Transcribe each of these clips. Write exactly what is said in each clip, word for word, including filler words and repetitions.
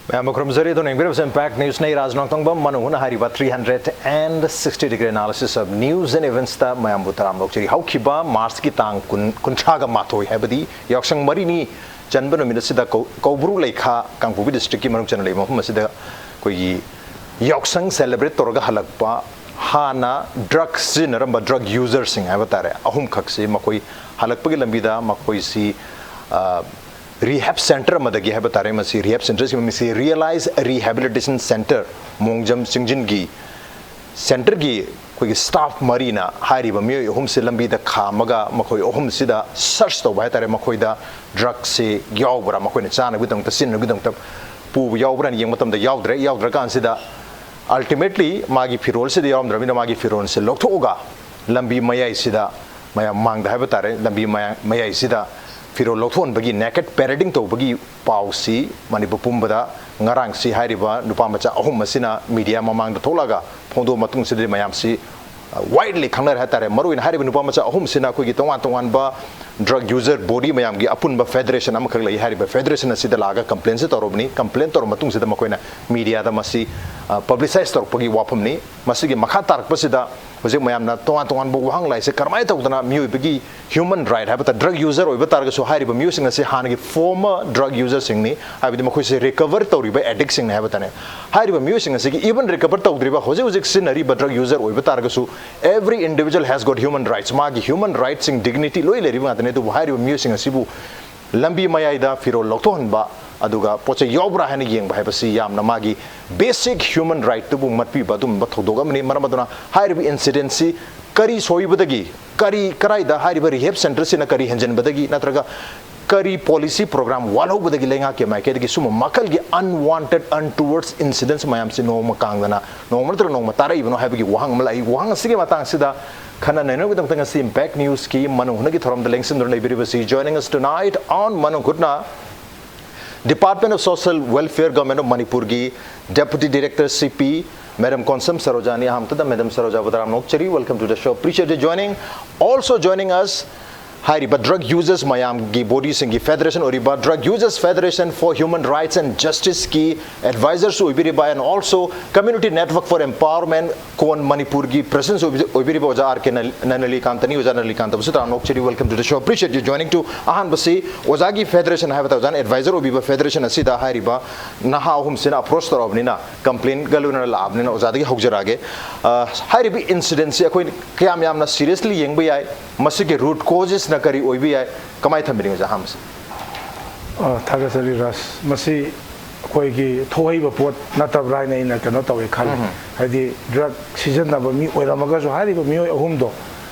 ꯃꯌꯥꯝꯕꯨ ꯈꯨꯔꯨꯝꯖꯔꯤ꯫ ꯑꯗꯨꯅ ꯌꯦꯡꯕꯤꯔꯤꯕꯁꯤ Impact Newsꯅꯤ꯫ ꯔꯥꯖ ꯅꯣꯡꯊꯣꯡꯕꯝ ꯃꯅꯨꯡ ꯍꯨꯠꯅ ꯍꯥꯏꯔꯤꯕ three hundred and sixty degree analysis of news and eventsꯇ ꯃꯌꯥꯝꯕꯨ ꯇꯔꯥꯝ ꯑꯣꯛꯆꯔꯤ꯫ ꯍꯧꯈꯤꯕ Marchꯀꯤ ꯇꯥꯡ ꯀꯨꯟ, ꯀꯨꯟꯊ꯭ꯔꯥꯒ ꯃꯥꯊꯣꯏ, ꯍꯥꯏꯕꯗꯤ ꯌꯥꯎꯁꯪ ꯃꯔꯤꯅꯤ ꯆꯟꯕ ꯅꯨꯃꯤꯠ ꯑꯁꯤꯗ ꯀꯧ-, ꯀꯧꯕ꯭ꯔꯨ ꯂꯩꯈꯥ, ꯀꯥꯡꯄꯣꯛꯄꯤ districtꯀꯤ ꯃꯅꯨꯡ ꯆꯟꯅ ꯂꯩꯕ ꯃꯐꯝ ꯑꯁꯤꯗ ꯑꯩꯈꯣꯏꯒꯤ ꯌꯥꯎꯁꯪ celebrate ꯇꯧꯔꯒ ꯍꯜꯂꯛꯄ, ꯍꯥꯟꯅ drug ꯁꯤꯖꯤꯟꯅꯔꯝꯕ drug userꯁꯤꯡ ꯍꯥꯏꯕ ꯇꯥꯔꯦ, ꯑꯍꯨꯝꯈꯛꯁꯤ ꯃꯈꯣꯏ ꯍꯜꯂꯛꯄꯒꯤ ꯂꯝꯕꯤꯗ ꯃꯈꯣꯏꯁꯤ, ꯑ, rehab centre ꯑꯃꯗꯒꯤ ꯍꯥꯏꯕ ꯇꯥꯔꯦ, ꯃꯁꯤ rehab centreꯁꯤ ꯃꯃꯤꯡꯁꯤ Realize Rehabilitation Centre, ꯃꯣꯡꯖꯝ ꯆꯤꯡꯖꯤꯟꯒꯤ centreꯒꯤ ꯑꯩꯈꯣꯏꯒꯤ staff ꯃꯔꯤꯅ ꯍꯥꯏꯔꯤꯕ ꯃꯤꯑꯣꯏ ꯑꯍꯨꯝꯁꯤ ꯂꯝꯕꯤꯗ ꯈꯥꯝꯃꯒ ꯃꯈꯣꯏ ꯑꯍꯨꯝꯁꯤꯗ search ꯇꯧꯕ ꯍꯥꯏ ꯇꯥꯔꯦ, ꯃꯈꯣꯏꯗ drugꯁꯤ ꯌꯥꯎꯕ꯭ꯔꯥ, ꯃꯈꯣꯏꯅ ꯆꯥꯅꯕꯒꯤꯗꯃꯛꯇ, ꯁꯤꯖꯤꯟꯅꯕꯒꯤꯗꯃꯛꯇ ꯄꯨꯕ ꯌꯥꯎꯕ꯭ꯔꯥꯅ ꯌꯦꯡꯕ ꯃꯇꯝꯗ ꯌꯥꯎꯗ꯭ꯔꯦ꯫ ꯌꯥꯎꯗ꯭ꯔꯀꯥꯟꯁꯤꯗ ultimately ꯃꯥꯒꯤ ꯐꯤꯔꯣꯜꯁꯤꯗ ꯌꯥꯎꯔꯝꯗ꯭ꯔꯕꯅꯤꯅ ꯃꯥꯒꯤ ꯐꯤꯔꯣꯜꯁꯤ ꯂꯧꯊꯣꯛꯑꯒ ꯂꯝꯕꯤ ꯃꯌꯥꯏꯁꯤꯗ, ꯃꯌꯥꯝ ꯃꯥꯡꯗ ꯍꯥꯏꯕ ꯇꯥꯔꯦ, ꯂꯝꯕꯤ ꯃꯌꯥꯏ-, ꯃꯌꯥꯏꯁꯤꯗ ꯐꯤꯔꯣꯜ ꯂꯧꯊꯣꯛꯍꯟꯕꯒꯤ, naked parading ꯇꯧꯕꯒꯤ ꯄꯥꯎꯁꯤ ꯃꯅꯤꯄꯨꯔ ꯄꯨꯝꯕꯗ ꯉꯔꯥꯡꯁꯤ ꯍꯥꯏꯔꯤꯕ ꯅꯨꯄꯥ ꯃꯆꯥ ꯑꯍꯨꯝ ꯑꯁꯤꯅ media ꯃꯃꯥꯡꯗ ꯊꯣꯛꯂꯒ ꯐꯣꯡꯗꯣꯛꯑ ꯃꯇꯨꯡꯁꯤꯗꯗꯤ ꯃꯌꯥꯝꯁꯤ, ꯑ, widely ꯈꯪꯅꯔꯦ ꯍꯥꯏ ꯇꯥꯔꯦ꯫ ꯃꯔꯨꯑꯣꯏꯅ ꯍꯥꯏꯔꯤꯕ ꯅꯨꯄꯥ ꯃꯆꯥ ꯑꯍꯨꯝꯁꯤꯅ ꯑꯩꯈꯣꯏꯒꯤ ꯇꯣꯉꯥꯟ ꯇꯣꯉꯥꯟꯕ drug user body ꯃꯌꯥꯝꯒꯤ ꯑꯄꯨꯟꯕ federation ꯑꯃꯈꯛ ꯂꯩ꯫ ꯍꯥꯏꯔꯤꯕ federation ꯑꯁꯤꯗ ꯂꯥꯛꯑꯒ complaintꯁꯤ ꯇꯧꯔꯕꯅꯤ꯫ Complaint ꯇꯧꯔꯕ ꯃꯇꯨꯡꯁꯤꯗ ꯃꯈꯣꯏꯅ mediaꯗ ꯃꯁꯤ, ꯑ, publicize ꯇꯧꯔꯛꯄꯒꯤ ꯋꯥꯐꯝꯅꯤ꯫ ꯃꯁꯤꯒꯤ ꯃꯈꯥ ꯇꯥꯔꯛꯄꯁꯤꯗ ꯍꯧꯖꯤꯛ ꯃꯌꯥꯝꯅ ꯇꯣꯉꯥꯟ ꯇꯣꯉꯥꯟꯕ ꯋꯥꯍꯪ ꯂꯥꯏꯁꯦ ꯀꯔꯝꯍꯥꯏꯅ ꯇꯧꯗꯅ ꯃꯤꯑꯣꯏꯕꯒꯤ human right ꯍꯥꯏꯕ ꯇꯥꯔꯦ, drug user ꯑꯣꯏꯕ ꯇꯥꯔꯒꯁꯨ ꯍꯥꯏꯔꯤꯕ ꯃꯤꯑꯣꯏꯁꯤꯡ ꯑꯁꯤ ꯍꯥꯟꯅꯒꯤ former drug userꯁꯤꯡꯅꯤ, ꯍꯥꯏꯕꯗꯤ ꯃꯈꯣꯏꯁꯦ recover ꯇꯧꯔꯤꯕ addictꯁꯤꯡꯅꯤ ꯍꯥꯏꯕ ꯇꯥꯔꯦ꯫ ꯍꯥꯏꯔꯤꯕ ꯃꯤꯑꯣꯏꯁꯤꯡ ꯑꯁꯤꯒꯤ even recover ꯇꯧꯗ꯭ꯔꯤꯕ, ꯍꯧꯖꯤꯛ ꯍꯧꯖꯤꯛ ꯁꯤꯖꯤꯟꯅꯔꯤꯕ drug user ꯑꯣꯏꯕ ꯇꯥꯔꯒꯁꯨ, every individual has got human rights, ꯃꯥꯒꯤ human rightꯁꯤꯡ, dignity ꯂꯣꯏ ꯂꯩꯔꯤꯕ ꯉꯥꯛꯇꯅꯤ꯫ ꯑꯗꯨꯕꯨ ꯍꯥꯏꯔꯤꯕ ꯃꯤꯑꯣꯏꯁꯤꯡ ꯑꯁꯤꯕꯨ ꯂꯝꯕꯤ ꯃꯌꯥꯏꯗ ꯐꯤꯔꯣꯜ ꯂꯧꯊꯣꯛꯍꯟꯕ, ꯑꯗꯨꯒ ꯄꯣꯠ ꯆꯩ ꯌꯥꯎꯕ꯭ꯔꯥ ꯍꯥꯏꯅ ꯌꯦꯡꯕ ꯍꯥꯏꯕꯁꯤ ꯌꯥꯝꯅ ꯃꯥꯒꯤ basic human rightꯇꯨꯕꯨ ꯃꯠꯄꯤꯕ ꯑꯗꯨꯒꯨꯝꯕ ꯊꯧꯗꯣꯛ ꯑꯃꯅꯤ꯫ ꯃꯔꯝ ꯑꯗꯨꯅ ꯍꯥꯏꯔꯤꯕ incidentꯁꯤ ꯀꯔꯤ ꯁꯣꯏꯕꯗꯒꯤ, ꯀꯔꯤ, ꯀꯔꯥꯏꯗ ꯍꯥꯏꯔꯤꯕ rehab centreꯁꯤꯅ ꯀꯔꯤ ꯍꯦꯟꯖꯟꯕꯗꯒꯤ ꯅꯠꯇ꯭ꯔꯒ ꯀꯔꯤ policy program ꯋꯥꯠꯍꯧꯕꯗꯒꯤ ꯂꯩꯉꯥꯛꯀꯤ ꯃꯥꯏꯀꯩꯗꯒꯤ ꯁꯨꯝꯕ ꯃꯈꯜꯒꯤ unwanted, untowards incidents ꯃꯌꯥꯝꯁꯤ ꯅꯣꯡꯃ ꯀꯥꯡꯗꯅ ꯅꯣꯡꯃ ꯅꯠꯇ꯭ꯔꯒ ꯅꯣꯡꯃ ꯇꯥꯔꯛꯏꯕꯅꯣ ꯍꯥꯏꯕꯒꯤ ꯋꯥꯍꯪ ꯑꯃ ꯂꯥꯛꯏ꯫ ꯋꯥꯍꯪ ꯑꯁꯤꯒꯤ ꯃꯇꯥꯡꯁꯤꯗ ꯈꯟꯅ ꯅꯩꯅꯕꯒꯤꯗꯃꯛꯇ ꯉꯁꯤ Impact Newsꯀꯤ ꯃꯅꯨꯡ ꯍꯨꯠꯅꯒꯤ ꯊꯧꯔꯝꯗ ꯂꯦꯡꯁꯤꯟꯗꯨꯅ ꯂꯩꯕꯤꯔꯤꯕꯁꯤ, joining us tonight on ꯃꯅꯨꯡ ꯍꯨꯠꯅ, Department of Social Welfare, Government of ꯃꯅꯤꯄꯨꯔꯒꯤ Deputy Director C P, Madam Konsam ꯁꯔꯣꯖꯥꯅꯤ꯫ ꯑꯍꯥꯟꯕꯗ Madam ꯁꯔꯣꯖꯥꯕꯨ ꯇꯔꯥꯝꯅ ꯑꯣꯛꯆꯔꯤ꯫ Welcome to the show. Appreciate you joining. Also joining us, ꯍꯥꯏꯔꯤꯕ drug users ꯃꯌꯥꯝꯒꯤ bodyꯁꯤꯡꯒꯤ federation ꯑꯣꯏꯔꯤꯕ Drug Users Federation for Human Rights and Justiceꯀꯤ advisors ꯑꯣꯏꯕꯤꯔꯤꯕ and also Community Network for Empowerment ꯀꯣꯟ ꯃꯅꯤꯄꯨꯔꯒꯤ president ꯑꯣꯏꯕꯤ- ꯑꯣꯏꯕꯤꯔꯤꯕ ꯑꯣꯖꯥ R K ꯅ- ꯅꯂꯤꯀꯥꯟꯇꯅꯤ꯫ ꯑꯣꯖꯥ ꯅꯂꯤꯀꯥꯟꯇꯕꯨꯁꯨ ꯇꯔꯥꯝꯅ ꯑꯣꯛꯆꯔꯤ, welcome to the show, appreciate you joining to ꯑꯍꯥꯟꯕꯁꯤ ꯑꯣꯖꯥꯒꯤ federation ꯍꯥꯏꯕ ꯇꯥꯔꯦ, ꯑꯣꯖꯥꯅ advisor ꯑꯣꯏꯕꯤꯕ federation ꯑꯁꯤꯗ ꯍꯥꯏꯔꯤꯕ ꯅꯍꯥ ꯑꯍꯨꯝꯁꯤꯅ approach ꯇꯧꯔꯛꯑꯕꯅꯤꯅ, complaintꯒ ꯂꯣꯏꯅꯅ ꯂꯥꯛꯑꯕꯅꯤꯅ ꯑꯣꯖꯥꯗꯒꯤ ꯍꯧꯖꯔꯛꯑꯒꯦ꯫ ꯑ, ꯍꯥꯏꯔꯤꯕ incidentꯁꯤ ꯑꯩꯈꯣꯏ ꯀꯌꯥꯝ ꯌꯥꯝꯅ seriously ꯌꯦꯡꯕ ꯌꯥꯏ? ꯃꯁꯤꯒꯤ root causesꯅ ꯀꯔꯤ ꯑꯣꯏꯕ ꯌꯥꯏ? ꯀꯃꯥꯏꯅ ꯊꯝꯕꯤꯅꯤꯡꯉꯤ ꯑꯣꯖꯥ ꯑꯍꯥꯟꯕꯁꯦ? ꯑ, ꯊꯥꯒꯠꯆꯔꯤ ꯔꯥꯖ꯫ ꯃꯁꯤ ꯑꯩꯈꯣꯏꯒꯤ ꯊꯣꯛꯍꯩꯕ ꯄꯣꯠ ꯅꯠꯇꯕ꯭ꯔꯥ ꯍꯥꯏꯅ ꯑꯩꯅ ꯀꯩꯅꯣ ꯇꯧꯋꯦ ꯈꯜꯂꯤ꯫ ꯍꯥꯏꯗꯤ drug ꯁꯤꯖꯤꯟꯅꯕ ꯃꯤ ꯑꯣꯏꯔꯝꯃꯒꯁꯨ ꯍꯥꯏꯔꯤꯕ ꯃꯤꯑꯣꯏ ꯑꯍꯨꯝꯗꯣ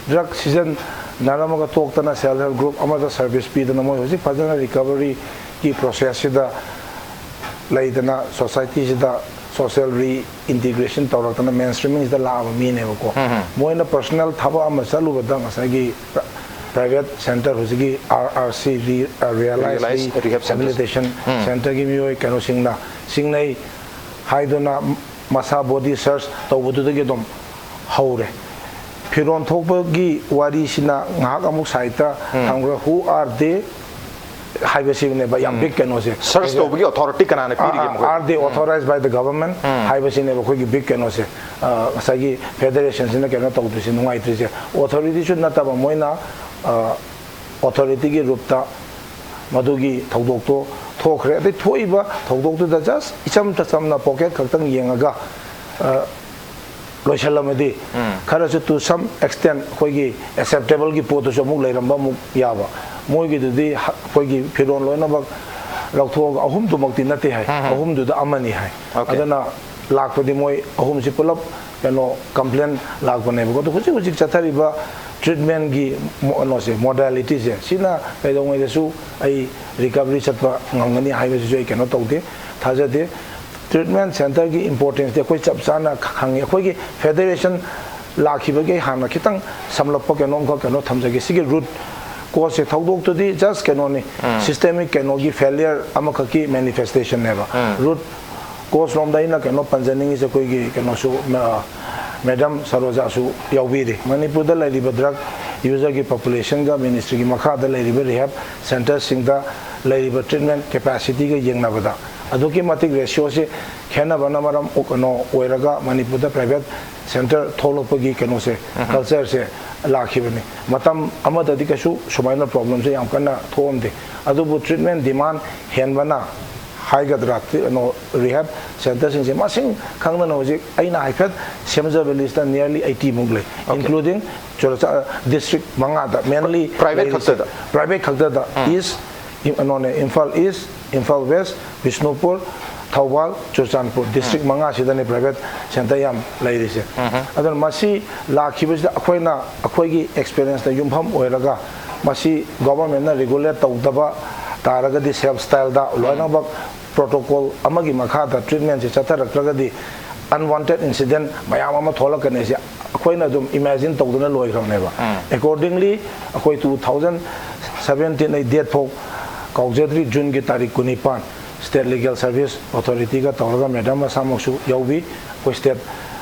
drug ꯁꯤꯖꯤꯟꯅꯔꯝꯃꯒ ꯇꯣꯛꯇꯅ self help group ꯑꯃꯗ service ꯄꯤꯗꯅ ꯃꯣꯏ ꯍꯧꯖꯤꯛ ꯐꯖꯅ recoveryꯒꯤ processꯁꯤꯗ ꯂꯩꯗꯅ societyꯁꯤꯗ social reintegration ꯇꯧꯔꯛꯇꯅ mainstreamingꯁꯤꯗ ꯂꯥꯛꯑꯕ ꯃꯤꯅꯦꯕꯀꯣ꯫ ꯃꯣꯏꯅ personal ꯊꯕꯛ ꯑꯃ ꯆꯠꯂꯨꯕꯗ ꯉꯁꯥꯏꯒꯤ private centre ꯍꯧꯖꯤꯛꯀꯤ R R C, Realize Realize Rehab Centre. Rehabilitation Centreꯒꯤ ꯃꯤꯑꯣꯏ ꯀꯩꯅꯣꯁꯤꯡꯅ ꯁꯤꯡꯅꯩ ꯍꯥꯏꯗꯨꯅ ꯃꯁꯥ body search ꯇꯧꯕꯗꯨꯗꯒꯤ ꯑꯗꯨꯝ ꯍꯧꯔꯦ꯫ ꯐꯤꯔꯣꯟ ꯊꯣꯛꯄꯒꯤ ꯋꯥꯔꯤꯁꯤꯅ ꯉꯥꯏꯍꯥꯛ ꯑꯃꯨꯛ sideꯇ ꯊꯝꯈ꯭ꯔꯒ, who are they ꯍꯥꯏꯕꯁꯤꯅꯦꯕ ꯌꯥꯝ big ꯀꯩꯅꯣꯁꯦ꯫ Search ꯇꯧꯕꯒꯤ authority ꯀꯅꯥꯅ ꯄꯤꯔꯤꯒꯦ? Are they authorized by the government ꯍꯥꯏꯕꯁꯤꯅꯦꯕ ꯑꯩꯈꯣꯏꯒꯤ big ꯀꯩꯅꯣꯁꯦ꯫ ꯑ, ꯉꯁꯥꯏꯒꯤ federationꯁꯤꯅ ꯀꯩꯅꯣ ꯇꯧꯗꯣꯏꯁꯦ, ꯅꯨꯡꯉꯥꯏꯇ꯭ꯔꯤꯁꯦ꯫ Authorityꯁꯨ ꯅꯠꯇꯕ ꯃꯣꯏꯅ, ꯑ, authorityꯒꯤ route ꯃꯗꯨꯒꯤ ꯊꯧꯗꯣꯛꯇꯣ ꯊꯣꯛꯈ꯭ꯔꯦ꯫ ꯑꯗꯩ ꯊꯣꯛꯏꯕ ꯊꯧꯗꯣꯛꯇꯨꯗ just ꯏꯆꯝꯇ ꯆꯝꯅ pocket ꯈꯛꯇꯪ ꯌꯦꯡꯉꯒ, ꯑ, ꯂꯣꯏꯁꯜꯂꯝꯃꯗꯤ ꯈꯔꯁꯨ to some extent ꯑꯩꯈꯣꯏꯒꯤ acceptableꯒꯤ ꯄꯣꯠꯇꯨꯁꯨ ꯑꯃꯨꯛ ꯂꯩꯔꯝꯕ ꯑꯃꯨꯛ ꯌꯥꯕ꯫ ꯃꯣꯏꯒꯤꯗꯨꯗꯤ ꯍ-, ꯑꯩꯈꯣꯏꯒꯤ ꯐꯤꯔꯣꯜ ꯂꯣꯏꯅꯃꯛ ꯂꯧꯊꯣꯛꯑꯒ, ꯑꯍꯨꯝꯗꯨꯃꯛꯇꯤ ꯅꯠꯇꯦ ꯍꯥꯏ, ꯑꯍꯨꯝꯗꯨꯗ ꯑꯃꯅꯤ ꯍꯥꯏ꯫ Okay. ꯑꯗꯨꯅ ꯂꯥꯛꯄꯗꯤ ꯃꯣꯏ ꯑꯍꯨꯝꯁꯤ ꯄꯨꯂꯞ ꯀꯩꯅꯣ complaint ꯂꯥꯛꯄꯅꯦꯕꯀꯣ꯫ ꯑꯗꯣ ꯍꯧꯖꯤꯛ ꯍꯧꯖꯤꯛ ꯆꯠꯊꯔꯤꯕ treatmentꯒꯤ ꯃꯣ-, ꯀꯩꯅꯣꯁꯦ, modalityꯁꯦ, ꯁꯤꯅ ꯀꯩꯗꯧꯉꯩꯗꯁꯨ ꯑꯩ recovery ꯆꯠꯄ ꯉꯝꯒꯅꯤ ꯍꯥꯏꯕꯁꯤꯁꯨ ꯑꯩ ꯀꯩꯅꯣ ꯇꯧꯗꯦ, ꯊꯥꯖꯗꯦ꯫ Treatment centreꯒꯤ importanceꯇꯤ ꯑꯩꯈꯣꯏ ꯆꯞ ꯆꯥꯅ ꯈꯪꯉꯤ꯫ ꯑꯩꯈꯣꯏꯒꯤ federation ꯂꯥꯛꯈꯤꯕꯒꯤ ꯑꯩ ꯍꯥꯟꯅ ꯈꯤꯇꯪ ꯁꯝꯂꯞꯄ ꯀꯩꯅꯣꯝꯈꯛ ꯀꯩꯅꯣ ꯊꯝꯖꯒꯦ꯫ ꯁꯤꯒꯤ root causeꯁꯦ, ꯊꯧꯗꯣꯛꯇꯨꯗꯤ just ꯀꯩꯅꯣꯅꯤ, systemic ꯀꯩꯅꯣꯒꯤ failure ꯑꯃꯈꯛꯀꯤ manifestationꯅꯦꯕ꯫ Root cause ꯂꯣꯝꯗ ꯑꯩꯅ ꯀꯩꯅꯣ ꯄꯟꯖꯅꯤꯡꯉꯤꯁꯦ, ꯑꯩꯈꯣꯏꯒꯤ ꯀꯩꯅꯣꯁꯨ, ꯑ, Madam ꯁꯔꯣꯖꯥꯁꯨ ꯌꯥꯎꯕꯤꯔꯤ꯫ ꯃꯅꯤꯄꯨꯔꯗ ꯂꯩꯔꯤꯕ drug ꯌꯨꯖꯔꯒꯤ ꯄꯣꯄꯨꯂꯦꯁꯟꯒ ꯃꯤꯅꯤꯁꯇ꯭ꯔꯤꯒꯤ ꯃꯈꯥꯗ ꯂꯩꯔꯤꯕ ꯔꯤꯍꯦꯕ ꯁꯦꯟꯇꯔꯁꯤꯡꯗ ꯂꯩꯔꯤꯕ ꯇ꯭ꯔꯤꯠꯃꯦꯟ ꯀꯦꯄꯥꯁꯤꯇꯤꯒ ꯌꯦꯡꯅꯕꯗ ꯑꯗꯨꯛꯀꯤ ꯃꯇꯤꯛ ꯔꯦꯁꯤꯌꯣꯁꯦ ꯈꯦꯠꯅꯕꯅ ꯃꯔꯝ ꯑꯣ- ꯀꯩꯅꯣ ꯑꯣꯏꯔꯒ ꯃꯅꯤꯄꯨꯔꯗ ꯄ꯭ꯔꯥꯏꯚꯦꯠ ꯁꯦꯟꯇꯔ ꯊꯣꯛꯂꯛꯄꯒꯤ ꯀꯩꯅꯣꯁꯦ, ꯀꯜꯆꯔꯁꯦ ꯂꯥꯛꯈꯤꯕꯅꯤ꯫ ꯃꯇꯝ ꯑꯃꯗꯗꯤ ꯀꯩꯁꯨ ꯁꯨꯃꯥꯏꯅ ꯄ꯭ꯔꯣꯕ꯭ꯂꯦꯝꯁꯦ ꯌꯥꯝ ꯀꯟꯅ ꯊꯣꯛꯑꯝꯗꯦ꯫ ꯑꯗꯨꯕꯨ ꯇ꯭ꯔꯤꯠꯃꯦꯟ ꯗꯤꯃꯥꯟ ꯍꯦꯟꯕꯅ ꯍꯥꯏꯒꯗ꯭ꯔꯥ, ꯀꯩꯅꯣ, ꯔꯤꯍꯦꯕ ꯁꯦꯟꯇꯔꯁꯤꯡꯁꯦ ꯃꯁꯤꯡ ꯈꯪꯗꯅ ꯍꯧꯖꯤꯛ ꯑꯩꯅ ꯍꯥꯏꯐꯦꯠ ꯁꯦꯝꯖꯕ ꯂꯤꯁꯇ nearly eighty ꯃꯨꯛ ꯂꯩ, including ꯗꯤꯁꯇ꯭ꯔꯤꯛ ꯃꯉꯥꯗ, mainly Private ꯈꯛꯇꯗ? ꯄ꯭ꯔꯥꯏꯚꯦꯠ ꯈꯛꯇꯗ꯫ ꯏꯁ, ꯏꯝ-, ꯀꯩꯅꯣꯅꯦ, Imphal east, Imphal west, Bishnupur, Thoubal, Churachandpur, district ꯃꯉꯥꯁꯤꯗꯅꯦ ꯄ꯭ꯔꯥꯏꯚꯦꯠ ꯁꯦꯟꯇꯔ ꯌꯥꯝ ꯂꯩꯔꯤꯁꯦ꯫ ꯑꯗꯨꯅ ꯃꯁꯤ ꯂꯥꯛꯈꯤꯕꯁꯤꯗ ꯑꯩꯈꯣꯏꯅ, ꯑꯩꯈꯣꯏꯒꯤ ꯑꯦꯛꯁꯄꯤꯔꯤꯌꯦꯟꯁꯇ ꯌꯨꯝꯐꯝ ꯑꯣꯏꯔꯒ, ꯃꯁꯤ ꯒꯣꯚꯔꯟꯃꯦꯟꯠꯅ ꯔꯤꯒꯨꯂꯦꯠ ꯇꯧꯗꯕ ꯇꯥꯔꯒꯗꯤ, ꯁꯦꯜꯐ ꯁ꯭ꯇꯥꯏꯜꯗ ꯂꯣꯏꯅꯃꯛ ꯄ꯭ꯔꯣꯇꯣꯀꯣꯜ ꯑꯃꯒꯤ ꯃꯈꯥꯗ ꯇ꯭ꯔꯤꯠꯃꯦꯟꯁꯦ ꯆꯠꯊꯔꯛꯇ꯭ꯔꯒꯗꯤ, ꯑꯟꯋꯥꯟꯇꯦꯗ ꯏꯟꯁꯤꯗꯦꯟ ꯃꯌꯥꯝ ꯑꯃ ꯊꯣꯛꯂꯛꯀꯅꯤ꯫ ꯁꯤ ꯑꯩꯈꯣꯏꯅ ꯑꯗꯨꯝ ꯏꯃꯦꯖꯤꯟ ꯇꯧꯗꯅ ꯂꯣꯏꯈ꯭ꯔꯕꯅꯦꯕ꯫ ꯑꯦꯀꯣꯔꯗꯤꯡꯂꯤ, ꯑꯩꯈꯣꯏ two thousand seventeen ꯑꯩ ꯗꯦꯠ ꯐꯥꯎ ꯀꯥꯎꯖꯗ꯭ꯔꯤ, ꯖꯨꯟꯒꯤ ꯇꯥꯔꯤꯛ ꯀꯨꯟꯅꯤꯄꯥꯟ, ꯁ꯭ꯇꯦꯠ ꯂꯤꯒꯦꯜ ꯁꯔꯚꯤꯁ ꯑꯣꯊꯣꯔꯤꯇꯤꯒ ꯇꯧꯔꯒ ꯃꯦꯗꯥꯝ ꯃꯁꯥꯃꯛꯁꯨ ꯌꯥꯎꯕꯤ, ꯑꯩꯈꯣꯏ ꯁ꯭ꯇꯦꯠ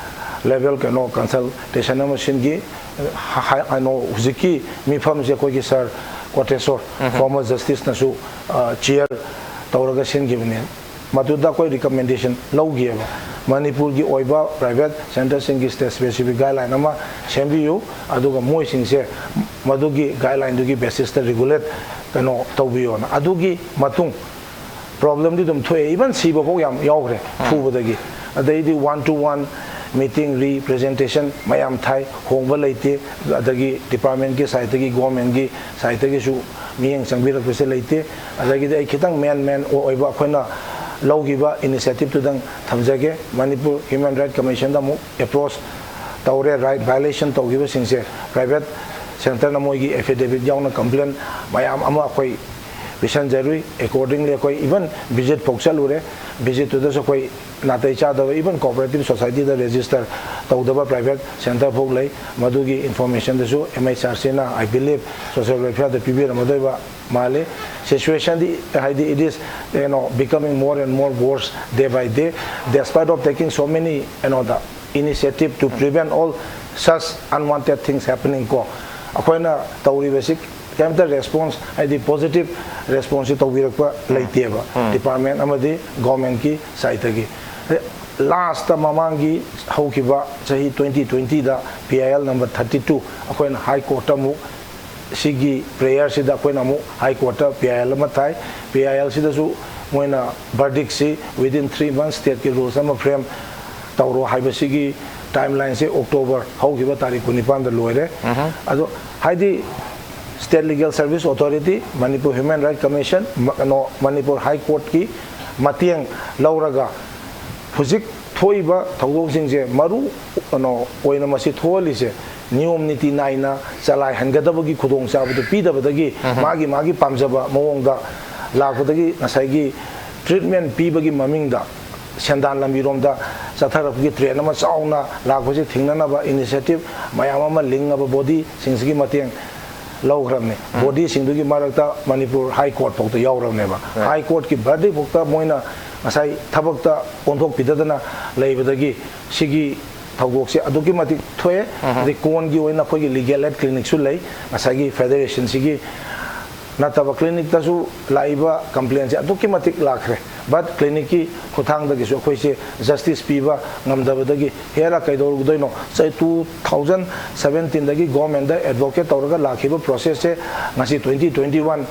ꯂꯦꯚꯦꯜ ꯀꯩꯅꯣ ꯀꯟꯁꯜꯇꯦꯁꯟ ꯑꯃ ꯁꯤꯟꯈꯤ꯫ ꯍꯥꯏ-, ꯀꯩꯅꯣ, ꯍꯧꯖꯤꯛꯀꯤ ꯃꯤꯐꯝꯁꯦ ꯑꯩꯈꯣꯏꯒꯤ ꯁꯥꯔ ꯀꯣꯇꯦꯁꯣꯔ, ꯐꯣꯔꯃꯔ ꯖꯁꯇꯤꯁꯅꯁꯨ, ꯑ, ꯆꯤꯌꯔ ꯇꯧꯔꯒ ꯁꯤꯟꯈꯤꯕꯅꯦ꯫ ꯃꯗꯨꯗ ꯑꯩꯈꯣꯏ ꯔꯤꯀꯃꯦꯟꯗꯦꯁꯟ ꯂꯧꯈꯤꯑꯕ, ꯃꯅꯤꯄꯨꯔꯒꯤ ꯑꯣꯏꯕ ꯄ꯭ꯔꯥꯏꯚꯦꯠ ꯁꯦꯟꯇꯔꯁꯤꯡꯒꯤ ꯁ꯭ꯇꯦꯠ ꯁ꯭ꯄꯦꯁꯤꯐꯤꯛ ꯒꯥꯏꯗꯂꯥꯏꯟ ꯑꯃ ꯁꯦꯝꯕꯤꯌꯨ, ꯑꯗꯨꯒ ꯃꯣꯏꯁꯤꯡꯁꯦ ꯃꯗꯨꯒꯤ ꯒꯥꯏꯗꯂꯥꯏꯟꯗꯨꯒꯤ ꯕꯦꯁꯤꯁꯇ ꯔꯤꯒꯨꯂꯦꯠ, ꯀꯩꯅꯣ, ꯇꯧꯕꯤꯌꯣꯅ꯫ ꯑꯗꯨꯒꯤ ꯃꯇꯨꯡ ꯄ꯭ꯔꯣꯕ꯭ꯂꯦꯝꯗꯤ ꯑꯗꯨꯝ ꯊꯣꯛꯑꯦ, ꯏꯚꯟ ꯁꯤꯕ ꯐꯥꯎ ꯌꯥꯝ ꯌꯥꯎꯈ꯭ꯔꯦ ꯐꯨꯕꯗꯒꯤ꯫ ꯑꯗꯩꯗꯤ one to one meeting, representation ꯃꯌꯥꯝ ꯊꯥꯏ, ꯍꯣꯡꯕ ꯂꯩꯇꯦ꯫ ꯑꯗꯒꯤ ꯗꯤꯄꯥꯔꯠꯃꯦꯟꯠꯀꯤ ꯁꯥꯏꯠꯇꯒꯤ, ꯒꯣꯔꯃꯦꯟꯠꯀꯤ ꯁꯥꯏꯠꯇꯒꯤꯁꯨ ꯃꯤꯠꯌꯦꯡ ꯆꯪꯕꯤꯔꯛꯄꯁꯦ ꯂꯩꯇꯦ꯫ ꯑꯗꯒꯤꯗꯤ ꯑꯩ ꯈꯤꯇꯪ ꯃꯦꯟ ꯃꯦꯟ ꯑꯣꯏꯕ ꯑꯩꯈꯣꯏꯅ ꯂꯧꯈꯤꯕ ꯏꯅꯤꯁꯤꯌꯦꯇꯤꯚꯇꯨꯗꯪ ꯊꯝꯖꯒꯦ꯫ ꯃꯅꯤꯄꯨꯔ ꯍ꯭ꯌꯨꯃꯦꯟ ꯔꯥꯏꯠ ꯀꯃꯤꯁꯟꯗ ꯑꯃꯨꯛ ꯑꯦꯄ꯭ꯔꯣꯆ ꯇꯧꯔꯦ, ꯔꯥꯏꯠ ꯚꯥꯏꯑꯣꯂꯦꯁꯟ ꯇꯧꯈꯤꯕꯁꯤꯡꯁꯦ ꯄ꯭ꯔꯥꯏꯚꯦꯠ ꯁꯦꯟꯇꯔꯅ ꯃꯣꯏꯒꯤ ꯑꯦꯐꯤꯗꯦꯚꯤꯠ ꯌꯥꯎꯅ ꯀꯝꯄ꯭ꯂꯦꯟ ꯃꯌꯥꯝ ꯑꯃ ꯑꯩꯈꯣꯏ ꯄꯤꯁꯟꯖꯔꯨꯏ꯫ ꯑꯦꯀꯣꯔꯗꯤꯡꯂꯤ ꯑꯩꯈꯣꯏ ꯏꯚꯟ ꯚꯤꯖꯤꯠ ꯐꯥꯎ ꯆꯠꯂꯨꯔꯦ꯫ ꯚꯤꯖꯤꯠꯇꯨꯗꯁꯨ ꯑꯩꯈꯣꯏ ꯅꯥꯇꯩ ꯆꯥꯗꯕ, ꯏꯚꯟ ꯀꯣꯑꯣꯄꯔꯦꯇꯤꯚ ꯁꯣꯁꯥꯏꯇꯤꯗ ꯔꯦꯖꯤꯁꯇꯔ ꯇꯧꯗꯕ ꯄ꯭ꯔꯥꯏꯚꯦꯠ ꯁꯦꯟꯇꯔ ꯐꯥꯎ ꯂꯩ꯫ ꯃꯗꯨꯒꯤ ꯏꯟꯐꯣꯔꯃꯦꯁꯟꯗꯨꯁꯨ ꯑꯦꯝ ꯑꯩꯆ ꯑꯥꯔ ꯁꯤꯅ, I believe, ꯁꯣꯁꯤꯌꯦꯜ ꯋꯦꯜꯐꯤꯌꯔꯗ ꯄꯤꯕꯤꯔꯝꯃꯗꯣꯏꯕ ꯃꯥꯜꯂꯤ꯫ ꯁꯤꯆꯨꯋꯦꯁꯟꯗꯤ, ꯍꯥꯏꯗꯤ, it is, you know, becoming more and more worse day by day, despite of taking so many, you know, the initiative to prevent all such unwanted things happening ꯀꯣ꯫ ꯑꯩꯈꯣꯏꯅ ꯇꯧꯔꯤꯕꯁꯤ ꯀꯩꯝꯇ response, ꯍꯥꯏꯗꯤ positive ꯔꯦꯁꯄꯣꯟꯁꯁꯤ ꯇꯧꯕꯤꯔꯛꯄ ꯂꯩꯇꯦꯕ, department ꯑꯃꯗꯤ ꯒꯣꯔꯃꯦꯟꯒꯤ ꯁꯥꯏꯠꯇꯒꯤ꯫ Last ꯃꯃꯥꯡꯒꯤ ꯍꯧꯈꯤꯕ ꯆꯍꯤ ꯇ꯭ꯋꯦꯟꯇꯤ ꯇ꯭ꯋꯦꯟꯇꯤꯗ P I L number thirty two ꯑꯩꯈꯣꯏꯅ ꯍꯥꯏ ꯀꯣꯔꯠꯇ ꯑꯃꯨꯛ, ꯁꯤꯒꯤ ꯄ꯭ꯔꯦꯌꯔꯁꯤꯗ ꯑꯩꯈꯣꯏꯅ ꯑꯃꯨꯛ ꯍꯥꯏ ꯀꯣꯔꯠꯇ ꯄꯤ ꯑꯥꯏ ꯑꯦꯜ ꯑꯃ ꯊꯥꯏ꯫ ꯄꯤ ꯑꯥꯏ ꯑꯦꯜꯁꯤꯗꯁꯨ ꯃꯣꯏꯅ ꯚꯔꯗꯤꯛꯁꯤ within three months ꯁ꯭ꯇꯦꯠꯀꯤ ꯔꯨꯜꯁ ꯑꯃ ꯐ꯭ꯔꯦꯝ ꯇꯧꯔꯣ ꯍꯥꯏꯕꯁꯤꯒꯤ ꯇꯥꯏꯝꯂꯥꯏꯟꯁꯦ ꯑꯣꯛꯇꯣꯕꯔ ꯍꯧꯈꯤꯕ ꯇꯥꯔꯤꯛ ꯀꯨꯟꯅꯤꯄꯥꯟꯗ ꯂꯣꯏꯔꯦ꯫ ꯑꯗꯣ ꯍꯥꯏꯗꯤ state legal service authority, Manipur human right commission, ꯃ-, ꯀꯩꯅꯣ, ꯃꯅꯤꯄꯨꯔ ꯍꯥꯏ ꯀꯣꯔꯠꯀꯤ ꯃꯇꯦꯡ ꯂꯧꯔꯒ ꯍꯧꯖꯤꯛ ꯊꯣꯛꯏꯕ ꯊꯧꯗꯣꯛꯁꯤꯡꯁꯦ ꯃꯔꯨ, ꯀꯩꯅꯣ, ꯑꯣꯏꯅ ꯃꯁꯤ ꯊꯣꯛꯍꯜꯂꯤꯁꯦ ꯅꯤꯌꯣꯝ ꯅꯤꯇꯤ ꯅꯥꯏꯅ ꯆꯂꯥꯏꯍꯟꯒꯗꯕꯒꯤ ꯈꯨꯗꯣꯡꯆꯥꯕꯗꯨ ꯄꯤꯗꯕꯗꯒꯤ ꯃꯥꯒꯤ ꯃꯥꯒꯤ ꯄꯥꯝꯖꯕ ꯃꯑꯣꯡꯗ ꯂꯥꯛꯄꯗꯒꯤ ꯉꯁꯥꯏꯒꯤ ꯇ꯭ꯔꯤꯠꯃꯦꯟ ꯄꯤꯕꯒꯤ ꯃꯃꯤꯡꯗ ꯁꯦꯟꯗꯥꯟ ꯂꯝꯕꯤꯔꯣꯝꯗ ꯆꯠꯊꯔꯛꯄꯒꯤ ꯇ꯭ꯔꯦꯟ ꯑꯃ ꯆꯥꯎꯅ ꯂꯥꯛꯄꯁꯤ ꯊꯤꯡꯅꯅꯕ ꯏꯅꯤꯁꯤꯌꯦꯇꯤꯚ ꯃꯌꯥꯝ ꯑꯃ ꯂꯤꯡꯉꯕ ꯕꯣꯗꯤꯁꯤꯡꯁꯤꯒꯤ ꯃꯇꯦꯡ ꯂꯧꯈ꯭ꯔꯕꯅꯤ꯫ ꯕꯣꯗꯤꯁꯤꯡꯗꯨꯒꯤ ꯃꯔꯛꯇ ꯃꯅꯤꯄꯨꯔ ꯍꯥꯏ ꯀꯣꯔꯠ ꯐꯥꯎꯗ ꯌꯥꯎꯔꯕꯅꯦꯕ꯫ ꯍꯥꯏ ꯀꯣꯔꯠꯀꯤ ꯚꯔꯗꯤꯛ ꯐꯥꯎꯗ ꯃꯣꯏꯅ ꯉꯁꯥꯏ ꯊꯕꯛꯇ ꯑꯣꯟꯊꯣꯛꯄꯤꯗꯗꯅ ꯂꯩꯕꯗꯒꯤ ꯁꯤꯒꯤ ꯊꯧꯗꯣꯛꯁꯦ ꯑꯗꯨꯛꯀꯤ ꯃꯇꯤꯛ ꯊꯣꯛꯑꯦ꯫ ꯑꯗꯩ ꯀꯣꯟꯒꯤ ꯑꯣꯏꯅ ꯑꯩꯈꯣꯏꯒꯤ ꯂꯤꯒꯦꯜ ꯑꯦꯗ ꯀ꯭ꯂꯤꯅꯤꯛꯁꯨ ꯂꯩ꯫ ꯉꯁꯥꯏꯒꯤ ꯐꯦꯗꯔꯦꯁꯟꯁꯤꯒꯤ ꯅꯠꯇꯕ ꯀ꯭ꯂꯤꯅꯤꯛꯇꯁꯨ ꯂꯥꯛꯏꯕ ꯀꯝꯄ꯭ꯂꯦꯟꯁꯦ ꯑꯗꯨꯛꯀꯤ ꯃꯇꯤꯛ ꯂꯥꯛꯈ꯭ꯔꯦ꯫ ꯕꯠ ꯀ꯭ꯂꯤꯅꯤꯛꯀꯤ ꯈꯨꯠꯊꯥꯡꯗꯒꯤꯁꯨ ꯑꯩꯈꯣꯏꯁꯦ ꯖꯁꯇꯤꯁ ꯄꯤꯕ ꯉꯝꯗꯕꯗꯒꯤ ꯍꯦꯔꯥ ꯀꯩꯗꯧꯔꯨꯗꯣꯏꯅꯣ? ꯆꯍꯤ ꯇꯨ ꯊꯥꯎꯖꯟ ꯁꯕꯦꯟꯇꯤꯟꯗꯒꯤ ꯒꯣꯔꯃꯦꯟꯗ ꯑꯦꯗꯚꯣꯀꯦꯠ ꯇꯧꯔꯒ ꯂꯥꯛꯈꯤꯕ ꯄ꯭ꯔꯣꯁꯦꯁꯁꯦ ꯉꯁꯤ ꯇ꯭ꯋꯦꯟꯇꯤ ꯇ꯭ꯋꯦꯟꯇꯤ ꯋꯥꯟ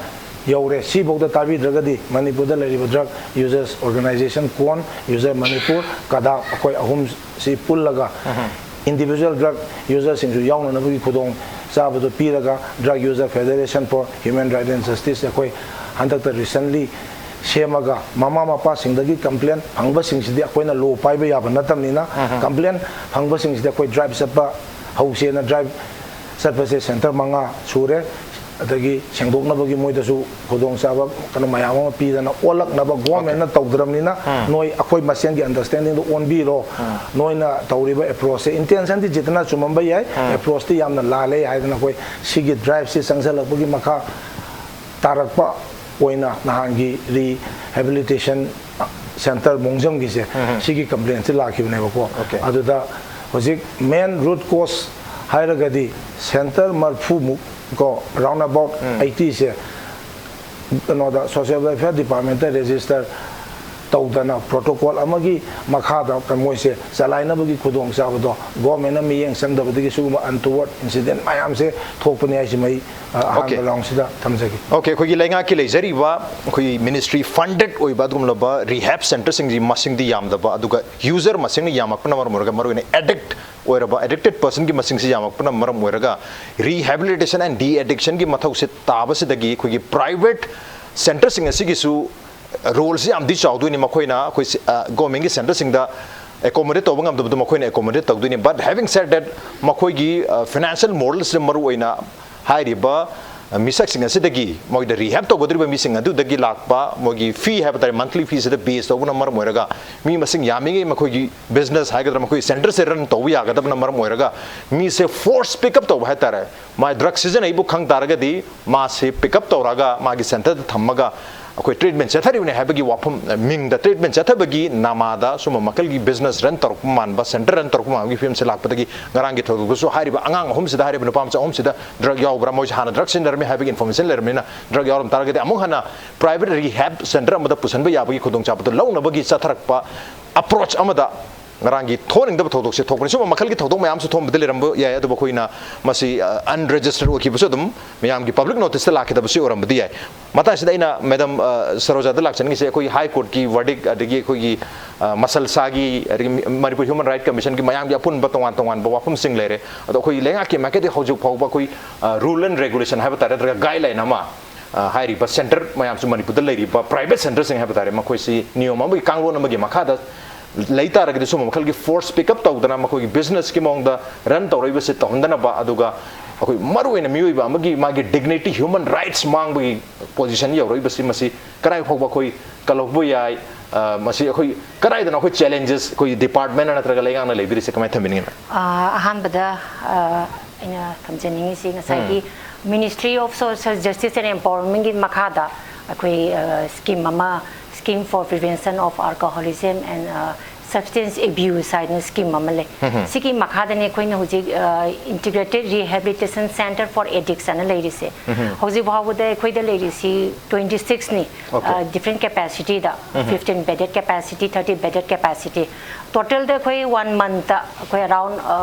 ꯌꯧꯔꯦ꯫ ꯁꯤꯐꯥꯎꯗ ꯇꯥꯕꯤꯗ꯭ꯔꯒꯗꯤ ꯃꯅꯤꯄꯨꯔꯗ ꯂꯩꯔꯤꯕ ꯗ꯭ꯔꯒ ꯌꯨꯖꯔꯁ ꯑꯣꯔꯒꯅꯥꯏꯖꯦꯁꯟ, ꯀꯣꯟ, ꯌꯨꯖꯔ ꯃꯅꯤꯄꯨꯔ, ꯀꯗꯥꯞ, ꯑꯩꯈꯣꯏ ꯑꯍꯨꯝꯁꯤ ꯄꯨꯜꯂꯒ ꯏꯟꯗꯤꯚꯤꯖꯨꯋꯦꯜ ꯗ꯭ꯔꯒ ꯌꯨꯖꯔꯁꯤꯡꯁꯨ ꯌꯥꯎꯅꯅꯕꯒꯤ ꯈꯨꯗꯣꯡ ꯆꯥꯕꯗꯨ ꯄꯤꯔꯒ Drug User Federation for Human Right and Justice ꯑꯩꯈꯣꯏ ꯍꯟꯗꯛꯇ ꯔꯤꯁꯦꯟꯂꯤ ꯁꯦꯝꯃꯒ ꯃꯃꯥ ꯃꯄꯥꯁꯤꯡꯗꯒꯤ ꯀꯝꯄ꯭ꯂꯦꯟ ꯐꯪꯕꯁꯤꯡꯁꯤꯗꯤ ꯑꯩꯈꯣꯏꯅ ꯂꯣ ꯄꯥꯏꯕ ꯌꯥꯕ ꯅꯠꯇꯕꯅꯤꯅ ꯀꯝꯄ꯭ꯂꯦꯟ ꯐꯪꯕꯁꯤꯡꯁꯤꯗꯤ ꯑꯩꯈꯣꯏ ꯗ꯭ꯔꯥꯏꯚ ꯆꯠꯄ ꯍꯧꯁꯦꯅ ꯗ꯭ꯔꯥꯏꯚ ꯆꯠꯄꯁꯦ ꯁꯦꯟꯇꯔ ꯃꯉꯥ ꯁꯨꯔꯦ꯫ ꯑꯗꯒꯤ ꯁꯦꯡꯗꯣꯛꯅꯕꯒꯤ ꯃꯣꯏꯗꯁꯨ ꯈꯨꯗꯣꯡꯆꯥꯕ ꯀꯩꯅꯣ ꯃꯌꯥꯝ ꯑꯃ ꯄꯤꯗꯅ ꯑꯣꯜꯂꯛꯅꯕ ꯒꯣꯔꯃꯦꯟꯅ ꯇꯧꯗ꯭ꯔꯕꯅꯤꯅ ꯅꯣꯏ ꯑꯩꯈꯣꯏ ꯃꯁꯦꯟꯒꯤ ꯑꯟꯗꯔꯁꯇꯦꯟꯗꯤꯡꯗꯣ ꯑꯣꯟꯕꯤꯔꯣ, ꯅꯣꯏꯅ ꯇꯧꯔꯤꯕ ꯑꯦꯄ꯭ꯔꯣꯁꯁꯦ ꯏꯟꯇꯦꯟꯁꯟꯗꯤ ꯖꯤꯠꯇꯅ ꯆꯨꯝꯃꯝꯕ ꯌꯥꯏ, ꯑꯦꯄ꯭ꯔꯣꯁꯇꯤ ꯌꯥꯝꯅ ꯂꯥꯜꯂꯦ ꯍꯥꯏꯗꯅ ꯑꯩꯈꯣꯏ ꯁꯤꯒꯤ ꯗ꯭ꯔꯥꯏꯚꯁꯤ ꯆꯪꯁꯤꯜꯂꯛꯄꯒꯤ ꯃꯈꯥ ꯇꯥꯔꯛꯄ ꯑꯣꯏꯅ ꯅꯍꯥꯟꯒꯤ ꯔꯤꯍꯦꯕꯤꯂꯤꯇꯦꯁꯟ ꯁꯦꯟꯇꯔ ꯃꯣꯡꯖꯝꯒꯤꯁꯦ ꯁꯤꯒꯤ ꯀꯝꯄ꯭ꯂꯦꯟꯁꯦ ꯂꯥꯛꯈꯤꯕꯅꯦꯕꯀꯣ꯫ ꯑꯗꯨꯗ ꯍꯧꯖꯤꯛ ꯃꯦꯟ ꯔꯨꯠ ꯀꯣꯁ ꯍꯥꯏꯔꯒꯗꯤ ꯁꯦꯟꯇꯔ ꯃꯔꯐꯨꯃꯨꯛ ꯀꯣ, round about eighty ꯁꯦ ꯀꯩꯅꯣꯗ social welfare department ꯇ register ꯇꯧꯗꯅ protocol ꯑꯃꯒꯤ ꯃꯈꯥꯗ ꯃꯣꯏꯁꯦ ꯆꯂꯥꯏꯅꯕꯒꯤ ꯈꯨꯗꯣꯡꯆꯥꯕꯗꯣ government ꯅ ꯃꯤꯠꯌꯦꯡ ꯆꯪꯗꯕꯗꯒꯤ ꯁꯤꯒꯨꯝꯕ untoward incident ꯃꯌꯥꯝꯁꯦ ꯊꯣꯛꯄꯅꯤ ꯍꯥꯏꯁꯤꯃ ꯑꯩ, ꯑ, ꯑꯍꯥꯟꯕ Okay. round ꯁꯤꯗ ꯊꯝꯖꯒꯦ꯫ Okay, ꯑꯩꯈꯣꯏꯒꯤ ꯂꯩꯉꯥꯛꯀꯤ ꯂꯩꯖꯔꯤꯕ ꯑꯩꯈꯣꯏꯒꯤ ministry funded ꯑꯣꯏꯕ ꯑꯗꯨꯒꯨꯝꯂꯕ rehab centre ꯁꯤꯡꯒꯤ ꯃꯁꯤꯡꯗꯤ ꯌꯥꯝꯗꯕ, ꯑꯗꯨꯒ user ꯃꯁꯤꯡꯅ ꯌꯥꯝꯃꯛꯄꯅ ꯃꯔꯝ ꯑꯣꯏꯔꯒ ꯃꯔꯨꯑꯣꯏꯅ addict ꯑꯣꯏꯔꯕ, addicted person ꯒꯤ ꯃꯁꯤꯡꯁꯤ ꯌꯥꯝꯃꯛꯄꯅ ꯃꯔꯝ ꯑꯣꯏꯔꯒ rehabilitation and de-addiction ꯒꯤ ꯃꯊꯧꯁꯦ ꯇꯥꯕꯁꯤꯗꯒꯤ ꯑꯩꯈꯣꯏꯒꯤ private centre ꯁꯤꯡ ꯑꯁꯤꯒꯤꯁꯨ role ꯁꯤ ꯌꯥꯝꯗꯤ ꯆꯥꯎꯗꯣꯏꯅꯤ꯫ ꯃꯈꯣꯏꯅ ꯑꯩꯈꯣꯏ ꯁꯤ-, ꯑ, government ꯀꯤ centre ꯁꯤꯡꯗ accommodate ꯇꯧꯕ ꯉꯝꯗꯕꯗꯣ ꯃꯈꯣꯏꯅ accommodate ꯇꯧꯗꯣꯏꯅꯤ꯫ But having said that, ꯃꯈꯣꯏꯒꯤ, ꯑ, financial model ꯁꯤꯗ ꯃꯔꯨꯑꯣꯏꯅ ꯍꯥꯏꯔꯤꯕ, ꯑ, ꯃꯤꯁꯛꯁꯤꯡ ꯑꯁꯤꯗꯒꯤ ꯃꯣꯏꯗ rehab ꯇꯧꯒꯗꯧꯔꯤꯕ ꯃꯤꯁꯤꯡ ꯑꯗꯨꯗꯒꯤ ꯂꯥꯛꯄ ꯃꯣꯏꯒꯤ fee ꯍꯥꯏꯕ ꯇꯥꯔꯦ, monthly fee ꯁꯤꯗ base ꯇꯧꯕꯅ ꯃꯔꯝ ꯑꯣꯏꯔꯒ ꯃꯤ ꯃꯁꯤꯡ ꯌꯥꯝꯃꯤꯉꯩ ꯃꯈꯣꯏꯒꯤ business ꯍꯥꯏꯒꯗ꯭ꯔꯥ, ꯃꯈꯣꯏꯒꯤ centre ꯁꯦ run ꯇꯧꯕ ꯌꯥꯒꯗꯕꯅ ꯃꯔꯝ ꯑꯣꯏꯔꯒ ꯃꯤꯁꯦ force pick up ꯇꯧꯕ ꯍꯥꯏ ꯇꯥꯔꯦ꯫ ꯃꯥ drug ꯁꯤꯖꯤꯟꯅꯩꯕꯨ ꯈꯪ ꯇꯥꯔꯒꯗꯤ ꯃꯥꯁꯦ pick up ꯇꯧꯔꯒ ꯃꯥꯒꯤ centre ꯗ ꯊꯝꯃꯒ ꯑꯩꯈꯣꯏ treatment ꯆꯠꯊꯔꯤꯕꯅꯤ ꯍꯥꯏꯕꯒꯤ ꯋꯥꯐꯝ, ꯃꯤꯡꯗ treatment ꯆꯠꯊꯕꯒꯤ ꯅꯃꯥꯗ ꯁꯨꯝꯕ ꯃꯈꯜꯒꯤ business run ꯇꯧꯔꯛꯄ ꯃꯥꯟꯕ, centre run ꯇꯧꯔꯛꯄ ꯃꯥꯟꯕꯒꯤ ꯐꯤꯕꯝꯁꯦ ꯂꯥꯛꯄꯗꯒꯤ ꯉꯔꯥꯡꯒꯤ ꯊꯧꯗꯣꯛꯇꯁꯨ ꯍꯥꯏꯔꯤꯕ ꯑꯉꯥꯡ ꯑꯍꯨꯝꯁꯤꯗ, ꯍꯥꯏꯔꯤꯕ ꯅꯨꯄꯥ ꯃꯆꯥ ꯑꯍꯨꯝꯁꯤꯗ drug ꯌꯥꯎꯕ꯭ꯔꯥ, ꯃꯣꯏꯁꯦ ꯍꯥꯟꯅ drug ꯁꯤꯖꯤꯟꯅꯔꯝꯃꯤ ꯍꯥꯏꯕꯒꯤ information ꯂꯩꯔꯝꯃꯤꯅ drug ꯌꯥꯎꯔꯝ ꯇꯥꯔꯒꯗꯤ ꯑꯃꯨꯛ ꯍꯟꯅ private rehab centre ꯑꯃꯗ ꯄꯨꯁꯤꯟꯕ ꯌꯥꯕꯒꯤ ꯈꯨꯗꯣꯡꯆꯥꯕꯗꯨ ꯂꯧꯅꯕꯒꯤ ꯆꯠꯊꯔꯛꯄ approach ꯑꯃꯗ ꯉꯔꯥꯡꯒꯤ ꯊꯣꯛꯍꯟꯅꯤꯡꯗꯕ ꯊꯧꯗꯣꯛꯁꯦ ꯊꯣꯛꯄꯅꯤ꯫ ꯁꯨꯝꯕ ꯃꯈꯜꯒꯤ ꯊꯧꯗꯣꯛ ꯃꯌꯥꯝꯁꯨ ꯊꯣꯛꯍꯟꯕꯗꯤ ꯂꯩꯔꯝꯕ ꯌꯥꯏ, ꯑꯗꯨꯕꯨ ꯑꯩꯈꯣꯏꯅ ꯃꯁꯤ, ꯑ, unregistered ꯑꯣꯏꯈꯤꯕꯁꯨ ꯑꯗꯨꯝ ꯃꯌꯥꯝꯒꯤ public notice ꯇ ꯂꯥꯛꯈꯤꯗꯕꯁꯨ ꯑꯣꯏꯔꯝꯕꯗꯤ ꯌꯥꯏ꯫ ꯃꯇꯥꯡꯁꯤꯗ ꯑꯩꯅ Madam, ꯑ, ꯁꯔꯣꯖꯥꯗ ꯂꯥꯛꯆꯅꯤꯡꯉꯤꯁꯦ, ꯑꯩꯈꯣꯏ High Court ꯀꯤ verdict, ꯑꯗꯒꯤ ꯑꯩꯈꯣꯏꯒꯤ, ꯑ, ꯃꯁꯜꯁꯥꯒꯤ, ꯑꯗꯒꯤ ꯃꯅꯤꯄꯨꯔ Human Rights Commission ꯒꯤ ꯃꯌꯥꯝꯒꯤ ꯑꯄꯨꯟꯕ ꯇꯣꯉꯥꯟ ꯇꯣꯉꯥꯟꯕ ꯋꯥꯐꯝꯁꯤꯡ ꯂꯩꯔꯦ꯫ ꯑꯗꯣ ꯑꯩꯈꯣꯏ ꯂꯩꯉꯥꯛꯀꯤ ꯃꯥꯏꯀꯩꯗꯒꯤ ꯍꯧꯖꯤꯛ ꯐꯥꯎꯕ ꯑꯩꯈꯣꯏ, ꯑ, rule and regulation ꯍꯥꯏꯕ ꯇꯥꯔꯦ, ꯅꯠꯇ꯭ꯔꯒ guideline ꯑꯃ, ꯑ, ꯍꯥꯏꯔꯤꯕ centre ꯃꯌꯥꯝꯁꯨ, ꯃꯅꯤꯄꯨꯔꯗ ꯂꯩꯔꯤꯕ private centre ꯁꯤꯡ ꯍꯥꯏꯕ ꯇꯥꯔꯦ, ꯃꯈꯣꯏꯁꯤ ꯅꯤꯌꯣꯝ ꯑꯃꯒꯤ, ꯀꯥꯡꯂꯣꯟ ꯑꯃꯒꯤ ꯃꯈꯥꯗ ꯂꯩ ꯇꯥꯔꯒꯗꯤ ꯁꯨꯝꯕ ꯃꯈꯜꯒꯤ force pick up ꯇꯧꯗꯅ ꯃꯈꯣꯏꯒꯤ business ꯀꯤ ꯃꯑꯣꯡꯗ run ꯇꯧꯔꯛꯏꯕꯁꯤ ꯇꯧꯍꯟꯗꯅꯕ, ꯑꯗꯨꯒ ꯑꯩꯈꯣꯏ ꯃꯔꯨꯑꯣꯏꯅ ꯃꯤꯑꯣꯏꯕ ꯑꯃꯒꯤ ꯃꯥꯒꯤ dignity, human rights ꯃꯥꯡꯕꯒꯤ position ꯌꯧꯔꯛꯏꯕꯁꯤ, ꯃꯁꯤ ꯀꯗꯥꯏ ꯐꯥꯎꯕ ꯑꯩꯈꯣꯏ ꯀꯜꯍꯧꯕ ꯌꯥꯏ, ꯑ, ꯃꯁꯤ ꯑꯩꯈꯣꯏ ꯀꯗꯥꯏꯗꯅꯣ ꯑꯩꯈꯣꯏ challenges ꯑꯩꯈꯣꯏ department ꯅ ꯅꯠꯇ꯭ꯔꯒ ꯂꯩꯉꯥꯛꯅ ꯂꯩꯕꯤꯔꯤꯁꯦ, ꯀꯃꯥꯏꯅ ꯊꯝꯕꯤꯅꯤꯡꯉꯤ? ꯑ, ꯑꯍꯥꯟꯕꯗ, ꯑ, ꯑꯩꯅ ꯊꯝꯖꯅꯤꯡꯉꯤꯁꯤ ꯉꯁꯥꯏꯒꯤ Ministry of Social Justice and Empowerment ꯒꯤ ꯃꯈꯥꯗ ꯑꯩꯈꯣꯏ, ꯑ, scheme ꯑꯃ, Scheme for Prevention of Alcoholism and, ꯑ, Substance Abuse ꯍꯥꯏꯅ ꯁ꯭ꯀꯤꯝ ꯑꯃ ꯂꯩ꯫ ꯁꯤꯒꯤ ꯃꯈꯥꯗꯅꯦ ꯑꯩꯈꯣꯏꯅ ꯍꯧꯖꯤꯛ Integrated Rehabilitation Center for Addicts ꯍꯥꯏꯅ ꯂꯩꯔꯤꯁꯦ꯫ ꯍꯧꯖꯤꯛ ꯐꯥꯎꯕꯗ ꯑꯩꯈꯣꯏꯗ ꯂꯩꯔꯤꯁꯤ twenty sixꯅꯤ꯫ Okay. Different capacityꯗ, fifteen bedded capacity, thirty bedded capacity, totalꯗ ꯑꯩꯈꯣꯏ one monthꯇ ꯑꯩꯈꯣꯏ around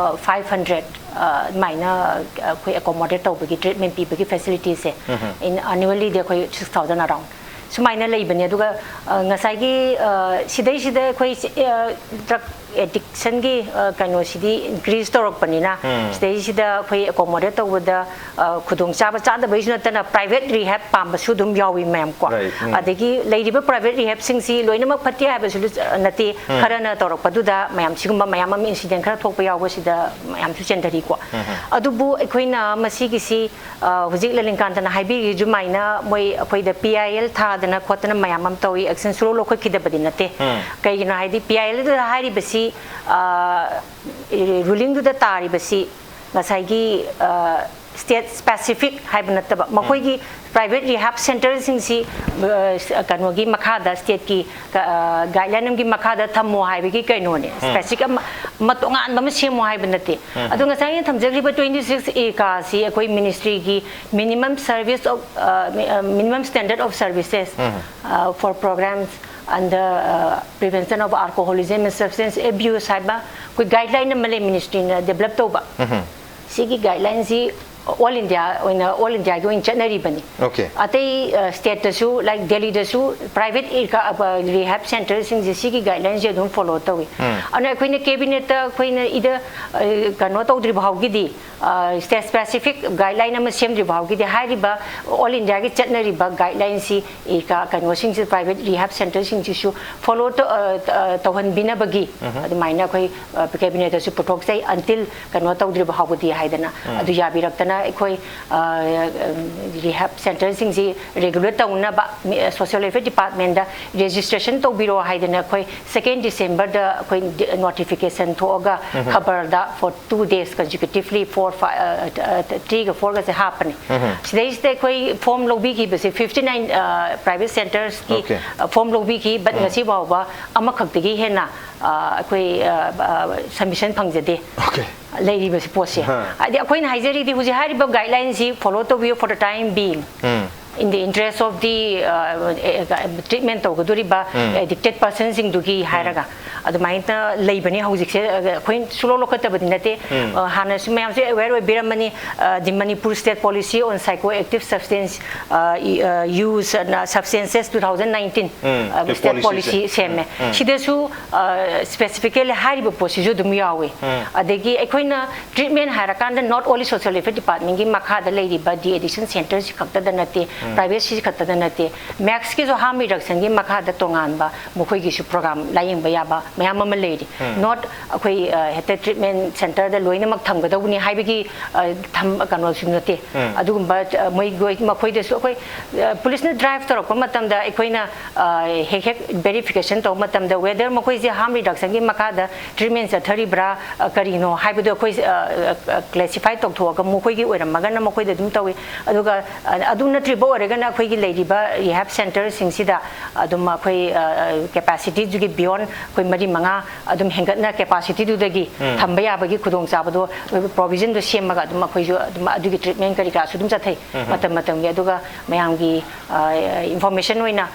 five hundred ꯑꯗꯨꯃꯥꯏꯅ ꯑꯩꯈꯣꯏ accommodate ꯇꯧꯕꯒꯤ, treatment ꯄꯤꯕꯒꯤ facilityꯁꯦ꯫ In annuallyꯗꯤ ꯑꯩꯈꯣꯏ six thousand around ꯁꯨꯃꯥꯏꯅ ꯂꯩꯕꯅꯦ꯫ ꯑꯗꯨꯒ ꯉꯁꯥꯏꯒꯤ ꯁꯤꯗꯩꯁꯤꯗ ꯑꯩꯈꯣꯏ drug addictionꯒꯤ ꯀꯩꯅꯣꯁꯤꯗꯤ increase ꯇꯧꯔꯛꯄꯅꯤꯅ, ꯁꯤꯗꯩꯁꯤꯗ ꯑꯩꯈꯣꯏ accommodate ꯇꯧꯕꯗ ꯈꯨꯗꯣꯡꯆꯥꯕ ꯆꯥꯗꯕꯩꯁꯨ ꯅꯠꯇꯅ private rehab ꯄꯥꯝꯕꯁꯨ ꯑꯗꯨꯝ ꯌꯥꯎꯏ ꯃꯌꯥꯝ ꯀꯣ꯫ Right. ꯑꯗꯒꯤ ꯂꯩꯔꯤꯕ private rehabꯁꯤꯡꯁꯤ ꯂꯣꯏꯅꯃꯛ ꯐꯠꯇꯦ ꯍꯥꯏꯕꯁꯨ ꯅꯠꯇꯦ꯫ ꯈꯔꯅ ꯇꯧꯔꯛꯄꯗꯨꯗ ꯃꯌꯥꯝ, ꯁꯤꯒꯨꯝꯕ ꯃꯌꯥꯝ ꯑꯃ incident ꯈꯔ ꯊꯣꯛꯄ ꯌꯥꯎꯕꯁꯤꯗ ꯃꯌꯥꯝꯁꯨ ꯆꯦꯟꯊꯔꯤꯀꯣ꯫ ꯑꯗꯨꯕꯨ ꯑꯩꯈꯣꯏꯅ ꯃꯁꯤꯒꯤꯁꯤ ꯍꯧꯖꯤꯛ ꯂꯂꯤꯡꯀꯥꯟꯇꯅ ꯍꯥꯏꯕꯤꯔꯤ ꯑꯗꯨꯃꯥꯏꯅ ꯃꯣꯏ ꯑꯩꯈꯣꯏꯗ P I L ꯊꯥꯗꯅ ꯈꯣꯠꯇꯅ ꯃꯌꯥꯝ ꯑꯃ ꯇꯧꯏ꯫ Action ꯁꯨꯡꯂꯧ ꯂꯧꯈꯠꯈꯤꯗꯕꯗꯤ ꯅꯠꯇꯦ꯫ ꯀꯩꯒꯤꯅꯣ ꯍꯥꯏꯗꯤ P I Lꯗ ꯍꯥꯏꯔꯤꯕꯁꯤ, rulingꯗꯨꯗ ꯇꯥꯔꯤꯕꯁꯤ ꯉꯁꯥꯏꯒꯤ state specific ꯍꯥꯏꯕ ꯅꯠꯇꯕ, ꯃꯈꯣꯏꯒꯤ private rehab centreꯁꯤꯡꯁꯤ ꯀꯩꯅꯣꯒꯤ ꯃꯈꯥꯗ, stateꯀꯤ guideline ꯑꯃꯒꯤ ꯃꯈꯥꯗ ꯊꯝꯃꯣ ꯍꯥꯏꯕꯒꯤ ꯀꯩꯅꯣꯅꯦ꯫ Specific ꯑꯃ, ꯑꯃ ꯇꯣꯉꯥꯟꯕ ꯑꯃ ꯁꯦꯝꯃꯣ ꯍꯥꯏꯕ ꯅꯠꯇꯦ꯫ ꯑꯗꯣ ꯉꯁꯥꯏ ꯑꯩꯅ ꯊꯝꯖꯈ꯭ꯔꯤꯕ twenty six A ꯀꯥꯁꯤ ꯑꯩꯈꯣꯏ ministryꯒꯤ minimum service of, minimum standard of services for programs under Prevention of Alcoholism and Substance Abuse ꯍꯥꯏꯕ ꯑꯩꯈꯣꯏ guideline ꯑꯃ ꯂꯩ, ministryꯅ develop ꯇꯧꯕ꯫ ꯁꯤꯒꯤ guidelineꯁꯤ all India ꯑꯣꯏꯅ, all Indiaꯒꯤ ꯑꯣꯏꯅ ꯆꯠꯅꯔꯤꯕꯅꯤ꯫ Okay. ꯑꯇꯩ stateꯇꯁꯨ, like Delhiꯗꯁꯨ private rehab centreꯁꯤꯡꯁꯦ ꯁꯤꯒꯤ guidelineꯁꯦ ꯑꯗꯨꯝ follow ꯇꯧꯏ꯫ ꯑꯗꯨꯅ ꯑꯩꯈꯣꯏꯅ cabinetꯇ ꯑꯩꯈꯣꯏꯅ ꯏꯗ ꯀꯩꯅꯣ ꯇꯧꯗ꯭ꯔꯤ ꯐꯥꯎꯒꯤꯗꯤ, state specific guideline ꯑꯃ ꯁꯦꯝꯗ꯭ꯔꯤ ꯐꯥꯎꯒꯤꯗꯤ ꯍꯥꯏꯔꯤꯕ all Indiaꯒꯤ ꯆꯠꯅꯔꯤꯕ guidelineꯁꯤ ꯀꯩꯅꯣꯁꯤꯡꯁꯤ, private rehab centreꯁꯤꯡꯁꯤꯁꯨ follow ꯇꯧꯍꯟꯕꯤꯅꯕꯒꯤ ꯑꯗꯨꯃꯥꯏꯅ ꯑꯩꯈꯣꯏ cabinetꯇꯁꯨ ꯄꯨꯊꯣꯛꯆꯩ, until ꯀꯩꯅꯣ ꯇꯧꯗ꯭ꯔꯤꯕ ꯐꯥꯎꯕꯗꯤ ꯍꯥꯏꯗꯅ꯫ ꯑꯗꯨ ꯌꯥꯕꯤꯔꯛꯇꯅ ꯑꯩꯈꯣꯏ ꯔꯤꯍꯦꯕ ꯁꯦꯟꯇꯔꯁꯤꯡꯁꯤ ꯔꯤꯒꯨꯂꯦꯠ ꯇꯧꯅꯕ ꯁꯣꯁꯤꯌꯦꯜ ꯋꯦꯜꯐꯤꯌꯔ ꯗꯤꯄꯥꯔꯠꯃꯦꯟꯗ ꯔꯦꯖꯤꯁꯇ꯭ꯔꯦꯁꯟ ꯇꯧꯕꯤꯔꯣ ꯍꯥꯏꯗꯅ ꯑꯩꯈꯣꯏ ꯁꯦꯀꯦꯟ ꯗꯤꯁꯦꯝꯕꯔꯗ ꯑꯩꯈꯣꯏ ꯅꯣꯇꯤꯐꯤꯀꯦꯁꯟ ꯊꯣꯛꯑꯒ ꯈꯕꯔꯗ for two days consecutively four five three ꯒ four ꯒꯁꯦ ꯍꯥꯞꯄꯅꯤ꯫ ꯁꯤꯗꯩꯁꯤꯗ ꯑꯩꯈꯣꯏ ꯐꯣꯝ ꯂꯧꯕꯤꯈꯤꯕꯁꯦ fifty nine private centers ꯀꯤ Okay. ꯐꯣꯝ ꯂꯧꯕꯤꯈꯤ, but ꯉꯁꯤ ꯐꯥꯎꯕ ꯑꯃꯈꯛꯇꯒꯤ ꯍꯦꯟꯅ ꯑꯩꯈꯣꯏ ꯁꯕꯃꯤꯁꯟ ꯐꯪꯖꯗꯦ꯫ Okay. ꯂꯩꯔꯤꯕꯁꯤ ꯄꯣꯠꯁꯦ꯫ ꯍꯥ. ꯍꯥꯏꯗꯤ ꯑꯩꯈꯣꯏꯅ ꯍꯥꯏꯖꯔꯤꯗꯤ ꯍꯧꯖꯤꯛ ꯍꯥꯏꯔꯤꯕ ꯒꯥꯏꯗꯂꯥꯏꯟꯁꯤ ꯐꯣꯂꯣ ꯇꯧꯕꯤꯌꯨ for the time being, um. in the interest of the treatment ꯇꯧꯒꯗꯧꯔꯤꯕ ꯎꯝ. ꯑꯦꯗꯤꯛꯇꯦꯠ ꯄꯔꯁꯟꯁꯤꯡꯗꯨꯒꯤ ꯍꯥꯏꯔꯒ ꯑꯗꯨꯃꯥꯏꯅ ꯂꯩꯕꯅꯤ ꯍꯧꯖꯤꯛꯁꯦ꯫ ꯑꯩꯈꯣꯏ ꯁꯨꯡꯂꯧ ꯂꯧꯈꯠꯇꯕꯗꯤ ꯅꯠꯇꯦ꯫ ꯎꯝ. ꯍꯥꯟꯅꯁꯨ ꯃꯌꯥꯝꯁꯦ aware ꯑꯣꯏꯕꯤꯔꯝꯃꯅꯤ꯫ The Manipur State Policy on Psychoactive Substance Use, Substances two thousand nineteen um. State ꯄꯣꯂꯤꯁꯤꯁꯦ. Policy ꯁꯦꯝꯃꯦ꯫ ꯎꯝ. ꯁꯤꯗꯁꯨ ꯁ꯭ꯄꯦꯁꯤꯐꯤꯀꯦꯂꯤ ꯍꯥꯏꯔꯤꯕ ꯄꯣꯠꯁꯤꯁꯨ ꯑꯗꯨꯝ ꯌꯥꯎꯏ꯫ ꯎꯝ. ꯑꯗꯒꯤ ꯑꯩꯈꯣꯏꯅ ꯇ꯭ꯔꯤꯠꯃꯦꯟ ꯍꯥꯏꯔꯀꯥꯟꯗ not only social welfare department ꯀꯤ ꯃꯈꯥꯗ ꯂꯩꯔꯤꯕ ꯗꯤ ꯑꯦꯗꯤꯛꯁꯟ ꯁꯦꯟꯇꯔꯁꯤ ꯈꯛꯇꯗ ꯅꯠꯇꯦ, ꯄ꯭ꯔꯥꯏꯚꯦꯠꯁꯤ ꯈꯛꯇꯗ ꯅꯠꯇꯦ, ꯃꯦꯛꯁꯀꯤꯁꯨ ꯍꯥꯔꯝ ꯔꯤꯗꯛꯁꯟꯒꯤ ꯃꯈꯥꯗ ꯇꯣꯉꯥꯟꯕ ꯃꯈꯣꯏꯒꯤꯁꯨ ꯄ꯭ꯔꯣꯒ꯭ꯔꯥꯝ ꯂꯥꯌꯦꯡꯕ ꯌꯥꯕ ꯃꯌꯥꯝ ꯑꯃ ꯂꯩꯔꯤ꯫ ꯅꯣꯠ ꯑꯩꯈꯣꯏ ꯍꯦꯛꯇ ꯇ꯭ꯔꯤꯠꯃꯦꯟ ꯁꯦꯟꯇꯔꯗ ꯂꯣꯏꯅꯃꯛ ꯊꯝꯒꯗꯧꯕꯅꯤ ꯍꯥꯏꯕꯒꯤ ꯊꯝ ꯀꯩꯅꯣꯁꯨ ꯅꯠꯇꯦ꯫ ꯑꯗꯨꯒꯨꯝꯕ ꯃꯣꯏ ꯃꯈꯣꯏꯗꯁꯨ ꯑꯩꯈꯣꯏ ꯄꯨꯂꯤꯁꯅ ꯗ꯭ꯔꯥꯏꯚ ꯇꯧꯔꯛꯄ ꯃꯇꯝꯗ ꯑꯩꯈꯣꯏꯅ ꯍꯦꯛ ꯍꯦꯛ ꯚꯦꯔꯤꯐꯤꯀꯦꯁꯟ ꯇꯧꯕ ꯃꯇꯝꯗ ꯋꯦꯗꯔ ꯃꯈꯣꯏꯁꯦ ꯍꯥꯔꯝ ꯔꯤꯗꯛꯁꯟꯒꯤ ꯃꯈꯥꯗ ꯇ꯭ꯔꯤꯠꯃꯦꯟ ꯆꯠꯊꯔꯤꯕ꯭ꯔꯥ ꯀꯔꯤꯅꯣ ꯍꯥꯏꯕꯗꯣ ꯑꯩꯈꯣꯏ ꯀ꯭ꯂꯦꯁꯤꯐꯥꯏ ꯇꯧꯊꯣꯛꯑꯒ ꯃꯈꯣꯏꯒꯤ ꯑꯣꯏꯔꯝꯃꯒꯅ ꯃꯈꯣꯏꯗ ꯑꯗꯨꯝ ꯇꯧꯏ꯫ ꯑꯗꯨꯒ ꯑꯗꯨ ꯅꯠꯇ꯭ꯔꯤꯕ ꯑꯣꯏꯔꯒꯅ ꯑꯩꯈꯣꯏꯒꯤ ꯂꯩꯔꯤꯕ ꯔꯤꯍꯦꯕ ꯁꯦꯟꯇꯔꯁꯤꯡꯁꯤꯗ ꯑꯗꯨꯝ ꯑꯩꯈꯣꯏ ꯀꯦꯄꯥꯁꯤꯇꯤꯗꯨꯒꯤ ꯕꯤꯌꯣꯟ ꯑꯩꯈꯣꯏ ꯃꯔꯤ ꯃꯉꯥ ꯑꯗꯨꯝ ꯍꯦꯟꯒꯠꯅ ꯀꯦꯄꯥꯁꯤꯇꯤꯗꯨꯗꯒꯤ ꯊꯝꯕ ꯌꯥꯕꯒꯤ ꯈꯨꯗꯣꯡꯆꯥꯕꯗꯣ ꯄ꯭ꯔꯣꯚꯤꯖꯟꯗꯣ ꯁꯦꯝꯃꯒ ꯑꯗꯨꯝ ꯑꯩꯈꯣꯏꯁꯨ ꯑꯗꯨꯝ ꯑꯗꯨꯒꯤ ꯇ꯭ꯔꯤꯠꯃꯦꯟ ꯀꯔꯤ ꯀꯔꯥꯁꯨ ꯑꯗꯨꯝ ꯆꯠꯊꯩ ꯃꯇꯝ ꯃꯇꯝꯒꯤ꯫ ꯑꯗꯨꯒ ꯃꯌꯥꯝꯒꯤ ꯏꯟꯐꯣꯔꯃꯦꯁꯟ ꯑꯣꯏꯅ